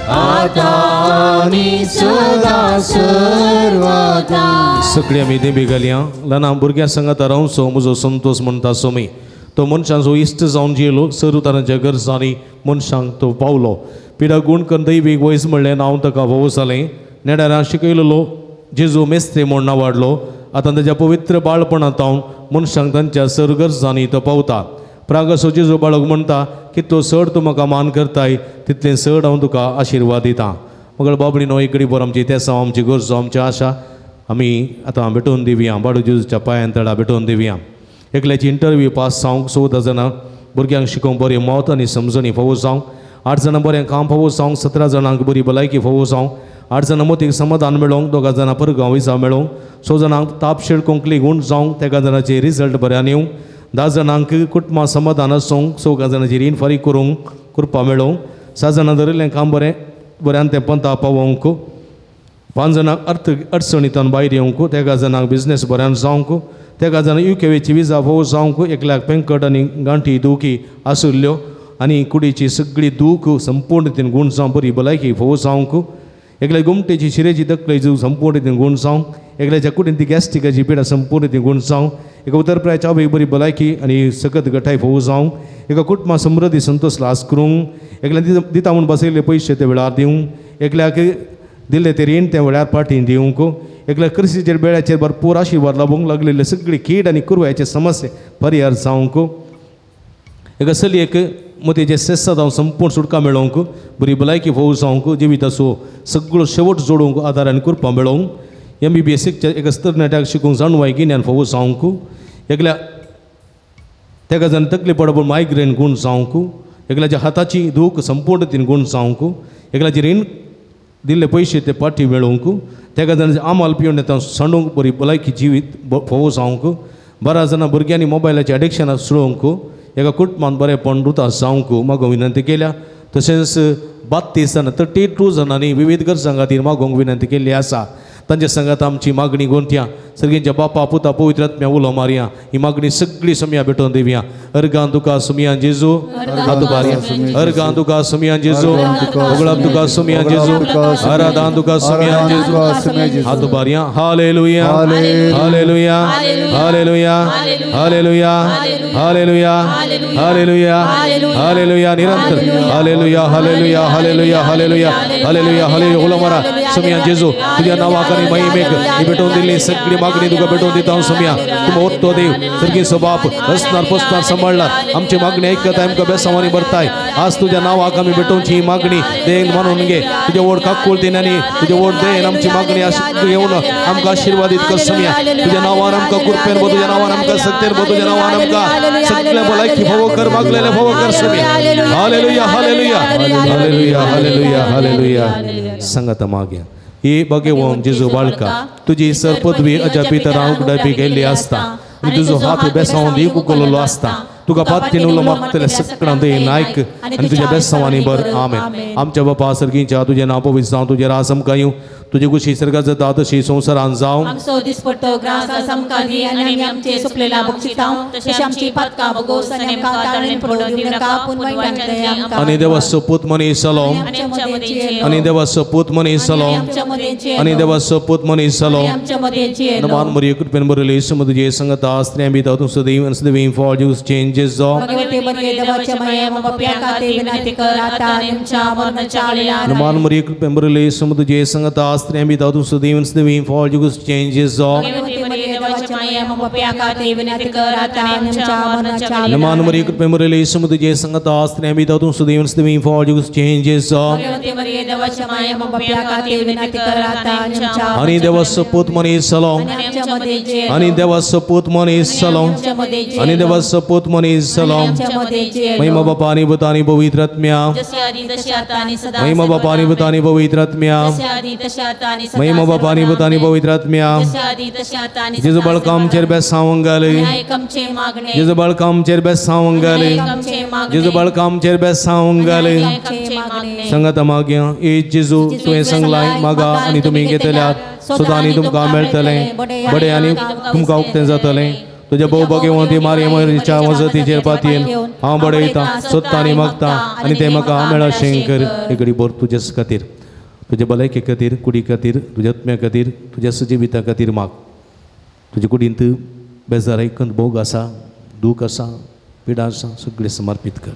आतां आनी सदा सर्वदा. सगळीं आमी देंबी घालया. ल्हान भुरग्यां सांगाता रावचो म्हजो संतोश म्हणटा सोमी. तो मनशांचो इश्ट जावन जियेलो, सर तांच्या गरजांनी मनशांक तो पावलो. पिडा गूण करून दैवीक वयस म्हणलें नांव ताका भोव जालें. नेडारां शिकयलेलो जेजू मेस्त्री म्हूण नांवाडलो. आतां ताच्या पवित्र बाळपणांत हांव मनशांक तांच्या सर गरजांनी तो पावता. प्रागसो जेजू बाळक म्हणटा, कितलो चड तूं म्हाका मान करताय तितलें चड हांव तुका आशिर्वाद दितां. मगळ बाबडीनो एक गरीब आमची तेसांव, आमची गरजो, आमची आशा आमी आतां भेटोवन दिवया. बाळू जेजूच्या पांयान तळा भेटोवन दिवया. एकल्याची इंटरव्यू पास जावंक 14 जाणां भुरग्यांक शिकोवंक बरें मत आनी समजणी फावो जावंक, 8 जाणां बरें काम फावो जावंक, 17 जाणांक बरी भलायकी फावो जावंक, 8 जाणां मोतीक समाधान मेळोवंक, 2 जाणां परगांव विजा मेळोवंक, 6 जाणांक ताप शिडकोंक गुण जावंक, 13 जाणांचे रिजल्ट बऱ्यान येवंक, 10 जाणांक कुटुंबा समाधान आसूंक, 4 जाणांची रीण फारीक करूंक कृपा मेळोवंक, 7 जाणां धरिल्लें काम बरें बऱ्यान तें पंता पावोवंक, 5 जाणांक अर्थ अडचणींतल्यान भायर येवंक, 13 जाणांक बिजनेस बऱ्यान जावंक, 13 जाणां युकेची विजा फावो जावंक, 1 लाख पेंकट आनी गांठी दुखी आशिल्ल्यो आनी कुडीची सगळी दूख संपूर्ण रितीन गूण जावं, बरी भलायकी फावो जावंक, एकल्या गोमटेची शिरेची तकलेची संपूर्ण रितीन गूण जावं, एकल्याच्या कुडीन ती गॅस्ट्रिकाची पिडा संपूर्ण रितीन गूण जावं, एका उतरप्रायाच्या आवयक बरी भलायकी आनी सकत गठाय फावो जावंक, एका कुटुंबा समृद्धी संतोष लास करूंक, एकल्या दिता म्हूण बसयल्ले पयशे ते वेळार दिवंक, एकल्याक दिल्ले ते रीण त्या वेळार पाटी दिवंक, एकल्या कृषीचेर बेळाचेर भरपूर आशिर्वाद लाबूंक लागलेले सगळी कीड आनी कुरवायचे समस्ये परिहार जावंक, एका चलयेक मोतयेचे सेस्साद संपूर्ण सुटका मेळोवंक, बरी भलायकी फावो जावंक, जिविताचो सगळो शेवट जोडूंक आदार आनी कृपा मेळोवंक, MBBS शिकच्या एका तरणाट्याक शिकूंक जाणवाय गिन्यान फावो जावंक, एकल्या तेका जाण तकली पडप मायग्रेन गूण जावंक, एकल्याच्या हाताची दूख संपूर्ण रितीन गूण जावंक, एकल्याची रीण दिल्ले पयशे ते पाटी मेळोवंक, तेका जाणांचे आमाल पिवन येता सांडूंक बरी भलायकी जिवीत फावो जावंक, 12 जाणां भुरग्यांनी मोबायलाचे एडिक्शनां सोडोवंक, एका कुटुंबान बरेंपण रुता जावंक मागोवंक विनंती केल्या. तशेंच 32 जाणां 32 जाणांनी विविध गरजां खातीर मागोवंक विनंती केल्ली आसा. तांच्या संगात आमची मागणी गोंथया. सर्गींच्या बापा पुता पवित्र आत्म्या उलो मारया. ही मागणी सगळी समया भेटोवन दिवया. अर्गान तुका सुमया जेजू हात बारया. अर्गान तुका सुमया जेजू, उगळाप तुका सुमया जेजू, आराधान तुका सुमया जेजू, हात बारया. Hallelujah, hallelujah, hallelujah, hallelujah, hallelujah, hallelujah, hallelujah. निरंतर hallelujah, hallelujah, hallelujah, hallelujah, hallelujah, hallelujah. उलो मारा सुमया जेजू, तुझ्या नावाक आनी महिमेक ही भेटोवन दिल्ली सगळी मागणी तुका भेटोवन दिता सोमया तुमकां ओत्तो देव सर्गीचो बाप रसनार पोसनार सांबाळणार आमची मागणी ऐकताय आमकां बेसांवांनी भरताय आज तुज्या नांवाक आमी भेटोवची ही मागणी देन मानून घे तुजे व्हड काकुळतीन आनी तुजे व्हड देन आमची मागणी येवन आमकां आशिर्वादीत कर सोमया तुज्या नांवान आमकां कृपेन भर तुज्या नांवान आमकां सक्तेन भर तुज्या नांवान आमकां सगळे भलायकी फावो कर मागलेले फावो कर Somaiya hallelujah hallelujah hallelujah hallelujah hallelujah संगत माग्या ही भगवंत जेजू बाळका तुजी सर पदवी अजा पितरां उगडापी केल्ली आसता आनी तुजो हात बेसांव दी उगवलेलो आसता तुका पात्तीन उलो मागतले सगळ्यां दे नायक आनी तुज्या बेसांवांनी भर आमेन आमच्या बापा सर्गीच्या तुजें नांव पवित्र जावं तुजें राज आमकां येवं तुजे कुशी सर्गात जाता तशी संवसारांत जावं आमचो दिसपट्टो ग्रास आज आमकां दी आनी आमी आमचे चुकलेल्या बक्षितांव तशें आमची पातकां भोगोस आनी आमकां ताळणेन पडोवंक दिवं नाका पूण वायटान दया आमकां आनी देवाचो पूत मनीस जालो आनी देवाचो पूत मनीस जालो आनी देवाचो पूत मनीस जालो नमान मरिये कृपेन भरिल्ली सुम तुजे संगता स्त्रियां भितर तूं सदैव आनी सदैव फॉल ज्यूस चेंजेस जावं नमान मरिये कृपेन भरिल्ली सुम तुजे संगता स्त्रियां भितर तूं सदैव आनी सदैव फॉल ज्यूस चेंजेस जावं नमान मरिये कृपेन भरिल्ली सुम तुजे संगता स्त्रियां भितर तूं सदैव आनी सदैव फॉल ज्यूस चेंजेस जावं आनी देवाचो पूत मनीस जालो आनी देवाचो पूत मनीस जालो आनी देवाचो पूत मनीस जालो महिमा बापा आनी पुता आनी पवित्र आत्म्या महिमा बापा आनी पुता आनी पवित्र आत्म्या महिमा बापा आनी पुता आनी पवित्र आत्म्या जेजू बाळका आमचेर बेसांव घाल जेजू बाळका आमचेर बेसांव घाल जेजू बाळका आमचेर बेसांव घाल संगत मागया ए जेजू तुवें सांगलाय मागा आनी तुमी घेतल्यात सदां आनी तुमकां मेळटलें बडें आनी तुमकां उक्तें जातलें तुज्या भोव भगवंती मारये मरिच्या मजतीचेर पातयेन हांव बडयतां सोदतां आनी मागतां आनी तें म्हाका मेळशें कर एक घडी भर तुजेच खातीर तुजे भलायके खातीर कुडी खातीर तुज्या आत्म्या खातीर तुज्या सजिविता खातीर माग तुजे कुडींत बेजार आयकून भोग आसा दूख आसा पिडा आसा सगळें समर्पीत कर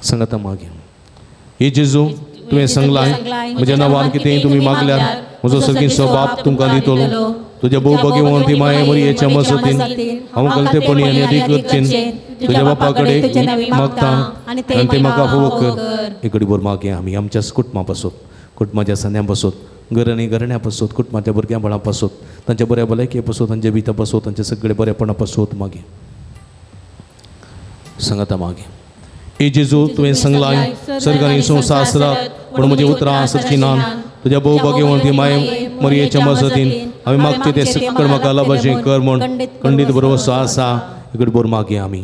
सांगता मागीर हे जेजू तुवें सांगलाय म्हज्या नांवान कितेंय तुमी मागल्यार म्हजो सर्गीचो बाप तुमकां दितलो तुज्या भोव भगवंती माये मरियेच्या मजतीन हांव गलतेपणी आनी अदीक इच्छेन तुज्या बापा कडेन मागता आनी तें म्हाका फावो कर एक घडी भर मागया आमी आमच्याच कुटुंबा पासून कुटुंबाच्या सन्यां पासून घर आनी घरण्या पासून कुटुंबाच्या भुरग्यां बाळां पासून तांच्या बऱ्या भलायके पासून तांच्या विता पासून तांच्या सगळे बरेपणा पासून मागया सांगता मागया ए जेजू तुवें सांगलाय सर्ग आनी संवसार आसरात पूण म्हजी उतरां आसचीं ना तुज्या भोव भगवंती माये मरियेच्या मजतीन आमी मागचें तें सगळें म्हाका लाभाचें कर म्हूण खंडीत भरवसो आसा एक भर मागया आमी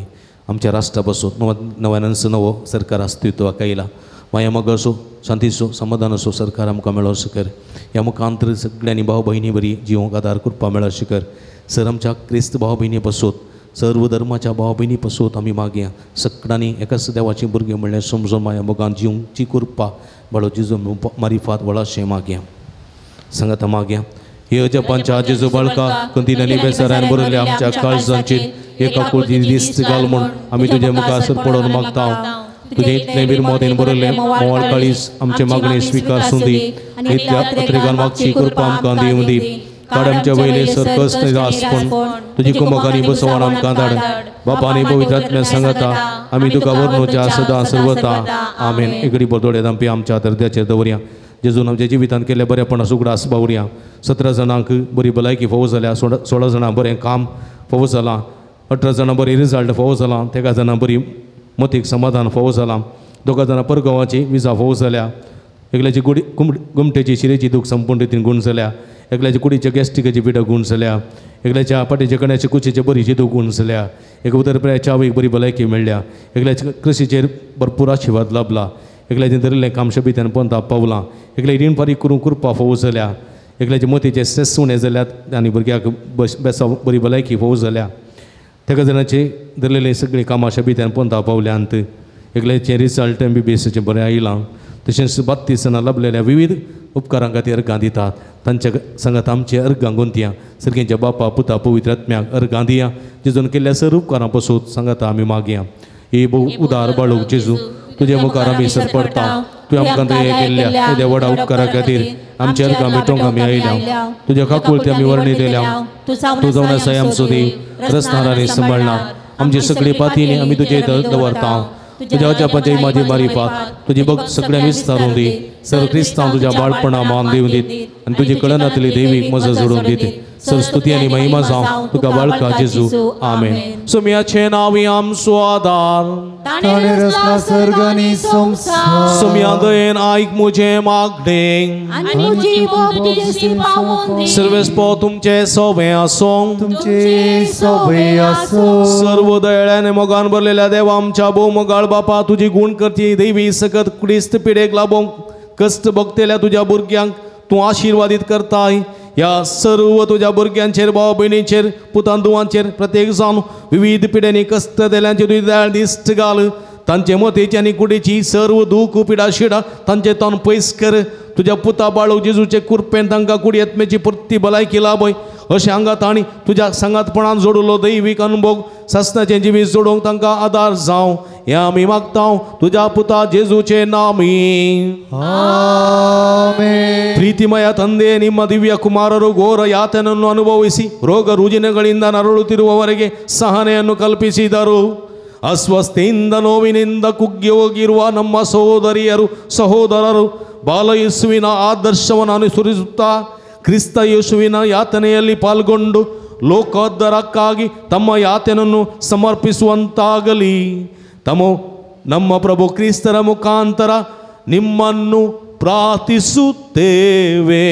आमच्या राष्ट्रा पासून नव्यानच नवो सरकार अस्तित्वाक आयला माया मोगाचो शांतीचो समाधानाचो सरकार आमकां मेळोसो कर ह्या मुखांतर सगळ्यांनी भाव भयणी बरी जिवंक आदार कृपा मेळोशी कर सर आमच्या क्रिस्त भाव भयणी पासून सर्व धर्माच्या भाव भयणी पासून आमी मागया सगळ्यांनी एकाच देवाची भुरगीं म्हणल्यार समजून माया मोगान जिवची कृपा बाळो जेजू मारिफात व्हडाशें मागया सांगाता मागया हे अजपांच्या जेजू बाळका कंतीन आनी बेसारान भरिल्ल्या आमच्या काळजांचेर एक आकुळती दिस्त घाल म्हूण आमी तुजे मुखार पडोवन मागता तुजें इतलें बिरमोतेन भरिल्लें मोवाळ काळीज आमचे मागणे स्विकार सुंदी इतल्या अत्रेगान मागची कृपा आमकां दिवं दी काड आमच्या वयले सर्कस निरासपण तुजी कुमकानी बसवण आमकां धाड बापा आनी पवित्र आत्म्या सांगता आमी तुका वर्णोच्या सदां सर्वता आमेन एक घडी दोळे धांपी आमच्या दर्द्याचेर दवरया जेजून आमच्या जिवितांत केल्ल्या बरेपणां उगडास बावरया 17 जाणांक बरी भलायकी फावो जाल्या 16 जाणां बरें काम फावो जालां 18 जाणां बरें रिजल्ट फावो जालां 13 जाणां बरी मतीक समाधान फावो जालां 2 जाणां परगांवाची विजा फावो जाल्या एकल्याची गुडी गुमटेची शिरेची दूख संपूर्ण रितीन गूण जाल्या एकल्याच्या कुडीच्या गॅस्ट्रिकाची पिठा गूण जाल्या एकल्याच्या पाटीच्या कण्याच्या कुचीच्या बरीची दूख गूण जाल्या एक उदरप्रायाच्या आवयक बरी भलायकी मेळ्ळ्या एकल्याच्या कृशीचेर भरपूर आशिर्वाद लाभला एकल्याचें धरिल्लें काम शबित्यान पंता पावलां एकल्या रीण फारीक करूंक कृपा फावो जाल्या एकल्याच्या मतीचे सेस उणें जाल्यात आनी भुरग्याक बेसाव बरी भलायकी फावो जाल्या तेका जाणाचे धरलेले सगळीं कामां शबित्यान पंता पावल्यांत एकल्याचें रिजल्ट MBBSचें बरें आयलां तशेंच 32 जाणां लाभलेल्या विविध उपकारां खातीर अर्गां दितात तांच्या सांगात आमचे अर्गां गुंतया सर्गेच्या बापा पुता पवित्र आत्म्याक अर्गां दिया जेजून केल्ल्या सर उपकारां पसून सांगाता आमी मागया ही भोव उदार बाळूक जेजू तुजे मुखार आमी सरपडटा तुवें आमकां दया केल्ल्या येद्या व्हडा उपकारा खातीर आमच्या अर्गां भेटोवंक आमी आयल्या. तुज्या काकुळती आमी वर्णी दिल्या. तूं जावन आसाय आमचो देव, रचणार आनी सांबाळणार. आमची सगळी पातीनी आमी तुजे दवरता. तुज्या अजापाची माझी मारिफात तुजी भक्त सगळ्यांक विस्तारून दी. सर क्रिस्तांव तुज्या बाळपणा मान दिवन दीत आनी तुजी कळनातली देवीक मजा जोडून दीत. सर स्तुती आनी महिमा जावं तुका बाळका जेजू. आमेन. सोम्याचें नांव आमचो आदार. ताणें रचला सर्ग आनी संवसार. सोम्या दयेन आयक म्हजें मागणें. सर्वेस्पो तुमचें सोबें आसूं. तुमचें सोबें आसूं. सर्व दयाळ्यान मोगान भरलेल्या देवा आमच्या भोव मोगाळ बापा, तुजी गूण करची देवी सकत क्रिस्त पिडेक लाबोवंक कश्ट भोगतल्या तुज्या भुरग्यांक तूं आशिर्वादीत करताय. ह्या सर्व तुज्या भुरग्यांचेर, भाव भयणींचेर, पुतान धुवांचेर प्रत्येक जावन विविध पिड्यांनी कश्ट दिल्यांचेर तुजी दयाळ दिश्ट घाल. तांचे मतीची आनी कुडीची सर्व दूख पिडा शिडा तांचे तावन पयस कर. तुज्या पुता बाळू जेजूचे कुरपेन तांकां कुडी आत्म्याची परती भलायकी लाभय. अशें हांगा तांणी तुज्या सांगातपणान जोडलो दैवीक अनुभव सासणाचें जिवीत जोडूंक तांकां आदार जावं. हें आमी मागता तुज्या पुता जेजूचे नामी. ಆಮೆನ್. ಪ್ರೀತಿಮಯ ತಂದೆ, ನಿಮ್ಮ ದಿವ್ಯ ಕುಮಾರರು ಘೋರ ಯಾತನನ್ನು ಅನುಭವಿಸಿ ರೋಗ ರುಜಿನಗಳಿಂದ ನರಳುತ್ತಿರುವವರಿಗೆ ಸಹನೆಯನ್ನು ಕಲ್ಪಿಸಿದರು. ಅಸ್ವಸ್ಥೆಯಿಂದ ನೋವಿನಿಂದ ಕುಗ್ಗಿ ಹೋಗಿರುವ ನಮ್ಮ ಸಹೋದರಿಯರು ಸಹೋದರರು ಬಾಲಯೇಸುವಿನ ಆದರ್ಶವನ್ನು ಅನುಸರಿಸುತ್ತಾ ಕ್ರಿಸ್ತ ಯೇಸುವಿನ ಯಾತನೆಯಲ್ಲಿ ಪಾಲ್ಗೊಂಡು ಲೋಕೋದ್ಧಾರಕ್ಕಾಗಿ ತಮ್ಮ ಯಾತನನ್ನು ಸಮರ್ಪಿಸುವಂತಾಗಲಿ. ತಮ್ಮ ನಮ್ಮ ಪ್ರಭು ಕ್ರಿಸ್ತರ ಮುಖಾಂತರ ನಿಮ್ಮನ್ನು ಪ್ರಾರ್ಥಿಸುತ್ತೇವೆ.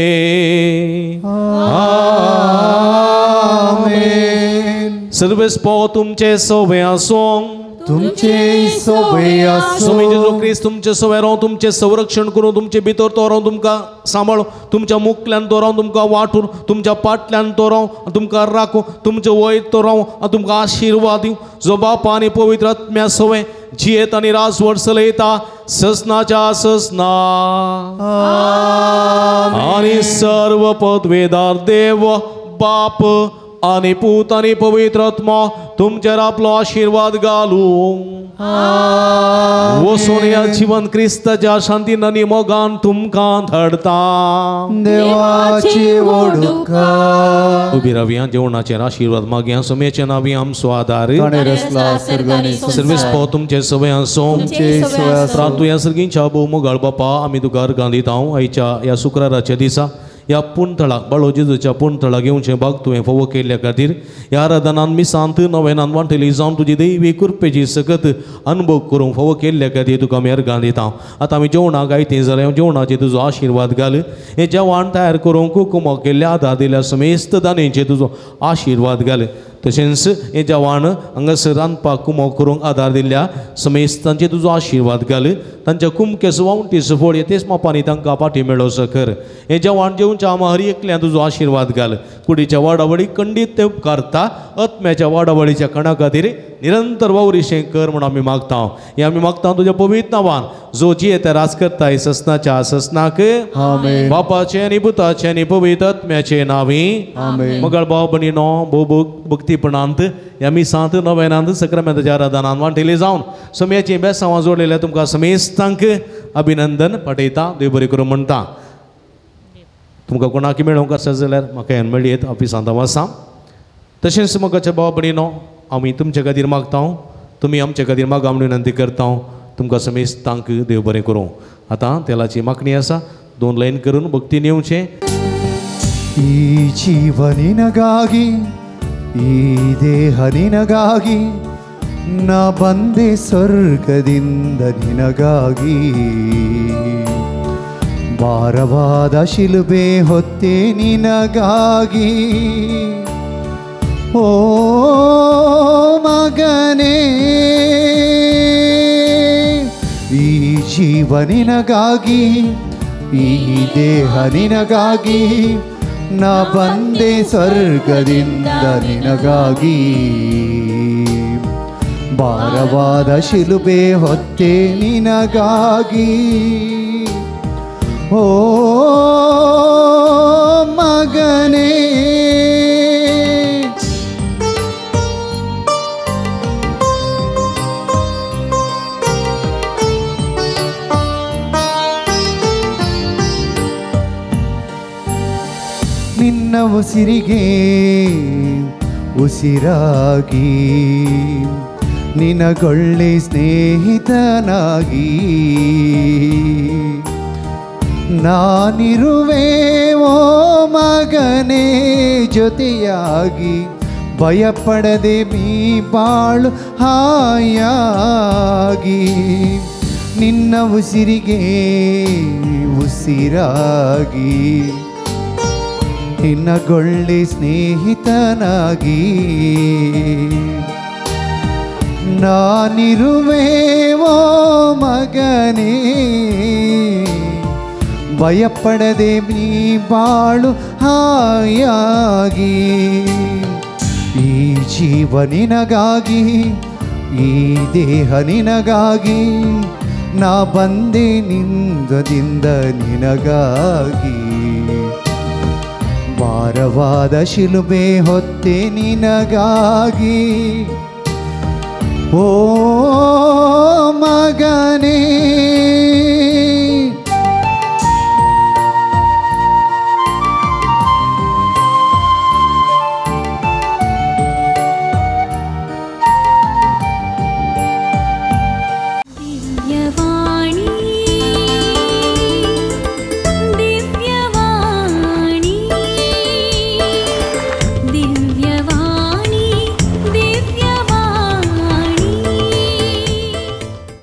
ಆಮೆನ್. सर्वेस्पो तुमचे सवे आसूं. तुमचे सोबे आसूं. स्वामी जेजू क्रिस्त तुमचे सवे रावूं, तुमचें संरक्षण करूं, तुमचे भितर तो रावूं, तुमकां सांबाळूं, तुमच्या मुखल्यान तो रावूं, तुमकां वांटून, तुमच्या पाटल्यान तो रावूं, तुमकां राखूं, तुमचे वयर तो रावूं आनी तुमकां आशिर्वाद दिवं. जो बाप आनी पवित्र आत्म्या सवे जियेत आनी राजवट चलयता ससनाच्या ससना. आनी सर्व पदवेदार देव बाप आनी पूत आनी पवित्र आत्मा तुमचेर आपलो आशिर्वाद घालूं. वचून ह्या जिवन क्रिस्ताच्या शांतीन आनी मोगान तुमकां धाडता. देवाची वडुका. उबी रावया, जेवणाचेर आशिर्वाद मागया. सोम्याचे नांवी आमचो आदार. ताणें रचला सर्ग आनी सर्वेस्पो तुमचे सवे आसूं. तुमचे सोबे आसूं. प्रार्थुया सर्गींच्या भोव मोगाळ बापा, आमी तुका अर्गां दिता आयच्या ह्या शुक्राराच्या दिसा ह्या पुणथळाक बाळो जेजूच्या पुणथळाक येवचें भाग तुवें फावो केल्ल्या खातीर ह्या आराधनान मिसांत नवेनान वांटली जावन तुजी दैवी कृपेची सकत अनुभव करूंक फावो केल्ल्या खातीर तुका आमी अर्गां दिता. आतां आमी जेवणाक आयतीं जाल्यार जेवणाचेर तुजो आशिर्वाद घाल. हें जेवण तयार करूंक कुमो केल्ल्या आदार दिल्या समेस्त दानींचेर तुजो आशिर्वाद घाल. तशेंच हें जेवण हांगासर रांदपाक कुमो करूंक आदार दिल्ल्या समेस्तांचेर तुजो आशिर्वाद घाल. तांच्या कुमकेस वावटीस फळ तेच मापांनी तांकां पाटी मेळोवचो कर. हें जेवण जेवच्या आमा हर एकल्यान तुजो आशिर्वाद घाल. कुडीच्या वाडावळी खंडीत ते उपकारता. आत्म्याच्या वाडावळीच्या कणा खातीर निरंतर वावरीशें कर म्हूण आमी मागता. हें आमी मागता तुज्या पवित्र नांवान जो जियेता राज करताय ससनाच्या ससनाक. आमेन. बापाचें आनी पुताचें आनी पवित्र आत्म्याचें नांवी. आमेन. मगळ भाव भयणीनो भोव भक्तीपणांत ह्या मिसांत नवेनांत सक्रामेंताच्या आराधनान वांटेली जावन सम्याचीं बेसांवां जोडलेल्या तुमकां समेस्तांक अभिनंदन पाठयता. देव बरें करूं म्हणटा. तुमकां कोणाक मेळोवंक आसा जाल्यार म्हाका हें मेळयेत ऑफिसांत हांव आसा. तशेंच मोगाच्या भाव भयणीनो आमी तुमचे खातीर मागता, तुमी आमचे खातीर मागा म्हूण विनंती करता. तुमकां समेस्तांक देव बरें करूं. आतां तेलाची मागणी आसा, दोन लायन करून भक्तीन येवचें. ಈ ಜೀವ ನಿನಗಾಗಿ, ಈ ದೇಹ ನಿನಗಾಗಿ, ನಾ ಬಂದೆ ಸ್ವರ್ಗದಿಂದ ನಿನಗಾಗಿ. ಭಾರವಾದ ಶಿಲುಬೆ ಹೊತ್ತೆ ನಿನಗಾಗಿ. ಓ ಮಗನೇ, ಈ ಜೀವ ನಿನಗಾಗಿ, ಈ ದೇಹ ನಿನಗಾಗಿ, ನಾ ಬಂದೆ ಸ್ವರ್ಗದಿಂದ ನಿನಗಾಗಿ. ಭಾರವಾದ ಶಿಲುಬೆ ಹೊತ್ತೆ ನಿನಗಾಗಿ. ಓ ಮಗನೇ. ಉಸಿರಿಗೆ ಉಸಿರಾಗಿ, ನಿನಗೊಳ್ಳೆ ಸ್ನೇಹಿತನಾಗಿ ನಾನಿರುವೆ ಓ ಮಗನೇ ಜೊತೆಯಾಗಿ, ಭಯಪಡದೆ ನೀ ಬಾಳು ಹಾಯಾಗಿ, ನಿನ್ನ ಉಸಿರಿಗೆ ಉಸಿರಾಗಿ, ನಿನ್ನಗೊಳ್ಳೆ ಸ್ನೇಹಿತನಾಗಿ ನಾನಿರುವೆ ಓ ಮಗನೇ, ಭಯಪಡದೆ ನೀ ಬಾಳು ಹಾಯಾಗಿ. ಈ ಜೀವ ನಿನಗಾಗಿ, ಈ ದೇಹ ನಿನಗಾಗಿ, ನಾ ಬಂದೆ ನಿಂದದಿಂದ ನಿನಗಾಗಿ, ಭಾರವಾದ ಶಿಲುಬೆ ಹೊತ್ತೆ ನಿನಗಾಗಿ ಓ ಮಗನೇ.